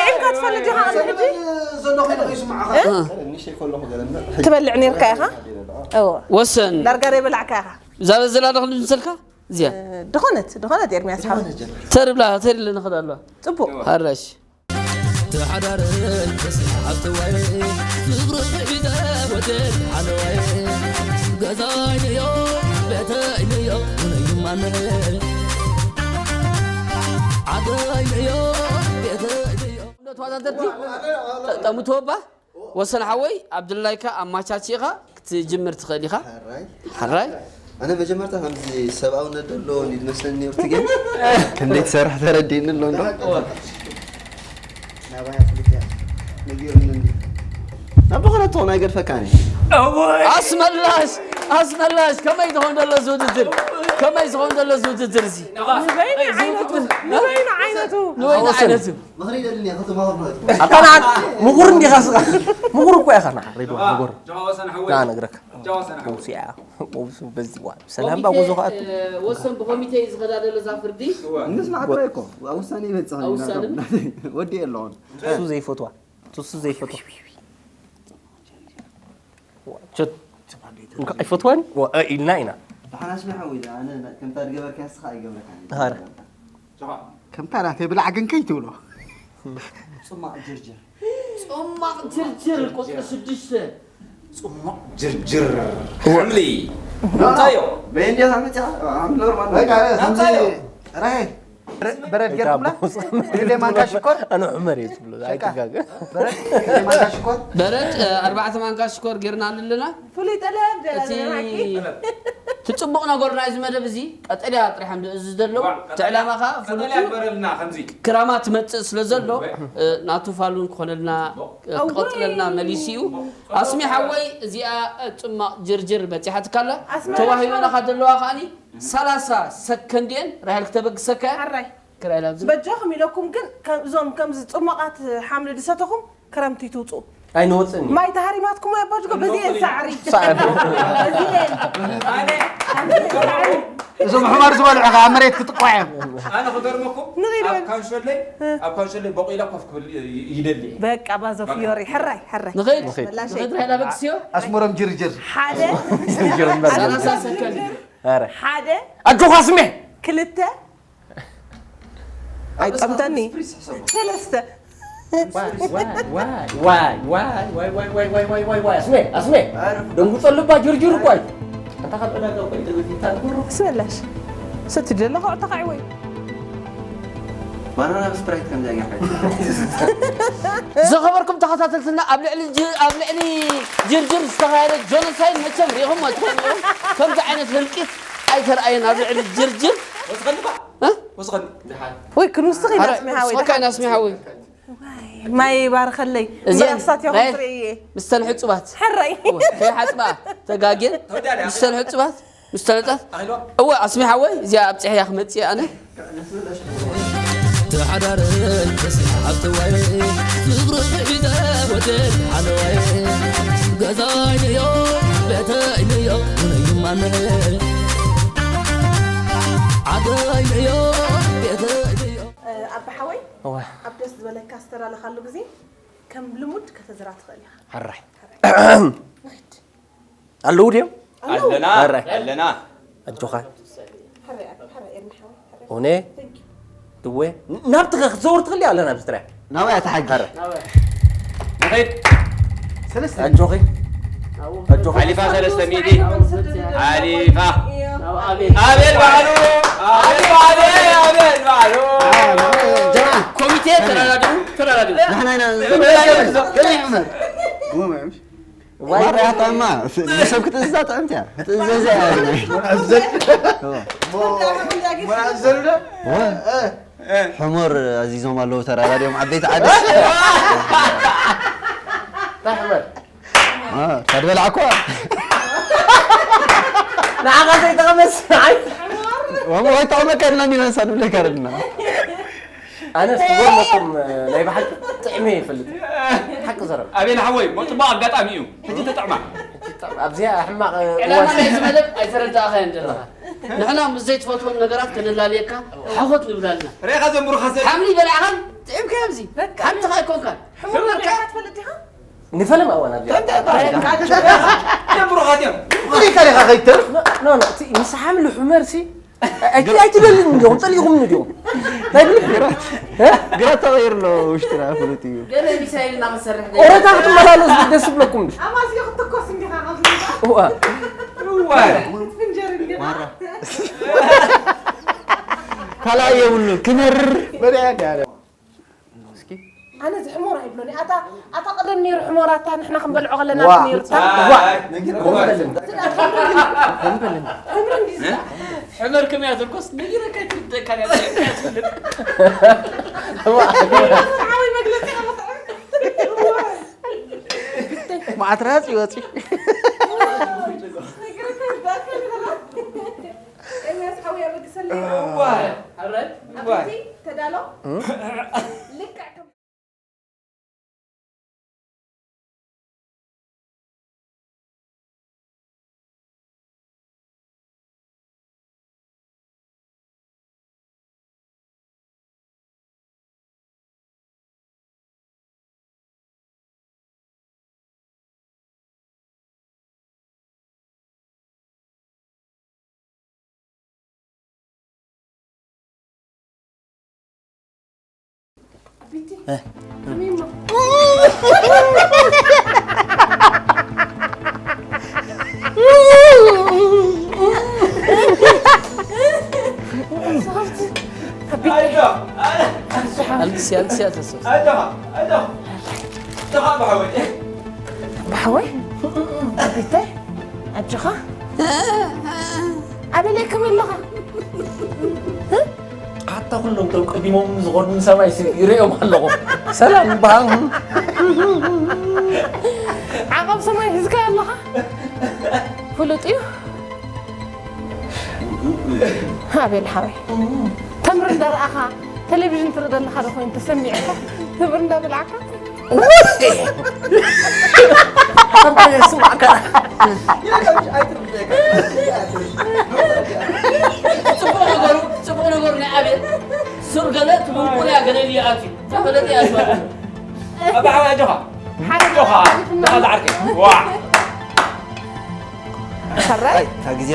ዒንካ ትፈልጥ ኢኻ ቅድሚ ሕጂ ዘሎ ኮይኑ ከይስማዓኻ ንእሽተይ ከለኹ ገለ እምበር ትበልዕ ነርካ ኢኻ እዎ ወሰን ዳርጋ ዘይበላዕካ ኢኻ እዛ በዘላ ዶ ክንዲ ምሰልካ እዚኣ ድኾነት ድኾነት ኤርሚያስ ሓው ተርብላ ተርለ ንኽዳ ኣለዋ ፅቡቅ ሃራሽ ተሓዳረን ተስሓብተዋይ ፍቕሪ ሒዛ ወደል ሓለዋይ ገዛይ ንዮ ቤተይ ንዮ ይማነ ዓደይ ንዮ ቤተይ ንዮ ተወዳደርቲ ጠሙትወባ ወሰን ሓወይ ኣብድላይካ ኣማቻቺኻ ክትጅምር ትኽእል ኢኻ ሓራይ ኣነ መጀመርታ ከምዚ ሰብኣውነት ዘሎ እንዲ ዝመስለኒ ነርቱ ግን ክንደይ ትሰርሕ ተረዲእኒ ኣሎ እንዶ ናብ ብኸነ ትኾን ኣይገድፈካኒ ኣስመላሽ ኣስመላሽ ከመይ ዝኸውን ዘሎ እዚ ውድድር ከመይ ዝኸውን ዘሎ እዚ ውድድር እዚ ንበይኑ ዓይነቱ ንበይኑ ዓይነቱ ንወይኒ ዓይነቱ ምኽሪ ይደልን እየ ከተማኽሩ ኣታ ንዓት ምሁር እንዲኻ ስኻ ምሁር እኮ ኢኻ ንዓ ሬድዋ ምሁር ጃዋሰን ሓወይ ና ነግረካ ጃዋሰን ሓወይ ውስያ ውስ በዚዋ ሰላም ባጎዞ ከኣቱ ወሰን ብኮሚቴ እዩ ዝኸዳ ዘሎ እዛ ፍርዲ ምስማዕ ጥራይ እኮ ኣብ ውሳኔ ይበፅሕ ኣብ ውሳኔ? ወዲ ኣለውን እሱ ዘይፈትዋ እሱ ዘይፈትዋ ቸት እንካ ኣይፈትዋን ኢልና ኢና ብሓናሽ መሓዊ ኣነ ከምታ ዝገበርካ ንስኻ ኣይገብረካ ሃረ ከምታ ናተይ ብላዕ ግን ከይትብሎ ፅማቕ ጅርጅር ፅማቕ ጅርጅር ቁፅሪ ሽዱሽተ ጅርጅር ሕምሊ እንታይ እዮ በየንዲያ መፅያ ኖርማል በቃ ከምዚ ናምታዮ ራሄ በረድ ገርኩምላ ግደ ማንካ ሽኮር ኣነ ዑመር እየ ዝብሎ ኣይትጋገ በረድ ግደ ማንካ ሽኮር በረድ ኣርባዕተ ማንካ ሽኮር ጌርና ኣለና ፍሉይ ጠለብ እቲ እቲ ፅቡቕ ነገር ናይዚ መደብ እዚ ቀጠልያ ጥራሕ እንዲ እዚ ዘለዎ እቲ ዕላማ ከዓ ፍሉጥ ቀጠልያ ግበረልና ከምዚ ክራማ ትመፅእ ስለ ዘሎ ናቱ ፋሉን ክኾነልና ክቐፅለልና መሊሱ እዩ ኣስሚ ሓወይ እዚኣ ፅማቕ ጅርጅር በፂሓትካላ ተዋሂበናኻ ዘለዋ ከዓኒ ሰላሳ ሰከንድ እየን ራሄል ክተበግሰካ እያ ሓራይ ክራይ ላብዚ በጃኹም ኢለኩም ግን ከም- እዞም ከምዚ ፅሙቓት ሓምሊ ዝሰተኹም ክረምቲ ትውፅኡ ኣይንወፅን እዩ ማይ ተሃሪማትኩም ኣባጅጎ በዚ እየን ሳዕሪ ሳዕሪ። በዚ እየን ኣነ በዚ እየን ሳዕሪ እዞም ሕመር ዝበልዑ ከኣ መሬት ክጥቋዕ እዮም። ኣነ ክገርመኩም ንኺድ ኣብ በል። ካንሸለይ ኣብ ካንሸለይ ቦቂላ ኮፍ ክብል ይ- ይደሊ እየ። በቃ ባዞ ፍዮሪ ሕራይ ሕራይ ንኸይድ ላሸይ ንኸይድ ላበግስዮ ኣስመሮም ጅርጅር ሓደ ሰላሳ ሰከንድ ሓደ ኣጆኻ ስሜ ክልተ ኣይጠምተኒ ሰለስተ ዋይ ዋይ ዋይ ዋይ ዋይ ዋይ ዋይ ዋይ ዋይ ዋይ ዋይ ዋይ ዋይ ዋይ ዋይ ዋይ ኣስሜ ኣስሜ ደንጉፀ ልባ ጅርጅር እኮ እዩ። ኣንታ ካብ ዕዳጋ እኮ እዩ ተገዚእካ ንብሩ። ስበላሽ ሰቲ ደለኻ ተኻዒ ወይ ባናና ብስፕራይት ከምዚኣ እያ ሓይል ዝኸበርኩም ተኸታተልትና ኣብ ልዕሊ ጅ- ኣብ ልዕሊ ጅርጅር ዝተኻየደ ጆኖሳይድ መቸም ሪኢኹም ኣይትኾኑ ኢኹም። ከምዚ ዓይነት ህልቂት ኣይተረኣየን ኣብ ልዕሊ ጅርጅር። ወስኸኒ ባ እ? ወስኸኒ ድሓን ወይ ክንውስኽ ኢና ስሚ ሃወይ ስኸካ ኢና ስሚ ሃወይ ማይ ይባርኸለይ እዚአን እምበላሳት ናይ- ይኹን ርእየ ምስተን ሕጹባት ሕራይ ከይሓጽባ ተጋግየን ምስተን ሕጹባት ምስተን ሕጹባት ምስተን ሕጹባት እወ ኣስሚ ሓወይ እዚኣ ኣብፅሕያ ክመፅእ ኣነ ተሓዳርን ተስሓብቲ ዋይ ፍቕሪ ብዒደ ወደል ሓለዋይ ገዛይ ንዮ ቤተይ ንዮ ይማነ ዓደይ ንዮ ቤተይ ንዮ ኣባ ሓወይ እወ ኣብ ደስ ዝበለካ ዝተላለኻሉ ግዜ ከም ልሙድ ከተዝራ ትኽእል ኢኻ ሕራይ ንኽድ ኣለዉ ድዮም ኣለና ኣረ። ኣለና ኣጆኻ ሕራይ ኣባ ሕራይ ኤርሚ ሓወይ ሕራይ ኡነ ድወ ናብቲ ክትዘውር ትኽእል ኣለና ብዝትርያ ናባይ ኣተሓጊ ንኸይድ ሰለስተ ኣጆኺ ኣጆኺ ሓሊፋ ሰለስተ ሚእቲ ሓሊፋ ኣቤል ኣቤል ባዕሉ ኣቤል ባዕሉ ኣቤል ባዕሉ ጀማ ኮሚቴ ተረዳድኡ ተረዳድኡ ንሕና ኢና ገለ ይዕመር ማርያታማ ንሰብ ክትእዝዛ ጥዕምቲ እያ ክትእዘዘ እያ ሕሞር ኣዚዞም ኣለዉ ተራዳድዮም ዓበይቲ ዓዲ ካድበልዓኳ ንዓኻ ዘይጠቐመስ ኣይ ወሞ ወይ ጠቐመካ ኢልና እንዲና ንሳ ንብለካ ዘለና ኣነ ዝገርመኩም ናይ ብሓቂ ጥዕመ ይፈልጥ ሓቂ ዘረብ ኣቤል ሓወይ ሞ ፅቡቅ ኣጋጣሚ እዩ ሕጂ ተጠዕማ ኣብዚኣ ሕማቕ ዕላማ ናይዚ መደብ ኣይተረዳእኻዮን ዘለኻ ንሕና ምስ ዘይትፈትዎም ነገራት ከነላልየካ ሓኾት ንብላልና ርኢኻ ዘንብሩኻ ሰብ ሓምሊ በላዕኻን ጥዕምካዮ ኣብዚ ሓንቲ ኻ ኣይኮንካን ሕሙር ርኢኻ ትፈልጥ ዲኻ ንፈለም ኣዋን ኣብዚኣ ዘንብሩኻት እዮም ሪካ ሪካ ከይተርፍ ኖ ኖ እቲ ምስ ሓምሊ ሑመር ሲ ኣይቲ ኣይትደልን እንዲኹም ጸሊኹም እንዲኹም ናይ ብልክ ግራት ተቐይሩ ኣሎ ውሽጥና ፍሉጥ እዩ ገለ ሚሳይል እናመሰርሕ ኦረታ ክትመላለስ ደስ ይብለኩም ድዩ ኣማስዮ ክትኮስ እንዲኻ እዋ ትፍንጀር እንዲኻ ካልኣይ የብሉ ክነር መድያ እንዲ ኣለ ኣነ እዚ ሕሞር ኣይብሎኒ ኣታ ኣታ ቀደም ነይሩ ሕሞር ኣታ ንሕና ክንበልዖ ከለና ዋ። ነይሩ ዋ። ሕምር እንዲ ዝዳ ሕመር ከመያ ዘልኮስ ነጊረካ ይትርደካ ሓወይ መግለፂ ከመጥዕም ማዕትራፅ ይወፂ ኤርሚያስ ሓወይ ኣበግሰለይ ሕረት ኣብቲ ተዳሎ ልክዕ ከም ኣልግሲ ኣልግሲ ኣተሰ ብሓወይ ኣቢተይ ኣጆኻ ኣበለይ ከመይ ኣለኻ ኣታ ኩሎም ቶም ቀዲሞም ዝኸዱ ንሰማይ ይርእዮም ኣለኹ ሰላም በሃ ዓቐብ ሰማይ ሒዝካ ኣለኻ ፍሉጥ እዩ ኣቤል ሓወይ ተምሪ እንዳረኣኻ ቴሌቪዥን ትርኢ ዘለኻ ዶ ኮይኑ ተሰሚዕካ ተምሪ እንዳበላዕካ ስማዕካ ኣይትርደካ ኣቤት ሱር ገለ ትብንቁር እያ ገለ ኢሉ ይኣትዩ። ተፈለጠ እያ ዝባል። ኣባ ሓዋ ኣጆኻ። ሓደ ኣጆኻ። ተሪፍና። ኣጆኻ ዝዓርከይ። ዋ። ሕራይ እታ ግዜ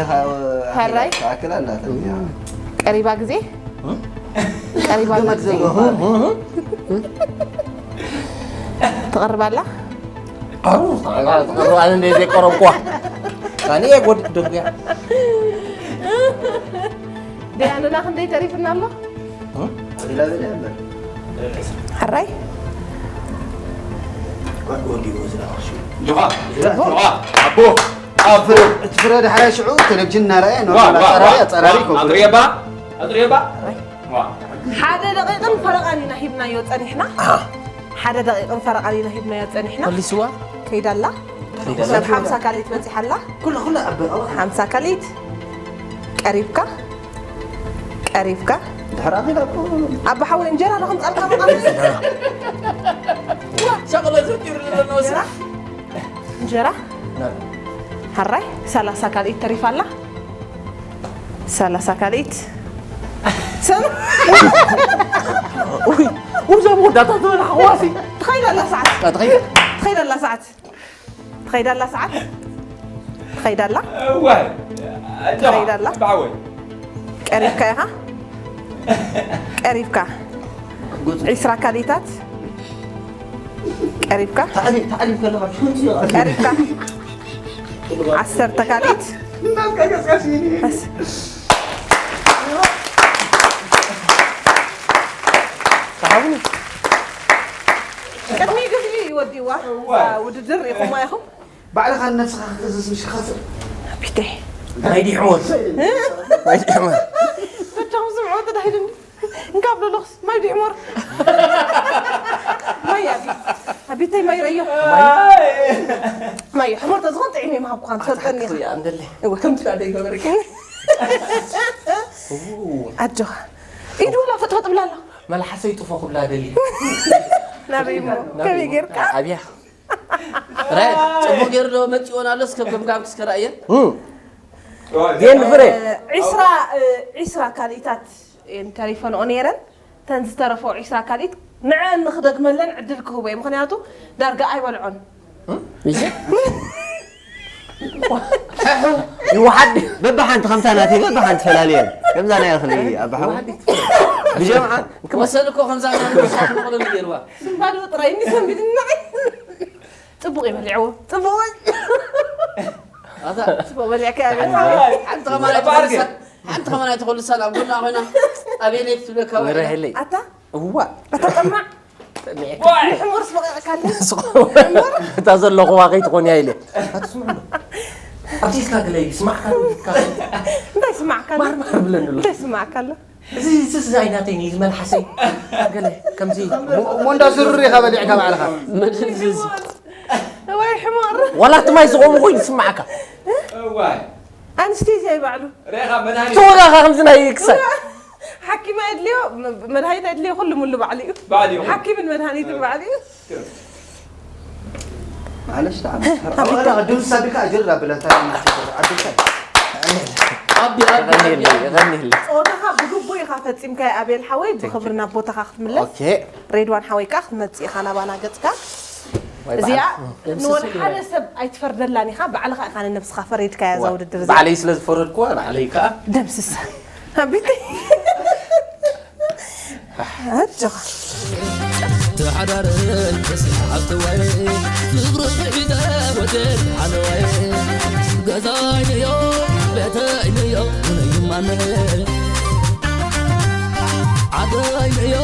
ሕራይ? ተኣክል ኣላ እታ ግዜ። ቀሪባ ግዜ ቀሪባ ኣላ ግዜ ትቐርብ ኣላ። ኣነ እንደ ዘይቆረብኳ ኣነ የጎድ ደጉያ ደያንና ክንደይ ተሪፍና ኣሎ? ሕራይ ጆኻ ጆኻ ኣቦ ኣብ እቲ ፍረ ዳሕራይ ሽዑ ቴሌቪዥን እናረኣየ ኖርማል ኣፀራሪ ኣፀራሪ ይከውን። ኣጥርየባ ኣጥርየባ ዋ ሓደ ደቂቕን ፈረቓን ኢና ሂብናዮ ጸኒሕና ሓደ ደቂቕን ፈረቓን ኢና ሂብናዮ ጸኒሕና መሊስዋ ከይዳላ ናብ ሓምሳ ካልኢት በፂሓላ ኩሉ ኩሉ ኣብ ሓምሳ ካልኢት ቀሪብካ ቀሪብካ ድሕር ኣኺላ እኮ ኣባ ሓወይ እንጀራ ዶ ከምፃልካ መቓ ሸቕለ ዘኪሩ ዘሎ እንጀራ እንጀራ ሓራይ ሰላሳ ካልኢት ተሪፋ ኣላ ሰላሳ ካልኢት ሰም ውዛ መወዳእታ ዝበላ ሓዋሲ ትኸይድ ኣላ ሰዓት ትኸይድ ትኸይድ ኣላ ሰዓት ትኸይድ ኣላ ሰዓት ትኸይድ ኣላ እዋይ ትኸይድ ኣላ ባወይ ቀሪብካ ኢኻ ቀሪብካ ዒስራ ካልኢታት ቀሪብካ ታዕሊም ታዕሊም ከለኻ ሽንቲ ቀሪብካ ዓሰርተ ካልኢት ቅድሚ ግዜ ይወዲዋ ውድድር ርኢኹማ ኢኹም ባዕልኻ ንነብስኻ ክትእዝዝ ምሽ ኸስር ቢተይ ናይ ዲሕሞት ናይ ዲሕሞት በጃኹም ስምዑ ተዳሂሉኒ እንካብ ለሎኽስ ማይ ዲሕሞር ማይ ኣቢ ኣቢተይ ማይ ረዮ ማይ ሕሞር ተዝኾን ጥዒም ይምሃብኩኻ ትፈልጠኒ ኢኻ ኣንደለ እወ። ከምቲ ናደይ ገበርኪ ኣጆኻ ኢዱ ወላ ፈጥፈጥ ብላ ኣሎ መልሓሰይ ጥፎ ክብላ ደሊ ናበይ እሞ ከመይ ጌርካ ኣብያ ረ ጽቡቅ ገይሩ ዶ መጺኦን ኣሎ እስከ ገምጋም እስከ ራእየ ጌን ፍረ ዒስራ ዒስራ ካልኢታት እየን ተሪፈንኦ ነይረን ተን ዝተረፈኦ ዒስራ ካልኢት ንዐን ንክደግመለን ዕድል ክህቦ እየ ምክንያቱ ዳርጋ ኣይበልዖን ይወሓድ በብሓንቲ ከምታ ናተይ በብሓንቲ ፈላልየን ከምዛ ናይ ኣኽሊ ኣባሓው ብጀምዓ ወሰን እኮ ከምዛ ናተይ ሳሕንቕሉ ገይርዋ ስንባዶ ጥራይ እንዲሰንቢድና ጽቡቕ ይበልዕዎ ጽቡቕ ኣታ ጽቡቕ በሊዕካ ሓንቲ ከማን ኣይትኸልሳ ሓንቲ ከማን ኣይትኸልሳ ኣብ ጎና ኮይና ኣቤለይ ትብለካ ንረህለይ ኣታ እዋ ኣታ ጠማዕ ዋይ ሕሙር ስበቂቕካለ እታ ዘለኹዋ ከይትኾን እያ ኢለ ኣብቲ ኢልካ ገለ ይስማዕካ እንታይ ስማዕካለ ማርማር ብለኒ ኣሎ እንታይ ስማዕካለ እዚ እዚ እዚ ኣይናተይ እዩ ዝመልሓሰይ ገለ ከምዚ ሞንዳ ስሩር ኢኻ በሊዕካ ባዕልኻ መድዚ ወይ ሕሙር ዋላ እቲ ማይ ዝቆሙ ኮይኑ ይስማዕካ ዋይ ኣንስቴዝያ ይባዕሉ ሬኻ መድሃኒት ተወጋኻ ከምዚ ናይ ክሳይ ሓኪም ኣድልዮ መድሃኒት ኣድልዮ ኩሉ ሙሉ ባዕሉ እዩ ባዕሉ እዩ። ሓኪምን መድሃኒትን ባዕሉ እዩ معلش تعال أنا قدوس سابقا أجر بلا تعال عدل ኣቢ ኣቢ غني لي غني لي ፆታኻ ብግቡእ ኢኻ ፈፂምካዮ ኣቤል ሓወይ ብክብሪ ናብ ቦታኻ ክትምለስ اوكي ሬድዋን ሓወይ ከዓ ክትመፅእ ኢኻ ናባና ገፅካ እዚኣ ንወላ ሓደ ሰብ ኣይትፈርደላን ኢኻ ባዕልኻ ኢኻ ንነብስኻ ፈሪድካያ እዛ ውድድር እዚኣ ባዕለይ ስለ ዝፈረድኩዋ ባዕለይ ከዓ ደምስሳ ኣቢተይ ኣጆኻ ተሓዳርን ተስሓብተዋይ ፍቕሪ ሒዘ ወደል ሓለዋይ ገዛይ ንዮ ቤተይ ንዮ ውነይ ማንሄ ዓደይ ንዮ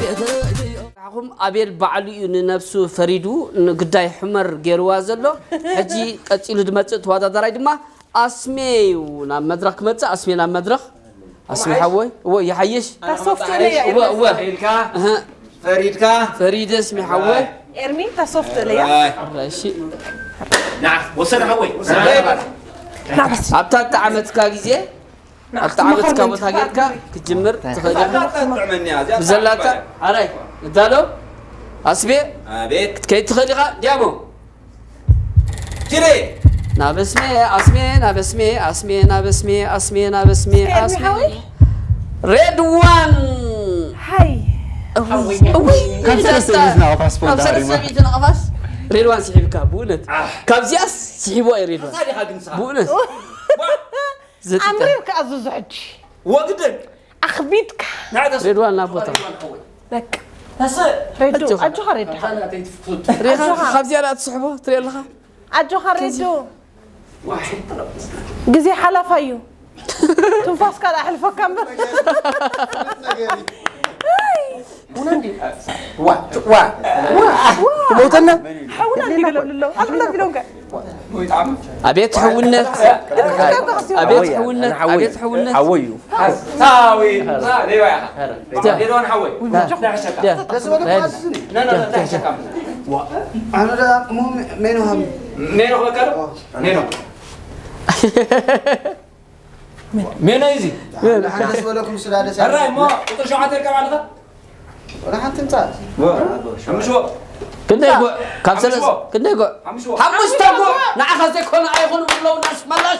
ቤተይ ንዮ ኹም ኣቤል ባዕሉ እዩ ንነብሱ ፈሪዱ ንግዳይ ሕመር ገይርዋ ዘሎ ሕጂ ቀፂሉ ዝመፅእ ተወዳዳራይ ድማ ኣስሜ እዩ ናብ መድረኽ ክመፅእ ኣስሜ ናብ መድረኽ ኣስሜ ሓወይ እወ ይሓይሽ ታሶፍት ለያ እወ እወ ኢልካ እህ፣ ፈሪድካ ፈሪደ ኣስሜ ሓወይ ኤርሚ ታሶፍት ለያ እሺ ንዓ ወሰድ ሓወይ ናበስ ኣብታ እተዓመትካ ግዜ ኣብታ ዓመትካ ቦታ ጌርካ ክትጅምር ትኽእል ኢኻ ጥዕመኒ እዚኣ ብዘላታ ኣራይ እዳሎ ኣስቤ ኣቤት ክትከይድ ትኽእል ኢኻ ዲያሞ ጅሬ ናበስሜ ኣስሜ ናበስሜ ኣስሜ ናበስሜ ኣስሜ ናበስሜ ኤርሚ ኣስሜ ሓወይ ሬድዋን ሃይ እውይ ካብ ሰለስተ ሚእቲ ናቕፋስ ካብ ስፖንዳ ሰለስተ ኣሪማ። ሚእቲ ናቕፋስ ሬድዋን ስሒብካ ብእውነት ካብዚኣስ ስሒቦ እዩ ሬድዋን ዲኻ ግን ንስኻ? ብእውነት ዘጥታ ኣምሪርካ ኣዝዙ ሕጂ ወግደን ኣኽቢድካ ንዓታ ሬድዋን ናብ ቦታ በቃ ሬዱ ኣጆኻ ሬዱ ሬኻ ካብዚኣ ዳ ትስሕቦ ትሪኦ ኣለኻ ኣጆኻ ሬዱ ግዜ ሓላፋ እዩ ትንፋስካ ዳ ኣሕልፈካ እምበር ዋ ዋ ዋ ሞተና ሓውና እንዲገለሉ ኣለዉ ኣብላ ቢሎንካ ኣቤት ሕውነት ኣቤት ሕውነት ኣቤት ሕውነት ሓወይ እዩ ታዊ ሌባ ኢኻ ሌባን ሓወይ ንሕሸካ ንሕሸካ ኣነ ዳ ሜኖ ሃም ሜኖ ክበካ ዶ ሜኖ ሜኖ እዩ እዚ ደስ በለኩም ስላ ደስ ሕራይ እሞ ቁጥር ሸውዓተ ይርከብ ኣለኻ ወላ ሓንቲ ምጻእ ሓምሽዎ ክንደይ ጉዕ ካብ ሰለስ ክንደይ ጉዕ ሓምሽዎ ሓሙሽተ ጉዕ ንዓኻ ዘይኮነ ኣይኹን ብለው ኣስመላሽ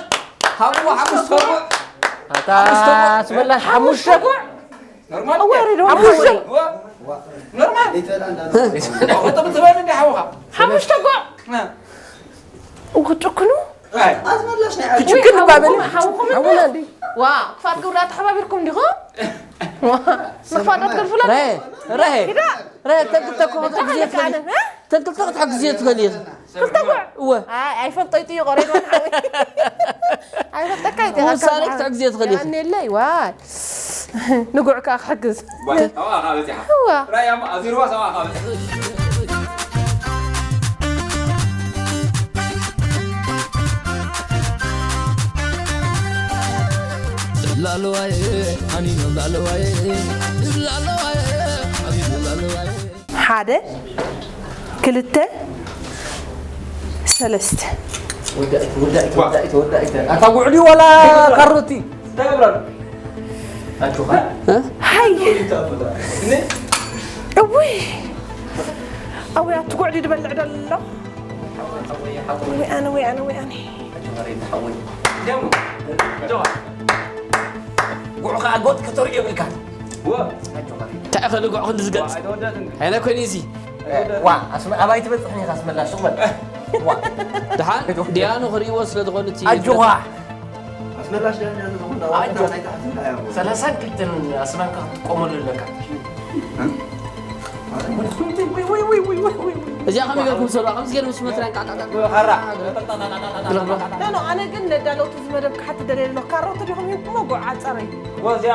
ሃብዎ ሓሙሽተ ጉዕ ኣታ ኣስመላሽ ሓሙሽተ ጉዕ ኖርማል ወሪዱ ሓሙሽተ ኖርማል ቁጥር ትበል እንዲ ሓውኻ ሓሙሽተ ጉዕ እ፣ እው ጭክኑ ኣይ፣ ክጭክን ባበል ሓውኹም እንዲ ዋ ክፋት ግብራ ተሓባቢርኩም እንዲኹም ንክፋት ክትገድፉላ ረሄ ረሄ ረሄ ተንክልተ እኮ ክትሕግዝ እየ ትኽእል እየ። ተንክልተ ክትሕግዝ እየ ትኽእል እየ ክልተ ጉዕ እወ ኣይ ኣይፈልጦ ይጥይቆ ሬድዋን ሓወይ ኣይፈልጠካ ይጥይቆ ውሳነ ክትሕግዝ እየ ትኽእል እየ የቐንየለይ ዋይ ንጉዕ ከዓ ክሕግዝ ዋ፣ ሰብኣኻ በፂሓ እዋ ራያ እሞ ኣዚርዋ ሰብኣኻ በፂሓ ላለዋይ ኣኒኖ ላለዋይ ላለዋይ ኣኒኖ ላለዋይ ሓደ ክልተ ሰለስተ ኣታ ጉዕዲ ወላ ካሮቲ ሃይ እውይ ኣውይ ኣቲ ጉዕዲ ድበልዕ ደሎ ወይ ኣነ ወይ ኣነ ወይ ኣነ ጉዕ ከዓ ጎጥ ከተርእዮ ብልካ እንታይ ኸ ልጉዕ ክንዲ ዝገልፅ ኣይነ ኮይኑ እዚ ዋ ኣስመ ኣባይ ትበፅሕኒ ኢኻ ኣስመላ ሱቕ በል ዋ ድሓን ዲያኑ ክርእይዎ ስለ ዝኾኑ እቲ ኣጆኻ ኣስመላሽ ዳኛ ዝኾን ዳዋ ናይ ታሕቲ እንዳያ ሰላሳን ክልተን ኣስናንካ ክትቆመሉ ኣለካ እዚኣ ከመይ ጌርኩም ሰሩዋ ከምዚ ገይሩ ምስ መትርያን ቃቃቃ ሓራ ኖ ኖ ኣነ ግን ነዳለውቲ ዝመደብ ክሓቲ ደልየ ኣሎ ካሮት ዲኹም ሂብኩሞ ጉዕ ዓፀረይ ወዚያ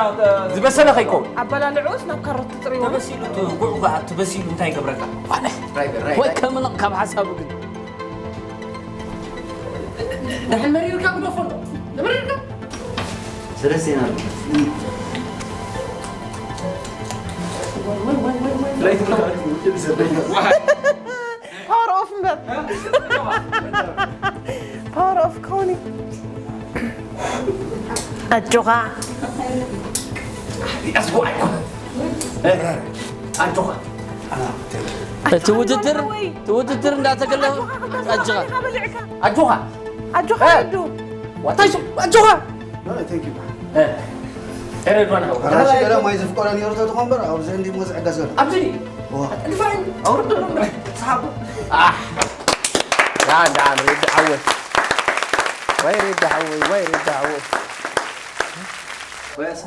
ዝበሰለ ከይከውን ኣበላልዑስ ናብ ካሮት ትፅርይዎ ተበሲሉ እቲ ጉዕ ከዓ እቲ በሲሉ እንታይ ይገብረካ ወይ ከምንቕ ካብ ሓሳቡ ግን ድሕን መሪርካ ግደፎ ኣሎ ተመሪርካ ሰለስቴና ኣሎ ፓወር ኦፍ እምበር ፓወር ኦፍ ከውን እዩ ኣጆኻ ኣጆኻ እቲ ውድድር እቲ ውድድር እንዳተገለ ኣጆኻ በሊዕካ ኣጆኻ ኣጆኻ ዱ ዋታይ ኣጆኻ Thank you. ኤረድዋን ሓው ኣራሽ ገለ ማይ ዘፍቀረ ነሩ ተትኾን በር ኣብዚ እንዲ ሞ ዝዕገሰሉ ኣብዚ ድፋዕ ኣውርደሉ ሰሓቦ ዳን ዳን ሬዲ ሓወይ ወይ ሬዲ ሓወይ ወይ ሬዲ ሓወይ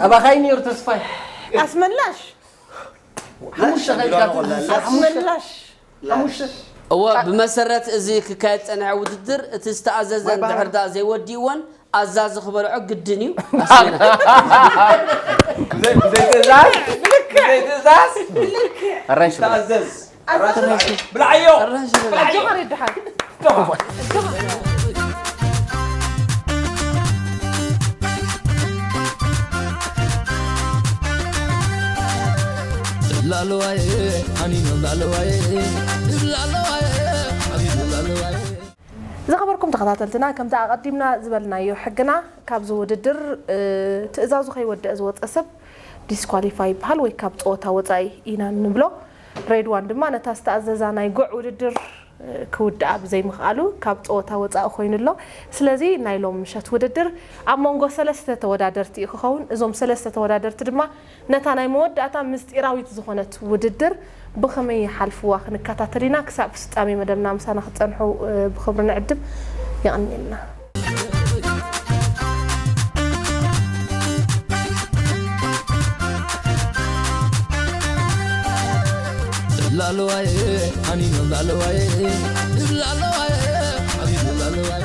ኣባኻይ ነሩ ተስፋይ ኣስመላሽ ሓሙሽተ ከይድካ ኣስመላሽ ሓሙሽተ እወ ብመሰረት እዚ ክካየድ ጸንሐ ውድድር እቲ ዝተኣዘዘ እንድሕር ዳ ዘይወዲእዎን ኣዛዚ ክበልዖ ግድን እዩ ብዘይ ትእዛዝ ብዘይ ትእዛዝ ኣራንሽ በላ ተኣዘዝ ብልዓዮ ኣጆኻ ሬዲ ሓወይ ላለዋይ ኣኒኖ ላለዋይ ላለዋይ ኣኒኖ ላለዋይ ዝኸበርኩም ተኸታተልትና ከምቲ ኣቐዲምና ዝበልናዮ ሕግና ካብዚ ውድድር ትእዛዙ ከይወደአ ዝወፀ ሰብ ዲስኳሊፋይ ይበሃል ወይ ካብ ፀወታ ወፃኢ ኢና ንብሎ። ሬድዋን ድማ ነታ ዝተኣዘዛ ናይ ጉዕ ውድድር ክውድኣ ብዘይምኽኣሉ ካብ ጸወታ ወጻኢ ኮይኑ ኣሎ። ስለዚ ናይ ሎም ምሸት ውድድር ኣብ መንጎ ሰለስተ ተወዳደርቲ እዩ ክኸውን። እዞም ሰለስተ ተወዳደርቲ ድማ ነታ ናይ መወዳእታ ምስጢራዊት ዝኾነት ውድድር ብኸመይ ይሓልፍዋ ክንከታተል ኢና። ክሳብ ፍጻሜ መደብና ምሳና ክትጸንሑ ብኽብሪ ንዕድም። የቐንየልና። ላሎዋይ ኣኒኖ ላሎዋይ ላሎዋይ ኣኒኖ ላሎዋይ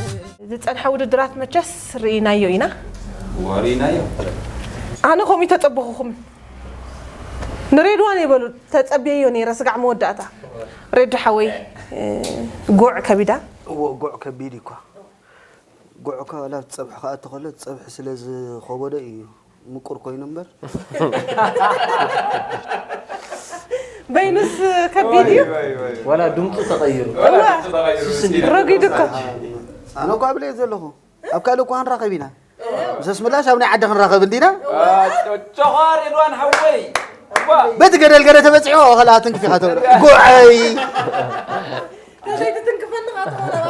ዝጸንሐ ውድድራት መቸስ ርኢናዮ ኢና። ወሪናዮ ኣነ ከምኡ ተጸበኹኹም ንሬድዋን የበሉ ተጸብየዮ ነይረ ስጋዕ መወዳእታ ሬድ ሓወይ ጉዕ ከቢዳ እዎ ጉዕ ከቢድ እዩ እኳ ጉዕ እኳ ዋላ ፀብሒ ከኣቲ ከሎ ፀብሒ ስለ ዝኸበዶ እዩ ምቁር ኮይኑ እምበር በይኑስ ከቢድ እዩ ዋላ ድምፁ ተቐይሩ ረጊድ እኮ ኣነ እኳ ብለየ ዘለኹ ኣብ ካልእ እኳ ክንራኸብ ኢና ምሰስ ምላሽ ኣብ ናይ ዓዲ ክንራኸብ እንዲና ጨኻ ሬድዋን ሓወይ በቲ ገደል ገለ ተበፂሖ ከላ ትንክፊኻ ተብሎ ጉዐይ ዘይትትንክፈኒ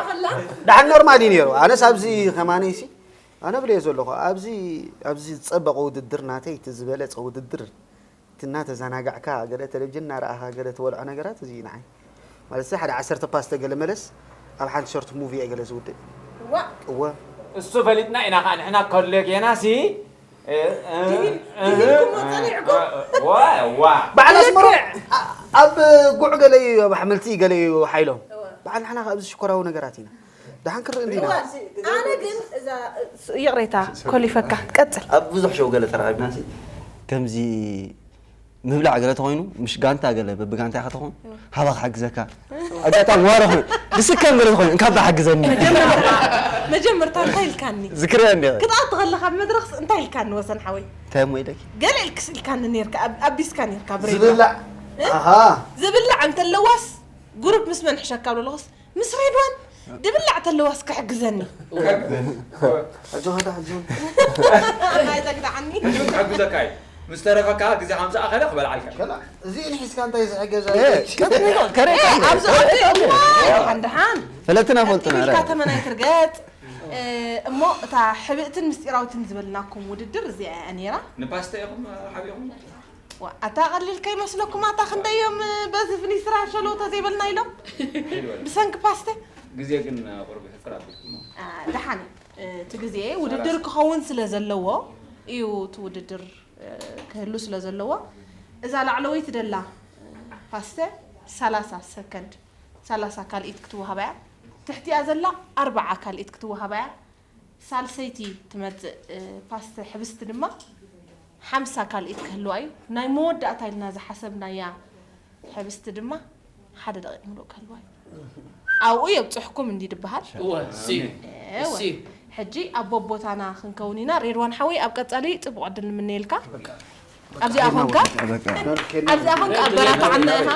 ከላ ዳሓን ኖርማል እዩ ነይሩ ኣነስ ኣብዚ ከማነይሲ ኣነ ብለየ ዘለኹ ኣብዚ ኣብዚ ዝፀበቐ ውድድር ናተይ እቲ ዝበለፀ ውድድር እቲ እናተዘናጋዕካ ገለ ቴሌቪዥን እናረኣኻ ገለ ትበልዖ ነገራት እዚ እዩ ንዓይ ማለት ሓደ ዓሰርተ ፓስተ ገለ መለስ ኣብ ሓንቲ ሾርት ሙቪ እየ ገለ ዝውድእ እወ እሱ ፈሊጥና ኢና ከዓ ንሕና ኮሌጌና ሲ በዓል ኣስመሮም ኣብ ጉዕ ገለ እዩ ኣብ ኣሕምልቲ ገለ እዩ ሓይሎም በዓል ንሕና ኣብዚ ሽኮራዊ ነገራት ኢና ደሓን ክርኢ እንዲና ኣነ ግን እዛ ይቕሬታ ኮሊፈካ ቀጽል ኣብ ብዙሕ ሸው ገለ ተራኺብና ሲ ከምዚ ምብላዕ ገለ ተኾይኑ ምሽ ጋንታ ገለ በብጋንታ ኢኻ ተኾን ሃባ ክሓግዘካ ኣጋጣሚ ዋረ ኮይኑ ንስካን ገለ ተኾይኑ እንካባ ሓግዘኒ መጀመርታ እንታይ ኢልካኒ ዝክርያ እንዲ ክትኣቱ ከለካ ኣብ መድረክ እንታይ ኢልካኒ ወሰን ሓወይ እንታይ እሞ ኢለኪ ገለ ኢልክስ ኢልካኒ ነርካ ኣቢስካ ነርካ ብሬ ዝብላዕ ኣሃ ዝብላዕ እንተለዋስ ጉሩብ ምስ መን ሕሸካ ብለለኹስ ምስ ሬድዋን ድብላዕ ተለዋስ ክሕግዘኒ ኣጆኻ ዳሕል ዞን ኣይተግዳዓኒ ሕጂ እውን ክሕግዘካ እዩ ምስ ተረፈካ ግዜ ከምዚ ኣኸለ ክበልዓልካ እዚ ንሒዝካ እንታይ ዝሕገዛ ኣብዚ ኣዋን ደሓን ፈለጥትና ፈልጥና ኢልካ ተመናይ ትርገጥ እሞ እታ ሕብእትን ምስጢራዊትን ዝበልናኩም ውድድር እዚኣ እያ ነይራ ንፓስተ ኢኹም ሓቢኹም ኣታ ቀሊል ከይመስለኩም ኣታ ክንደዮም በዚ ፍኒስትራ ሸለውተ ዘይበልና ኢሎም ብሰንኪ ፓስተ ግዜ ግን ቁርብ ይሕፅር ኣቢልኩም ደሓን እቲ ግዜ ውድድር ክኸውን ስለ ዘለዎ እዩ እቲ ውድድር ክህሉ ስለ ዘለዎ እዛ ላዕለወይቲ ደላ ፓስተ ሰላሳ ሰከንድ ሰላሳ ካልኢት ክትወሃባ እያ ትሕቲኣ ዘላ ኣርባዓ ካልኢት ክትወሃባ እያ ሳልሰይቲ ትመፅእ ፓስተ ሕብስቲ ድማ ሓምሳ ካልኢት ክህልዋ እዩ ናይ መወዳእታ ኢልና ዝሓሰብናያ ሕብስቲ ድማ ሓደ ደቂቕ ምሉእ ክህልዋ እዩ ኣብኡ የብፅሕኩም እንዲ ድበሃል ሕጂ ኣብ ቦቦታና ክንከውን ኢና ሬድዋን ሓወይ ኣብ ቀፃሊ ፅቡቅ ዕድል ንምነየልካ ኣብዚኣ ኮንካ ኣብዚኣ ኮንካ ኣበራታዓና ኢኻ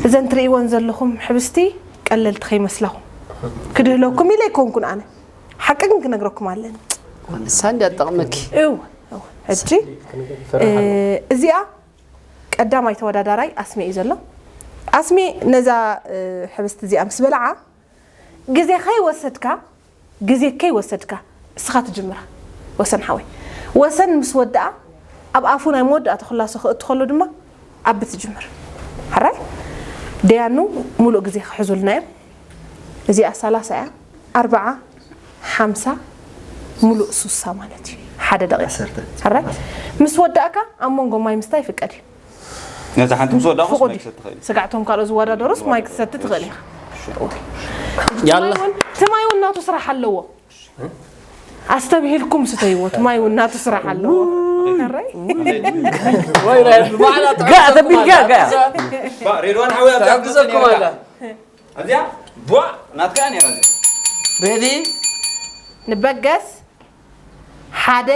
እዘን ትርእይወን ዘለኹም ሕብስቲ ቀለልቲ ከይመስላኹም ክድህለኩም ኢለ ኣይኮንኩን ኣነ ሓቂ ግን ክነግረኩም ኣለኒ ንሳ እንዲ ኣጠቕመኪ እው ሕጂ እዚኣ ቀዳማይ ተወዳዳራይ ኣስሜ እዩ ዘሎ ኣስሜ ነዛ ሕብስቲ እዚኣ ምስ በልዓ ግዜ ከይወሰድካ ግዜ ከይወሰድካ እስኻ ትጅምራ ወሰን ሓወይ ወሰን ምስ ወድኣ ኣብ ኣፉ ናይ መወዳእታ ክላሶ ክእትኸሉ ድማ ኣብ ትጅምር ሕራይ ደያኑ ሙሉእ ግዜ ክሕዙልና እዮም እዚኣ ሰላሳ እያ ኣርባዓ ሓምሳ ሙሉእ ሱሳ ማለት እዩ ሓደ ደቂቕ ሕራይ ምስ ወዳእካ ኣብ መንጎ ማይ ምስታይ ፍቀድ እዩ ነዛ ሓንቲ ምስ ወዳኹስ ማይ ክሰቲ ትኽእል ስጋዕቶም ካልኦ ዝወዳደሩስ ማይ ክትሰቲ ትኽእል ኢኻ ያላ ትማይ እውን ናቱ ስራሕ ኣለዎ ኣስተብሂልኩም ስተይዎ ትማይ እውን ናቱ ስራሕ ኣለዎ ራይ ጋዕ ተቢልካ ጋዕ ሬድዋን ሓዊ ኣብዛ ክዘኩም ኣላ እዚኣ ቧ ናትካ ነራ ሬዲ ንበገስ ሓደ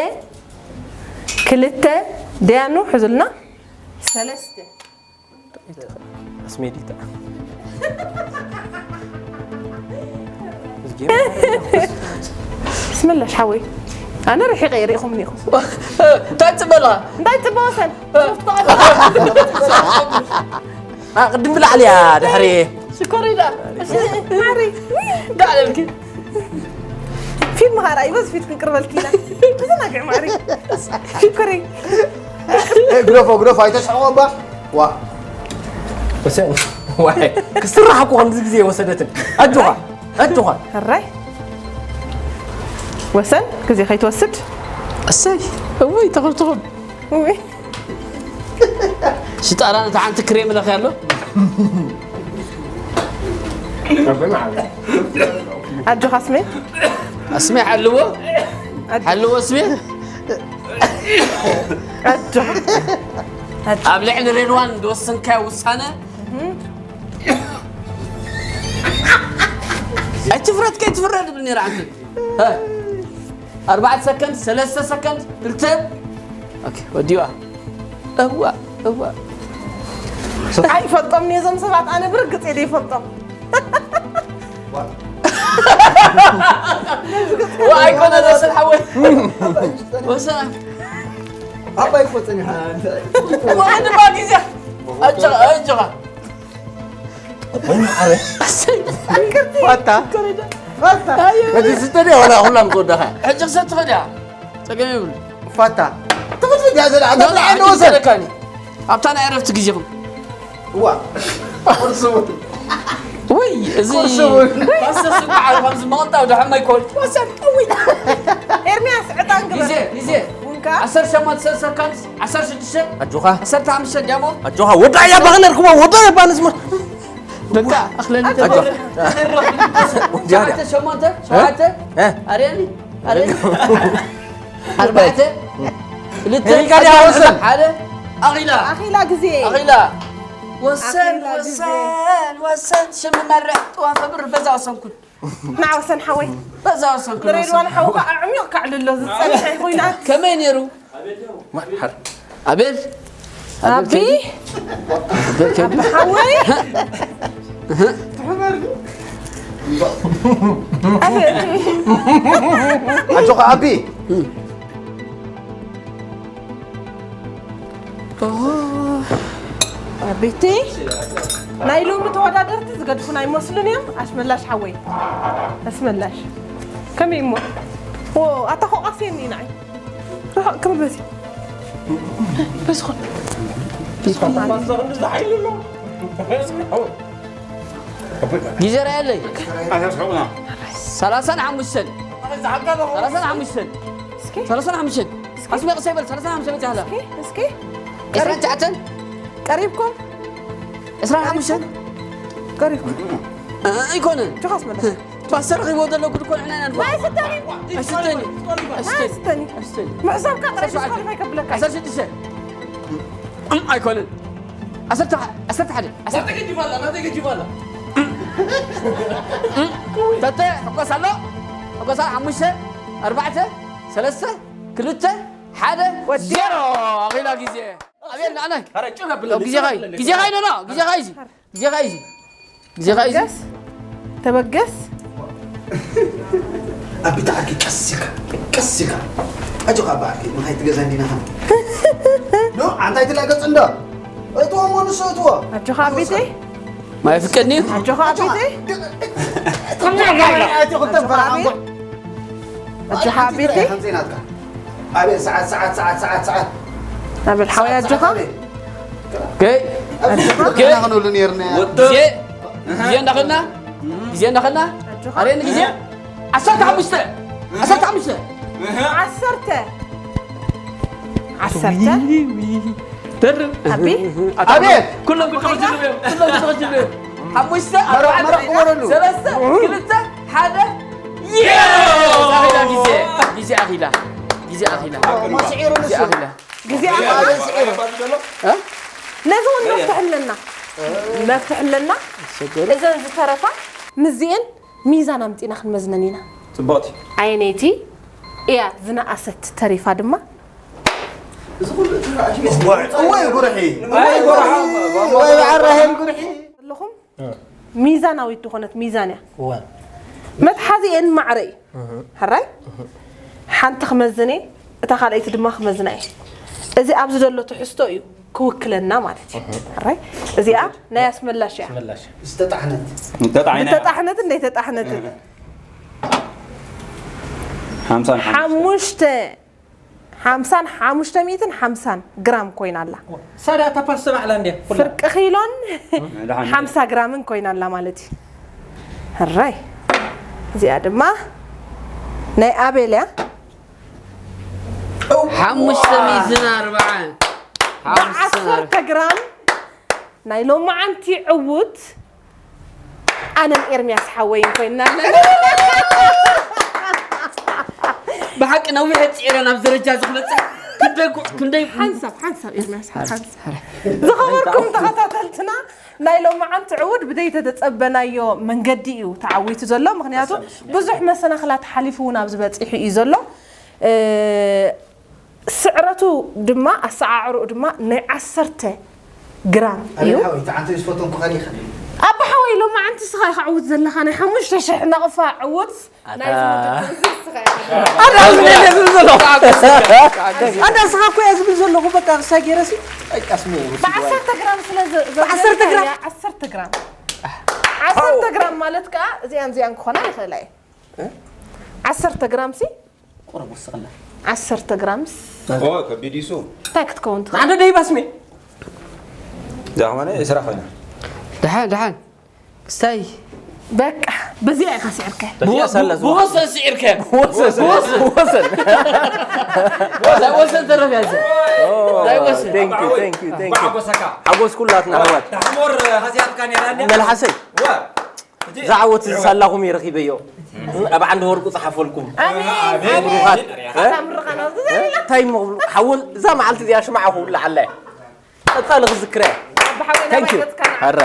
ክልተ ደያኑ ሕዙልና ሰለስተ ኣስሜዲታ ብስምላሽ ሓወይ ኣነ ርሒቀ ሪኢኹም ኒኹም እንታይ ትበላ እንታይ ትበወሰን ቅድም ብላዕሊ እያ ድሕሪ ሽኮር ኢዳ ማሪ ዳዕለልኪ ፊልም ኻራ ይበዝ ፊት ክንቅርበልኪ ኢና ተዘናግዕ ማሪ ሽኮረይ ግረፎ ግረፎ ኣይተስሕቆ እባ ዋ ወሰን ዋይ ክስራሕ እኮ ከምዚ ግዜ ወሰደትን ኣጆኻ ኣጆኻ ሕራይ ወሰን ግዜ ከይትወስድ እሰይ እወይ ተኸብትኹም ሽጣራ ነታ ሓንቲ ክሬም ለኺ ኣሎ ኣጆኻ ስሜ ኣስሜ ሓልዎ ሓልዎ ኣስሜ ኣጆኻ ኣብ ልዕሊ ሬድዋን ዝወሰንካዮ ውሳነ ኣይትፍረድ ከይትፍረድ ብል ነራ ዓንተ ኣርባዕተ ሰከንድ ሰለስተ ሰከንድ ክልተ ወዲዋ እዋ እዋ ኣይፈልጦም ነዞም ሰባት ኣነ ብርግፅ እየ ዘይፈልጦም ኣይኮነ ወሰን ሓወይ ወሰን ኣባይ እኮ ፀኒሓ ወሓንባ ግዜ ኣጆኻ ኣጆኻ ፋታ ፋታ እዚ ስተ ድያ ዋላ ኩላም ትወዳኻ ሕጂ ክሰብ ትኸድያ ፀገም ይብሉ ፋታ ትኽእል ድያ ዘላ ኣንተ ብልዓ እንደ ወሰን ደካኒ ኣብታ ናይ ዕረፍቲ ግዜኹም እዋ ቁርሲ እውን ወይ እዚ ቁርሲ እውን ፓስተር ስንቃ ዓለፋም ዝመቐጣ ወደ ሓማይ ኮል ወሰን ወይ ኤርሚያስ ዕጣን ግበር ግዜ ግዜ ቡንካ ዓሰርተ ሸሞንተ ሰከንድ ዓሰርተ ሽዱሽተ ኣጆኻ ዓሰርተ ሓሙሽተ ዲያሞ ኣጆኻ ወዳ እያ ባኽነርክሞ ወዳ እያ ባንስማ በቃ ኣኽለኒ ኣጆኻ ሸዓተ ሸሞንተ ሸዓተ ኣርያኒ ኣርያኒ ኣርባዕተ ክልተ ሄሪካ ድያ ወሰን? ሓደ ኣኺላ ኣኺላ ግዜ ኣኺላ ወሰን ኣኺላ ግዜ። ወሰን ወሰን ሽም መርሕ ጥዋፈ ብር በዛ ወሰንኩን ንዓ ወሰን ሓወይ በዛ ወሰንኩን ንሬድዋን ሓውካ ኣዕሚቕ ካዕልሎ ዝፀንሐ ኮይና ከመይ ነይሩ ኣቤል ኣቢ ሓወይ ኣጆኻ ኣቢ ኣቤቴ ናይ ሎሚ ተወዳደርቲ ዝገድፉና ይመስሉን እዮም ኣስመላሽ ሓወይ ኣስመላሽ ከመይ እሞ ኣታ ኮቃስየኒ ንዓይ ርሑቕ ክብል በዚ በዚ ኾን ግዜ ርኣየለይ ሰላሳን ሓሙሽተን ሰላሳን ሓሙሽተን እስኪ ሰላሳን ሓሙሽተን ኣስሚቕ ሰይበል ሰላሳን ሓሙሽተን በፂሓላ እስኪ ዕስራን ትሽዓተን ቀሪብኩም ዕስራን ሓሙሽተን ቀሪብኩም ኣይኮነ ጆኻስ መለስ ፓስተር ረኺቦ ዘሎ ጉድ እኮ ንሕና ኢና ንፈልጦ። ናይ ስተኒ ኣይስተኒ ናይ ስተኒ ኣይስተኒ ምሕሳብካ ጥራይ ዲስኳሊፋይ ከብለካ ዓሰርተ ሽዱሽተ እም ኣይኮነን ዓሰርተ ዓሰርተ ሓደ ዓሰርተ ተተ ሕጎስ ኣሎ ሕጎስ ኣሎ ሓሙሽተ ኣርባዕተ ሰለስተ ክልተ ሓደ ወዲያ። ዜሮ ኣኺላ ግዜ ኣቤል ንዓናይ ግዜኻ እዩ ግዜኻ እዩ ኖኖ ግዜኻ እዩ ግዜኻ እዩ ግዜኻ እዩ ተበገስ ተበገስ ኣብ ብጣዕሚ ቀስ ኢልካ ቀስ ኢልካ ኣጆኻ በዓልኪ ንኻይ ትገዛ እንዲና ኸም ኖ ኣንታይ ትላገጽ እንዶ እትዎ እሞ ንሱ እትዎ ኣጆኻ ኣቤቴ ማይ ፍቀድኒ ኣጆኻ ኣቤቴ ኣይትኹም ተንፈራ ኣንጎ ኣጆኻ ኣቤቴ ከምዘይ ናትካ ኣቤት ሰዓት ሰዓት ሰዓት ሰዓት ሰዓት ኣቤል ሓወይ ኣጆኻ ገይ ገና ክንብሉ ነርና ግዜ ግዜ እንዳኸልና ግዜ እንዳኸልና ኣሬኒ ግዜ ዓሰርተ ሓሙሽተ ዓሰርተ ሓሙሽተ ዓሰርተ ዓሰርተ ተርም ኣቢ ኣቤት ኩሎም ክተኸጅሉ እዮም ኩሎም ክተኸጅሉ እዮም ሓሙሽተ መረቕ መረቕ ክወረሉ ሰለስተ ክልተ ሓደ ኣኺላ ግዜ ግዜ ኣኺላ ግዜ ኣኺላ መሲዒሩ ግዜ ንሱ ኣኺላ ግዜ ኣቤት ስዒሩ ነዚ እውን መፍትሒ ኣለና መፍትሒ ኣለና እዘን ዝተረፋ ምስዚኤን ሚዛን ኣምፂና ክንመዝነን ኢና ፅቡቕቲ ዓይነይቲ እያ ዝነኣሰት ተሪፋ ድማ እወይ ጉርሒ ኣይ፣ ጎርሓ፣ ወይ በዓራሄን ጉርሒ ዘለኹም ሚዛናዊት ዝኾነት ሚዛን እያ መትሓዚኤን ማዕረ እዩ ሕራይ ሓንቲ ክመዝን እየ እታ ካልኣይቲ ድማ ክመዝና እየ እዚ ኣብዚ ዘሎ ትሕዝቶ እዩ ክውክለና ማለት እዩ። ሕራይ እዚኣ ናይ ኣስመላሽ እያ። ኣስመላሽ ዝተጣሕነት እንተጣዒና ዝተጣሕነትን ዘይተጣሕነትን ሓምሳን ሓሙሽተ ሓምሳን ሓሙሽተ ሚእትን ሓምሳን ግራም ኮይና ኣላ። ሳዳ እታ ፓስተ ባዕላ እንድያ ኩላ ፍርቂ ኪሎን ደሓን ሓምሳ ግራምን ኮይና ኣላ ማለት እዩ። ሕራይ እዚኣ ድማ ናይ ኣቤል እያ። ሓሙሽተ ሚእትን ኣርባዓን ሓሙሽተ ብዓሰርተ ግራም ናይ ሎማዓንቲ ዕዉት ኣነን ኤርሚያስ ሓወይን ኮይና ኣለና። ብሓቂ ነዊሕ ፅዒረ ናብ ደረጃ ዝክበፅሕ ክንደይ ጉዕ ክንደይ ሓንሳብ ሓንሳብ ኤርሚያስ ሓንሳብ ዝኸበርኩም ተኸታተልትና ናይ ሎማዓንቲ ዕዉት ብደይ ተተፀበናዮ መንገዲ እዩ ተዓዊቱ ዘሎ። ምክንያቱ ብዙሕ መሰናክላት ሓሊፉ እውን ኣብዚ በፂሑ እዩ ዘሎ። እ፣ ስዕረቱ ድማ ኣሰዓዕርኡ ድማ ናይ ዓሰርተ ግራም እዩ። ኣቤል ሓወይ ተዓንተ ዝፈቶም ክኸል ይኸል ኣባ ሓወይ ሎማዓንቲ ስኻ ኢኻ ዕዉት ዘለኻ ናይ ሓሙሽተ ሽሕ ናቕፋ ዕዉት ናይ ዝውድድር እዚ ስኻ ኢኻ። ኣዳዝለ ዝብል ዘሎ ኣዳ ስኻ እኮ እያ ዝብል ዘለኹ በቃ ክሳይ ገይረሲ ብዓሰርተ ግራም ስለ ዘ- ብዓሰርተ ግራም? ዘ- ዓሰርተ ግራም ዓሰርተ ግራም ማለት ከዓ እዚኣን እዚኣን ክኾና ይኽእላ እየ ዓሰርተ ግራም ሲ ቁረብ ወስኸላ ዓሰርተ ግራምስ ኦ ከቢድ ይሱ እንታይ ክትከውን ትኽእል? ሓደ ደይ ባስሜ እዛ ከማነ ዕስራ ኮይና ደሓን ደሓን ክስታይ በቃ በዚኣ ኢኻ ስዕርከ በዚኣ ሳላ ዝወ- ብወሰን ስዒርከ ወሰን ናይ ወሰን ተረፍ ያዘ ናይ ወሰን Thank you, thank you, thank you. ሓጎሰካ ሓጎስ ኩላትና ኣሕዋት ዳሕሞር ሃስያትካ ነራ እንድያ መልሓሰይ ወ ዝዓወት ሳላኹም የረኺበዮ ኣብ ዓንዲ ወርቁ ፀሓፈልኩም ኣሜን ኣሜን ኣሜን ኣታ ምርቓና ኣብዚ ዘለና እንታይ እሞ ክብሉ ሓወል እዛ መዓልቲ እዚኣ ሽማዕ ክውልዓላ ቀፃሊ ክዝክረ ብሓወይ Thank you. ናባይገፅካና ኣረ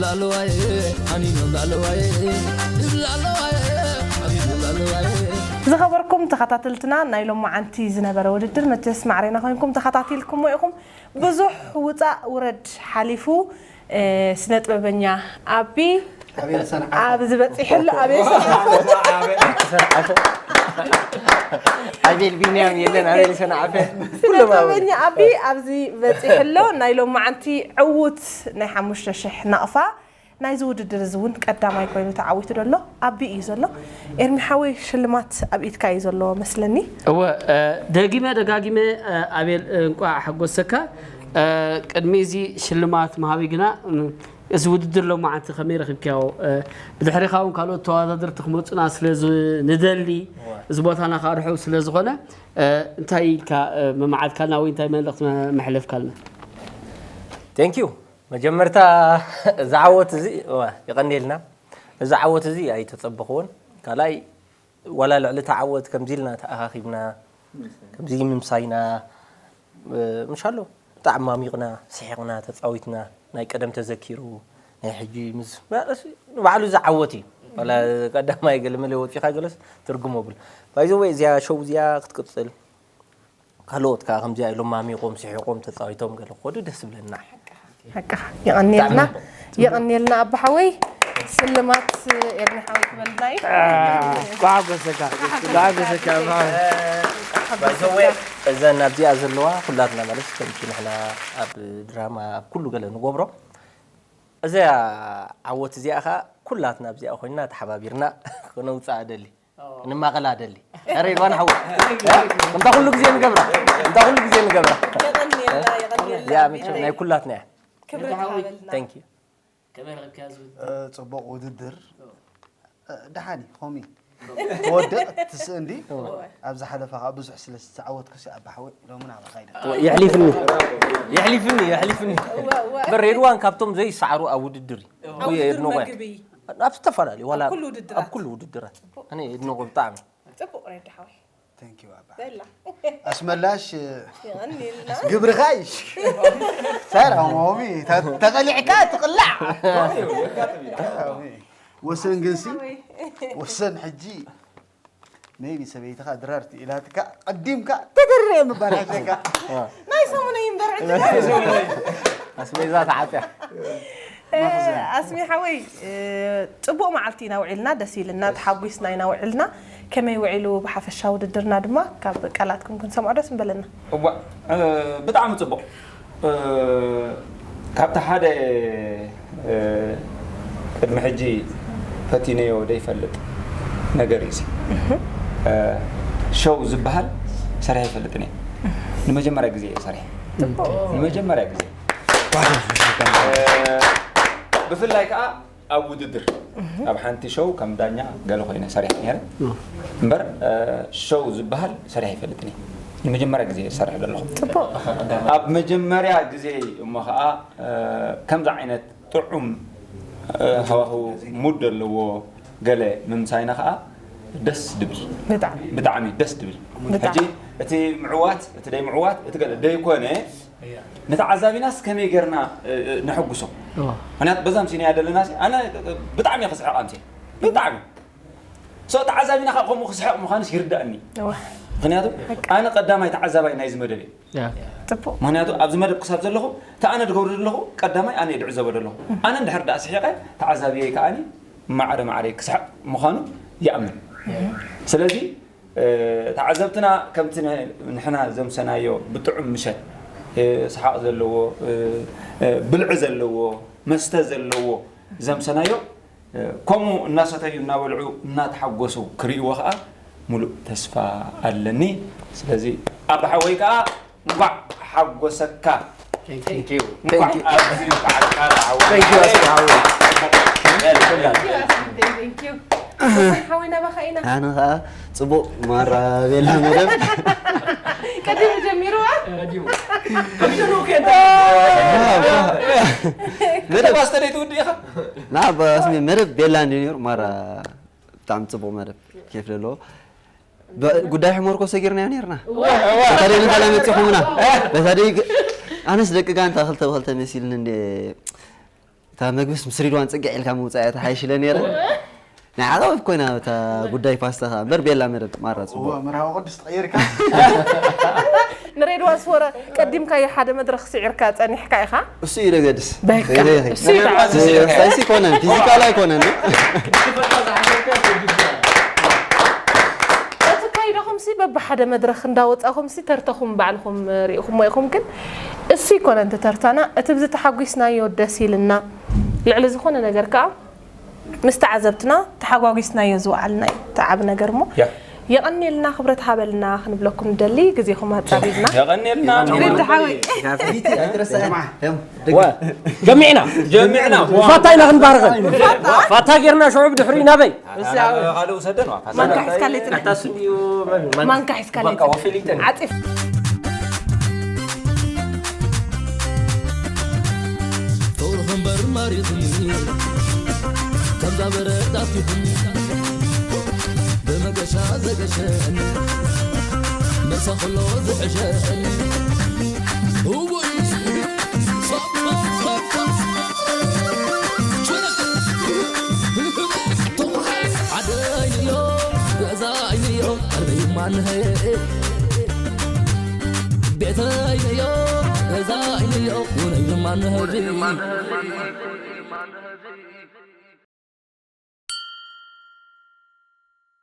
ላለዋየ ኣኒኖም ላለዋየ ላለዋየ ኣኒኖም ላለዋየ ዝኸበርኩም ተኸታተልትና ናይ ሎማዓንቲ ዝነበረ ውድድር መቸስ ማዕሬና ኮይንኩም ተኸታቲልኩሞ ኢኹም። ብዙሕ ውፃእ ውረድ ሓሊፉ እ፣ ስነ ጥበበኛ ኣቢ ኣቤል ሰንዓ ኣብዚ በፂሕሉ ኣቤል ሰንዓ ኣቤል ቢንያም የለን ኣቤል ሰንዓፈ ስነ ጥበበኛ ኣቢ ኣብዚ በፂሕሎ ናይ ሎማዓንቲ ዕዉት ናይ ሓሙሽተ ሽሕ ናቕፋ ናይዚ ውድድር እዚ እውን ቀዳማይ ኮይኑ ተዓዊቱ ዘሎ ኣቢ እዩ ዘሎ። ኤርሚ ሓወይ ሽልማት ኣብ ኢድካ እዩ ዘሎ መስለኒ። እወ እ፣ ደጊመ ደጋጊመ እ፣ ኣቤል እ፣ እንቋዕ ሓጎሰካ እ፣ ቅድሚ እዚ ሽልማት ምሃቢ ግና እ፣ እዚ ውድድር ሎማዓንቲ ከመይ ረኺብካዮ እ፣ ብድሕሪኻ እውን ካልኦት ተወዳደርቲ ክመፁና ስለ ዝ- ንደሊ እዚ ቦታና ካርሑ ስለ ዝኾነ እ፣ እንታይ ኢልካ እ፣ መማዓድካልና ወይ እንታይ መልእኽቲ መ- መሕለፍካልና Thank you መጀመርታ እዚ ዓወት እዚ እዋ፣ ይቐንየልና እዚ ዓወት እዚ ኣይተፀበኽዎን ካልኣይ ዋላ ልዕሊ እቲ ዓወት ከምዚ ኢልና ተኣኻኺብና ከምዚ ምምሳይና እ፣ ምሻሎ ብጣዕሚ ማሚቕና ስሒቕና ተፃዊትና ናይ ቀደም ተዘኪሩ ናይ ሕጂ ምስ ንባዕሉ እዚ ዓወት እዩ ዋላ ቀዳማይ ገለ መለ ወፂኻ ገለስ ትርጉም የብሉ ባይዘወይ እዚኣ ሾው እዚኣ ክትቅፅል ካልኦት ከዓ ከምዚኣ ኢሎም ማሚቖም ስሒቖም ተፃዊቶም ገለ ክኸዱ ደስ ዝብለና ሓቅኻ የቐንየልና የቐንየልና ኣባ ሓወይ ስልማት ኤርሚ ሓወይ ክበልና እዩ ጓጎሰካ ጓጎሰካ ባይዘወይ እዘን ኣብዚኣ ዘለዋ ኩላትና ማለት ከምቲ ንሕና ኣብ ድራማ ኣብ ኩሉ ገለ ንገብሮ እዚኣ ዓወት እዚኣ ከዓ ኩላትና ኣብዚኣ ኮይንና ተሓባቢርና ክነውፅኣ ደሊ ንማቐላ ደሊ ሬድዋን ሓወ እንታ ኩሉ ግዜ ንገብራ እንታ ኩሉ ግዜ ንገብራ የቐንየልና የቐንየልና እዚኣ መቸም ናይ ኩላትና እያ ክብሪ ተሃበልና Thank you ከመይ ረኺብካያ ዝብል እ፣ ፅቡቕ ውድድር እ፣ ደሓን እዩ ኾሚ ተወድቕ ትስእ እንዲ ኣብ ዝሓለፈ ከዓ ብዙሕ ስለ ዝተዓወትኩ ሲ ኣባሓወይ ሎሚ ናባኻ ይደ የሕሊፍኒ የሕሊፍኒ የሕሊፍኒ በር ሬድዋን ካብቶም ዘይሰዓሩ ኣብ ውድድር እዩ ውድድር የድንቖ መግቢ ኣብ ዝተፈላለዩ ዋላ ኩሉ ውድድራት። ኣብ ኩሉ ውድድራት ኣነ የድንቖ ብጣዕሚ ፅቡቕ ሬዲ ሓወይ Thank you ኣባ በላ ኣስመላሽ የቐንየልና ግብርኻ ይሽ ሰር ሆሚ ተቐሊዕካ ትቕላዕ ወሰን ግንሲ ወሰን ሕጂ maybe ሰበይትኻ ድራርቲ ኢላትካ ቀዲምካ ተደርረ ምባል ሓሸካ ናይ ሰሙነይ እምበር ዕጅ ኣስቤዛ ተዓፅያ ኣስሚ ሓወይ፣ ጽቡቕ መዓልቲ ኢና ውዒልና፣ ደስ ኢልና ተሓጒስና ኢና ውዒልና። ከመይ ውዒሉ ብሓፈሻ ውድድርና ድማ ካብ ቃላትኩም ክንሰምዖ ደስ ምበለና። እዋ፣ ብጣዕሚ ጽቡቕ። ካብቲ ሓደ ቅድሚ ሕጂ ፈቲነዮ ዘይፈልጥ ነገር እዩ። ሸው ዝበሃል ሰሪሐ ይፈልጥን እየ። ንመጀመርያ ግዜ እየ ሰሪሐ። ንመጀመርያ ግዜ። ብፍላይ ከዓ ኣብ ውድድር ኣብ ሓንቲ ሸው ከም ዳኛ ገለ ኮይነ ሰሪሐ ነይረ። እምበር ሸው ዝበሃል ሰሪሐ ይፈልጥን እየ። ንመጀመርያ ግዜ እየ ዝሰርሕ ዘለኹ። ኣብ መጀመርያ ግዜ እሞ ከዓ ከምዚ ዓይነት ጥዑም ሃዋህው ሙድ ዘለዎ ገለ ምምሳይና ከዓ ደስ ድብል። ብጣዕሚ ደስ ድብል። ሕጂ እቲ ምዕዋት እቲ ደይ ምዕዋት እቲ ገለ ደይኮነ ንተዓዛቢናስ ከመይ ጌርና ነሐጉሶ? ምክንያቱ በዛም ሲኒያ ደለና ኣነ ብጣዕሚ ክስሕቕ ኣምሲ ብጣዕሚ ሶ ተዓዛቢና ከዓ ከምኡ ክስሕቕ ምዃንስ ይርዳእኒ። ምክንያቱ ኣነ ቀዳማይ ተዓዛባይ ናይዚ መደብ እየ። ምክንያቱ ኣብዚ መደብ ክሳብ ዘለኹ እቲ ኣነ ድገብሩ ዘለኹ ቀዳማይ ኣነ ድዕዘቦ ዘለኹ። ኣነ እንድሕር ደኣ ስሒቐ ተዓዛቢየይ ከዓ ማዕረ ማዕረ ክስሕቕ ምዃኑ ይኣምን። ስለዚ ተዓዘብትና ከምቲ ንሕና ዘምሰናዮ ብጥዑም ምሸት ሰሓቕ ዘለዎ ብልዒ ዘለዎ መስተ ዘለዎ ዘምሰናዮ ከምኡ እናሰተዩ እናበልዑ እናተሓጎሱ ክርእይዎ ከዓ ሙሉእ ተስፋ ኣለኒ። ስለዚ ኣባ ሓወይ ከዓ እንኳዕ ሓጎሰካ። እንኳዕ ኣብዚ በዓልካ ተዓወተ። ሓወይ ናባኻ ኢና። ኣነ ከዓ ፅቡቅ ማራ ቤላ መደብ ቀዲሙ ጀሚሩ። መደብ ኣስተደይ ትውድ ኢኻ። ና በስሚ መደብ ቤላ እንዲ ነይሩ ማራ ብጣዕሚ ፅቡቅ መደብ ኬፍ ዘለዎ ጉዳይ ሕሞር ኮ ሰጊርናዮ ነርና። በታ ደይ ምንታይ መፂኹምና በታ ደይ ኣነስ ደቂ ጋንታ ክልተ ብክልተ መሲልኒ እንደ እታ መግብስ ምስ ሪድዋን ፅግዕ ኢልካ ምውፃእ እያ ተሓይሽለ ነረ። ናይ ዓቐብ ኮይና እታ ጉዳይ ፓስታ ከ እምበር ቤላ መደብ ማራ ፅቡቅ። መርሃዊ ቅዱስ ተቐየርካ። ንሬድዋን ስወረ ቀዲምካዮ ሓደ መድረኽ ስዒርካ ጸኒሕካ ኢኻ። እሱ እዩ ደገድስ በቃ እሱ እዩ ደገድስ። ሳይሲ ኮነን ፊዚካል ኣይኮነን። እቲ ካይደኹምሲ በብሓደ መድረኽ እንዳወጻኹምሲ ተርተኹም ባዕልኹም ርኢኹሞ ኢኹም ግን እሱ ይኮነን ተተርታና እቲ ብዚ ተሓጒስናዮ ደስ ኢልና ልዕሊ ዝኾነ ነገር ከዓ ምስ ተዓዘብትና ተሓጓጒስናዮ ዝወዓልና እዩ እቲ ዓቢ ነገር እሞ የቐንየልና ክብረት ሃበልና ክንብለኩም ንደሊ ግዜኹም ኣጻቢብና። የቐንየልና። ጀሚዕና ጀሚዕና ፋታ ኢና ክንባርኸን ፋታ ጌርና ሽዑ ብድሕሪኡ ናበይ ካልእ ውሰደን ማንካ ሒዝካለይ ጽናሕ ማንካ ሒዝካለይ ዓጺፍ ፍቕርኺ እምበር ማሪኽኒ ከምዛ በረድ ኣትኹኒ ብመገሻ ዘገሸኒ መርሳ ከሎ ዝሕሸኒ እወይ ሓደ ኣይንዮ ገዛ ኣይንዮ ኣርበይ ማንሀ ቤተይንዮ ገዛይንዮ ውነይ ማንህብ